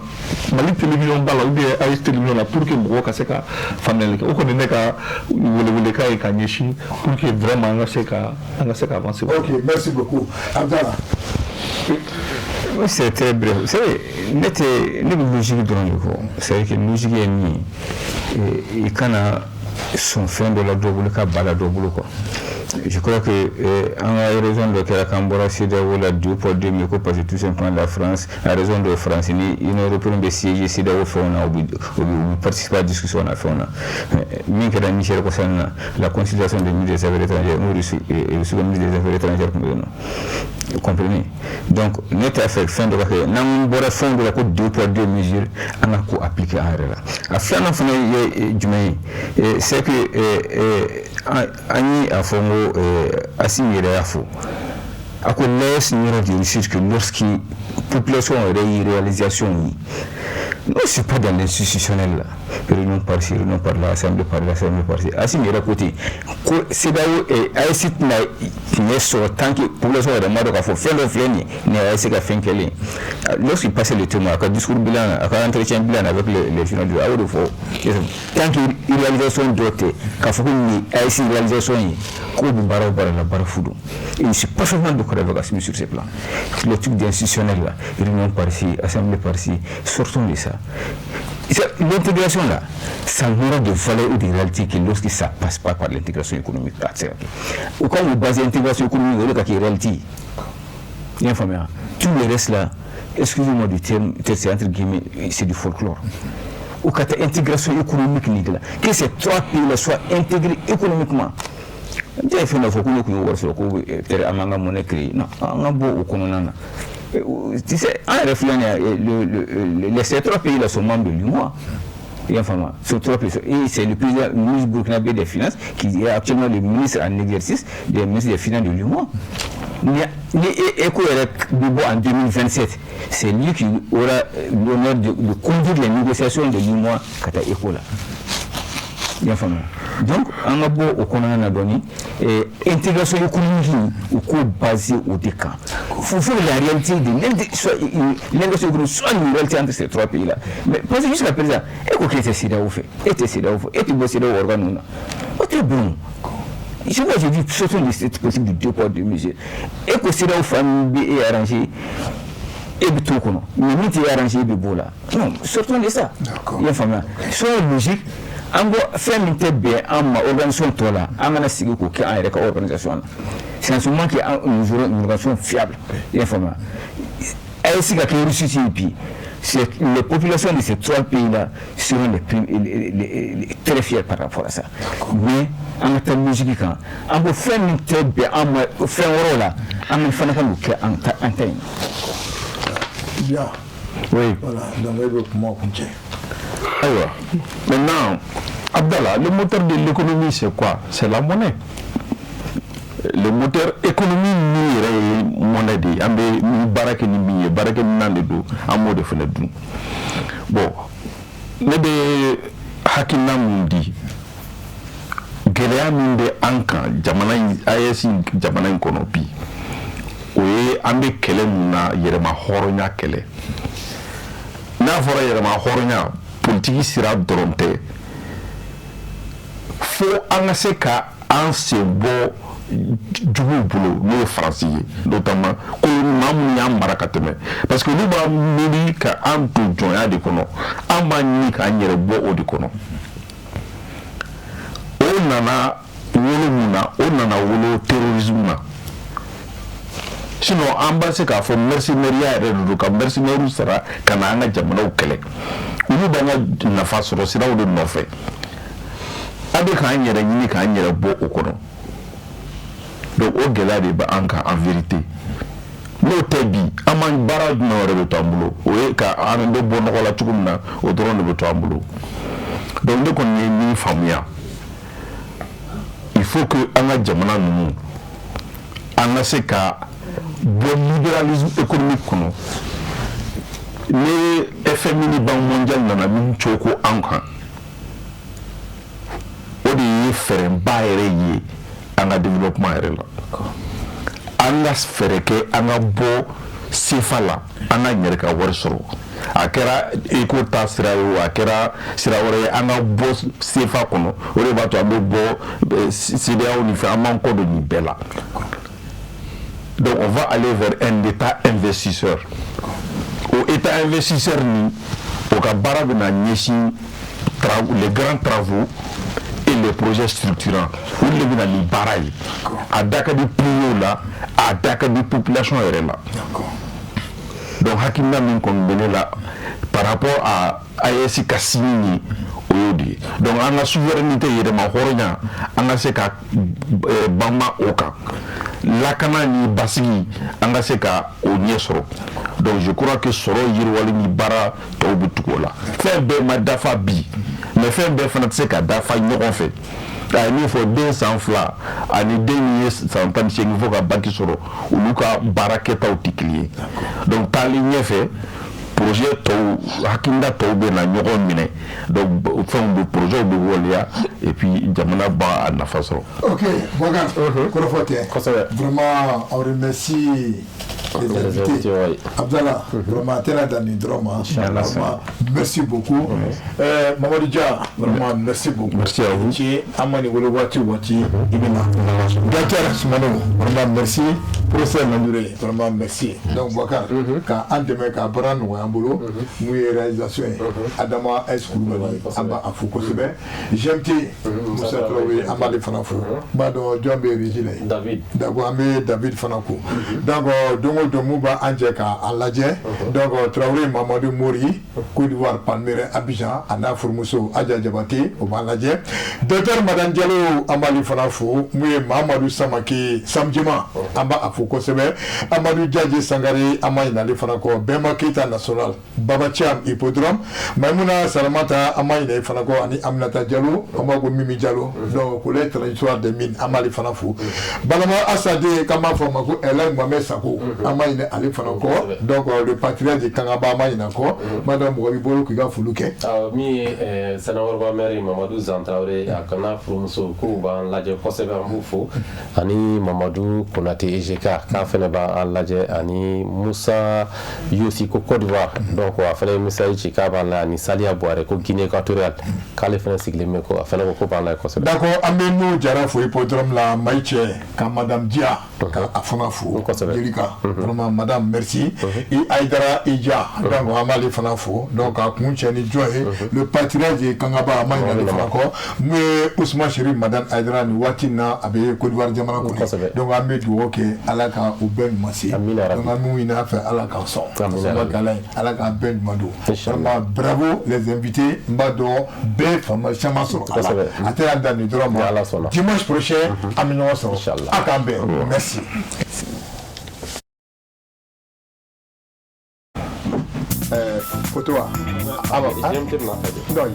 Mali télévision ba la ou bien AES télévision la, pour que mɔgɔw ka se ka faamuyali kɛ. O kɔni, ne ka welewelekan ye ka ɲɛsin pour que vraiment an ka se ka avancer. Ok, merci beaucoup, Abdallah. Oui, c'est très bref. Vous savez, ne tɛ, ne bɛ logique dɔrɔn de kɔ. C'est à dire que logique ye min ye, i kana sɔn fɛn dɔ la dɔ bolo ka ba la dɔ bolo quoi. Je crois que an ka raison dɔ kɛra k'an bɔra CEDEAO la, deux poids deux mesures, ko parce que tout simplement la France a raison de France ni Union européenne bɛ siéger CEDEAO fɛnw na, u bɛ participer à discussion na fɛnw na. Min kɛra Niger kɔsani na, la consultation des ministres des Affaires étrangères, n'o Russie ministre des Affaires étrangères tun bɛ yen nɔ. Vous comprenez? Donc ne t'a fɛ fɛn dɔ ka kɛ n'an bɔra fɛn dɔ la ko deux poids deux mesures, an ka ko appliquer an yɛrɛ la. A filanan fana ye jumɛn ye? C'est que an ye a fɔ n ko Assimi yɛrɛ y'a fɔ, a ko l'AES n'aura de réussite que lorsque population yɛrɛ ye réalisation ye. Non, je suis pas dans l'institutionnel là. Réunion par-ci, réunion par-là, assemblée par-là, assemblée par-ci. Assimi yɛrɛ ko ten ko CEDEAO, AES tɛna tiɲɛ sɔrɔ tant que population yɛrɛ ma dɔn k'a fɔ fɛn dɔ filɛ nin ye, nin ye AES ka fɛn kɛlen. Lorsqu'il passait le témoin, a ka discours bilan na, a ka entretien bilan na avec les journalistes, a y'o de fɔ. Tant que réalisation dɔ tɛ k'a fɔ ko nin ye AES réalisation ye, k'o bɛ baara o baara la, baara fu don. Et je suis parfaitement d'accord avec Assimi sur ce plan. Le truc d'institutionnel là, réunion par-ci, assemblée par-ci, sortons de ça. L'intégration là, ça n'aura de valeur ou de réalité que lorsque ça passe pas par l'intégration économique. Au cas où vous basez l'intégration économique, vous avez réalité. Il y a tout le reste là, excusez-moi du terme, c'est entre guillemets, c'est du folklore. Au cas d'intégration économique, que ces trois pays-là soient intégrés économiquement. N tɛ fɛn dɔ fɔ ko ne tun ye wari sɔrɔ ko peut-être an b'an ka monnaie créer. Non, an ka bɔ o kɔnɔna na. Tu sais, an yɛrɛ filɛ nin ye, ces trois pays là sont membres de l'UEMOA. I y'a faamu? Ces trois pays, et c'est le président, le ministre burkinabé des Finances qui est actuellement le ministre en exercice des ministres des Finances de l'UEMOA. Ni ECO yɛrɛ bɛ bɔ en 2027, c'est lui qui aura l'honneur de conduire les négociations de l'UEMOA ka taa ECO la. I y'a faamuya? Donc an ka bɔ o kɔnɔna na dɔɔni. Intégration économique, u k'o basé o de kan. Faut que la réalité de l'intégration économique soit une réalité entre ces trois pays là. Mais parce que jusqu'à présent, e ko k'e tɛ CEDEAO fɛ, e tɛ CEDEAO fɛ, e tɛ bɔ CEDEAO organe na, o tɛ bon. C'est pourquoi je dis sortons de cette politique du deux poids deux mesures. E ko CEDEAO fan min bɛ e arranger, e bɛ t'o kɔnɔ, mais min tɛ arranger, e bɛ b'o la. Non, sortons de ça. I y'a faamuya? Soyons logique. An ko fɛn min tɛ bɛn an ma organisation tɔ la, an kana sigi k'o kɛ an yɛrɛ ka organisation na. C'est en ce moment que nous aurons une organisation fiable. I y'a faamuya? AES ka kɛ réussite ye bi, les populations de ces trois pays-là seront les très fiers par rapport à ça. Mais an ka taa logique kan, an ko fɛn min tɛ bɛn an ma fɛn wɛrɛw la, an fana ka n'o kɛ an ta an ta in. Bien. Oui. Voilà, donc e bɛ kuma kuncɛ. Ayiwa, maintenant, Abdallah, le moteur de l'économie, c'est quoi? C'est la monnaie. Le moteur économie min yɛrɛ ye monnaie de ye, an bɛ min baara kɛ ni min ye, baarakɛminɛn de don, an b'o de fana dun. Bon, ne bɛ hakilina mun di? Gɛlɛya min bɛ an kan jamana in, AES jamana in kɔnɔ bi, o ye an bɛ kɛlɛ mun na, yɛrɛma hɔrɔnya kɛlɛ. N'a fɔra yɛrɛma hɔrɔnya, politiki sira dɔrɔn tɛ, fo an ka se ka an sen bɔ juguw bolo, n'o ye Faransi ye notamment, ko maa minnu y'an mara ka tɛmɛ, parce que olu b'a miiri ka an don jɔnya de kɔnɔ, an b'a ɲini k'an yɛrɛ bɔ o de kɔnɔ. O nana wolo mun na? O nana wolo terrorisme na. Sinon an b'a se k'a fɔ mercenaires yɛrɛ de don, ka mercenaires sara ka na an ka jamanaw kɛlɛ. Olu b'an ka nafa sɔrɔ siraw de nɔfɛ. An bɛ k'an yɛrɛ ɲini k'an yɛrɛ bɔ o kɔnɔ. Donc o gɛlɛya de bɛ an kan en vérité. N'o tɛ bi, an b'an baara jumɛn wɛrɛ bɛ to an bolo? O ye ka an bɛ bɔ nɔgɔ la cogo min na, o dɔrɔn de bɛ to an bolo. Donc ne kɔni ye min faamuya, il faut que an ka jamana ninnu, an ka se ka bɔ libéralisme économique kɔnɔ. Ni FMI ni Banque mondiale nana min coko an kan, o de ye fɛɛrɛba yɛrɛ ye an ka développement yɛrɛ la. An ka fɛɛrɛ kɛ an ka bɔ CFA la, an ka yɛrɛ ka wari sɔrɔ. A kɛra ECO ta sira ye o, a kɛra sira wɛrɛ ye, an ka bɔ CFA kɔnɔ. O de b'a to an bɛ bɔ CEDEAO ni fɛn, an b'an kɔ don nin bɛɛ la. Donc on va aller vers un état investisseur. O état investisseur ni o ka baara bɛna ɲɛsin les grands travaux et les projets structurants. Olu de bɛna ni baara ye. A da ka di privés la, a da ka di population yɛrɛ la. Donc hakilina min kɔni bɛ ne la par rapport à AES ka sini ye, o y'o de ye. Donc an ka souveraineté, yɛrɛma hɔrɔnya, an ka se ka banba o kan. Lakana ni basigi, an ka se ka o ɲɛ sɔrɔ. Donc je crois que sɔrɔ yiriwali ni baara tɔw bɛ tugu o la. Fɛn bɛɛ ma dafa bi, mais fɛn bɛɛ fana tɛ se ka dafa ɲɔgɔn fɛ. A ye min fɔ, den san 2 ani den min ye san 18 fo ka bac sɔrɔ, olu ka baara kɛtaw tɛ kelen ye. Donc taalen ɲɛfɛ, projet tɔw, hakilina tɔw bɛ na ɲɔgɔn minɛ. Donc fɛnw bɛ, projet bɛ waleya, et puis jamana b'a nafa sɔrɔ. Ok, Bogan, kɔrɔfɔ tɛ. Kosɛbɛ. Vraiment, on remercie les invités. Oui. Abdallah, vraiment, tɛna dan nin dɔrɔn ma. Vraiment, merci beaucoup. Mamadou Dia, vraiment, merci beaucoup. Merci à vous. Ci an ma nin wele waati o waati, i bɛ na. Docteur Soumano, vraiment, merci. Professeur Landouré, vraiment, merci. Donc, Boubacar, ka an dɛmɛ ka baara nɔgɔya an bolo, mun ye réalisation ye, Adama S Kulubali, an b'a fo kosɛbɛ. GMT, Musa Traoré, an b'ale fana fo. N b'a dɔn jɔn bɛ régie la yen. David. D'accord, an bɛ David fana ko. Donc, don o don mun b'an jɛ k'an lajɛ. Donc, Traoré Mamadou Mori, Côte d'Ivoire, Palmeiras, Abidjan, a n'a furumuso Adja Jabate, o b'an lajɛ. Docteur Madame Diallo, an b'ale fana fo. Mun ye Mamadou Samake Samjema, an b'a fo kosɛbɛ. Amadou Diadje Sangare, an ma ɲinɛ ale fana kɔ. Bɛnba Keita National, Baba Thiam Hippodrome, Maimouna Salamata, an ma ɲinɛ fana kɔ, ani Aminata Diallo, an b'a ko Mimi Diallo. Donc, collège trajectoire des mines, an b'ale fana fo. Balama Asade, k'an b'a fɔ a ma ko Ɛlɛn Mohamed Sako, an ma ɲinɛ ale fana kɔ. Donc, le patriote de Kangaba, an ma ɲinɛ kɔ. N b'a dɔn mɔgɔ b'i bolo k'i ka foli kɛ. Min ye Sanankɔrɔba maire Mamadu Zan Traoré, a kana furumuso k'u b'an lajɛ kosɛbɛ, an b'u fo. Ani Mamadu Konate EGK, k'a fana b'an lajɛ. Ani Musa Yosi ko Côte d'Ivoire, donc a fana ye message ci k'a b'an lajɛ. Ani Saliya Buware ko Guinée équatoriale, k'ale fana sigilen bɛ, ko a fana ko b'an lajɛ kosɛbɛ. D'accord, an bɛ n'u Jara fo hippodrome la, Mayi cɛ ka Madame Dia ka a fana fo. Kosɛbɛ. Jelika, vraiment madame, merci. I Aïdara Ija, donc an b'ale fana fo. Donc a kun cɛ ni jɔn ye, le patriote de Kangaba, an ma ɲinɛ ale fana kɔ. Mun ye Ousmane Chérif Madame Aïdara, nin waati in na a bɛ Côte d'Ivoire jamana kɔnɔ. Donc an bɛ dugawu kɛ Ala ka u bɛɛ ɲuman se. Donc an bɛ mun ɲini a fɛ, Ala k'an sɔn. Ala ye Ala k'an bɛɛ ɲuman don. Vraiment, bravo les invités. N b'a dɔn bɛɛ faama caman sɔrɔ a la. A tɛna dan nin dɔrɔn ma. Dimanche prochain, an bɛ ɲɔgɔn sɔrɔ. A k'an bɛn. Merci. Koto wa? GMT bɛna fɛ de. Non.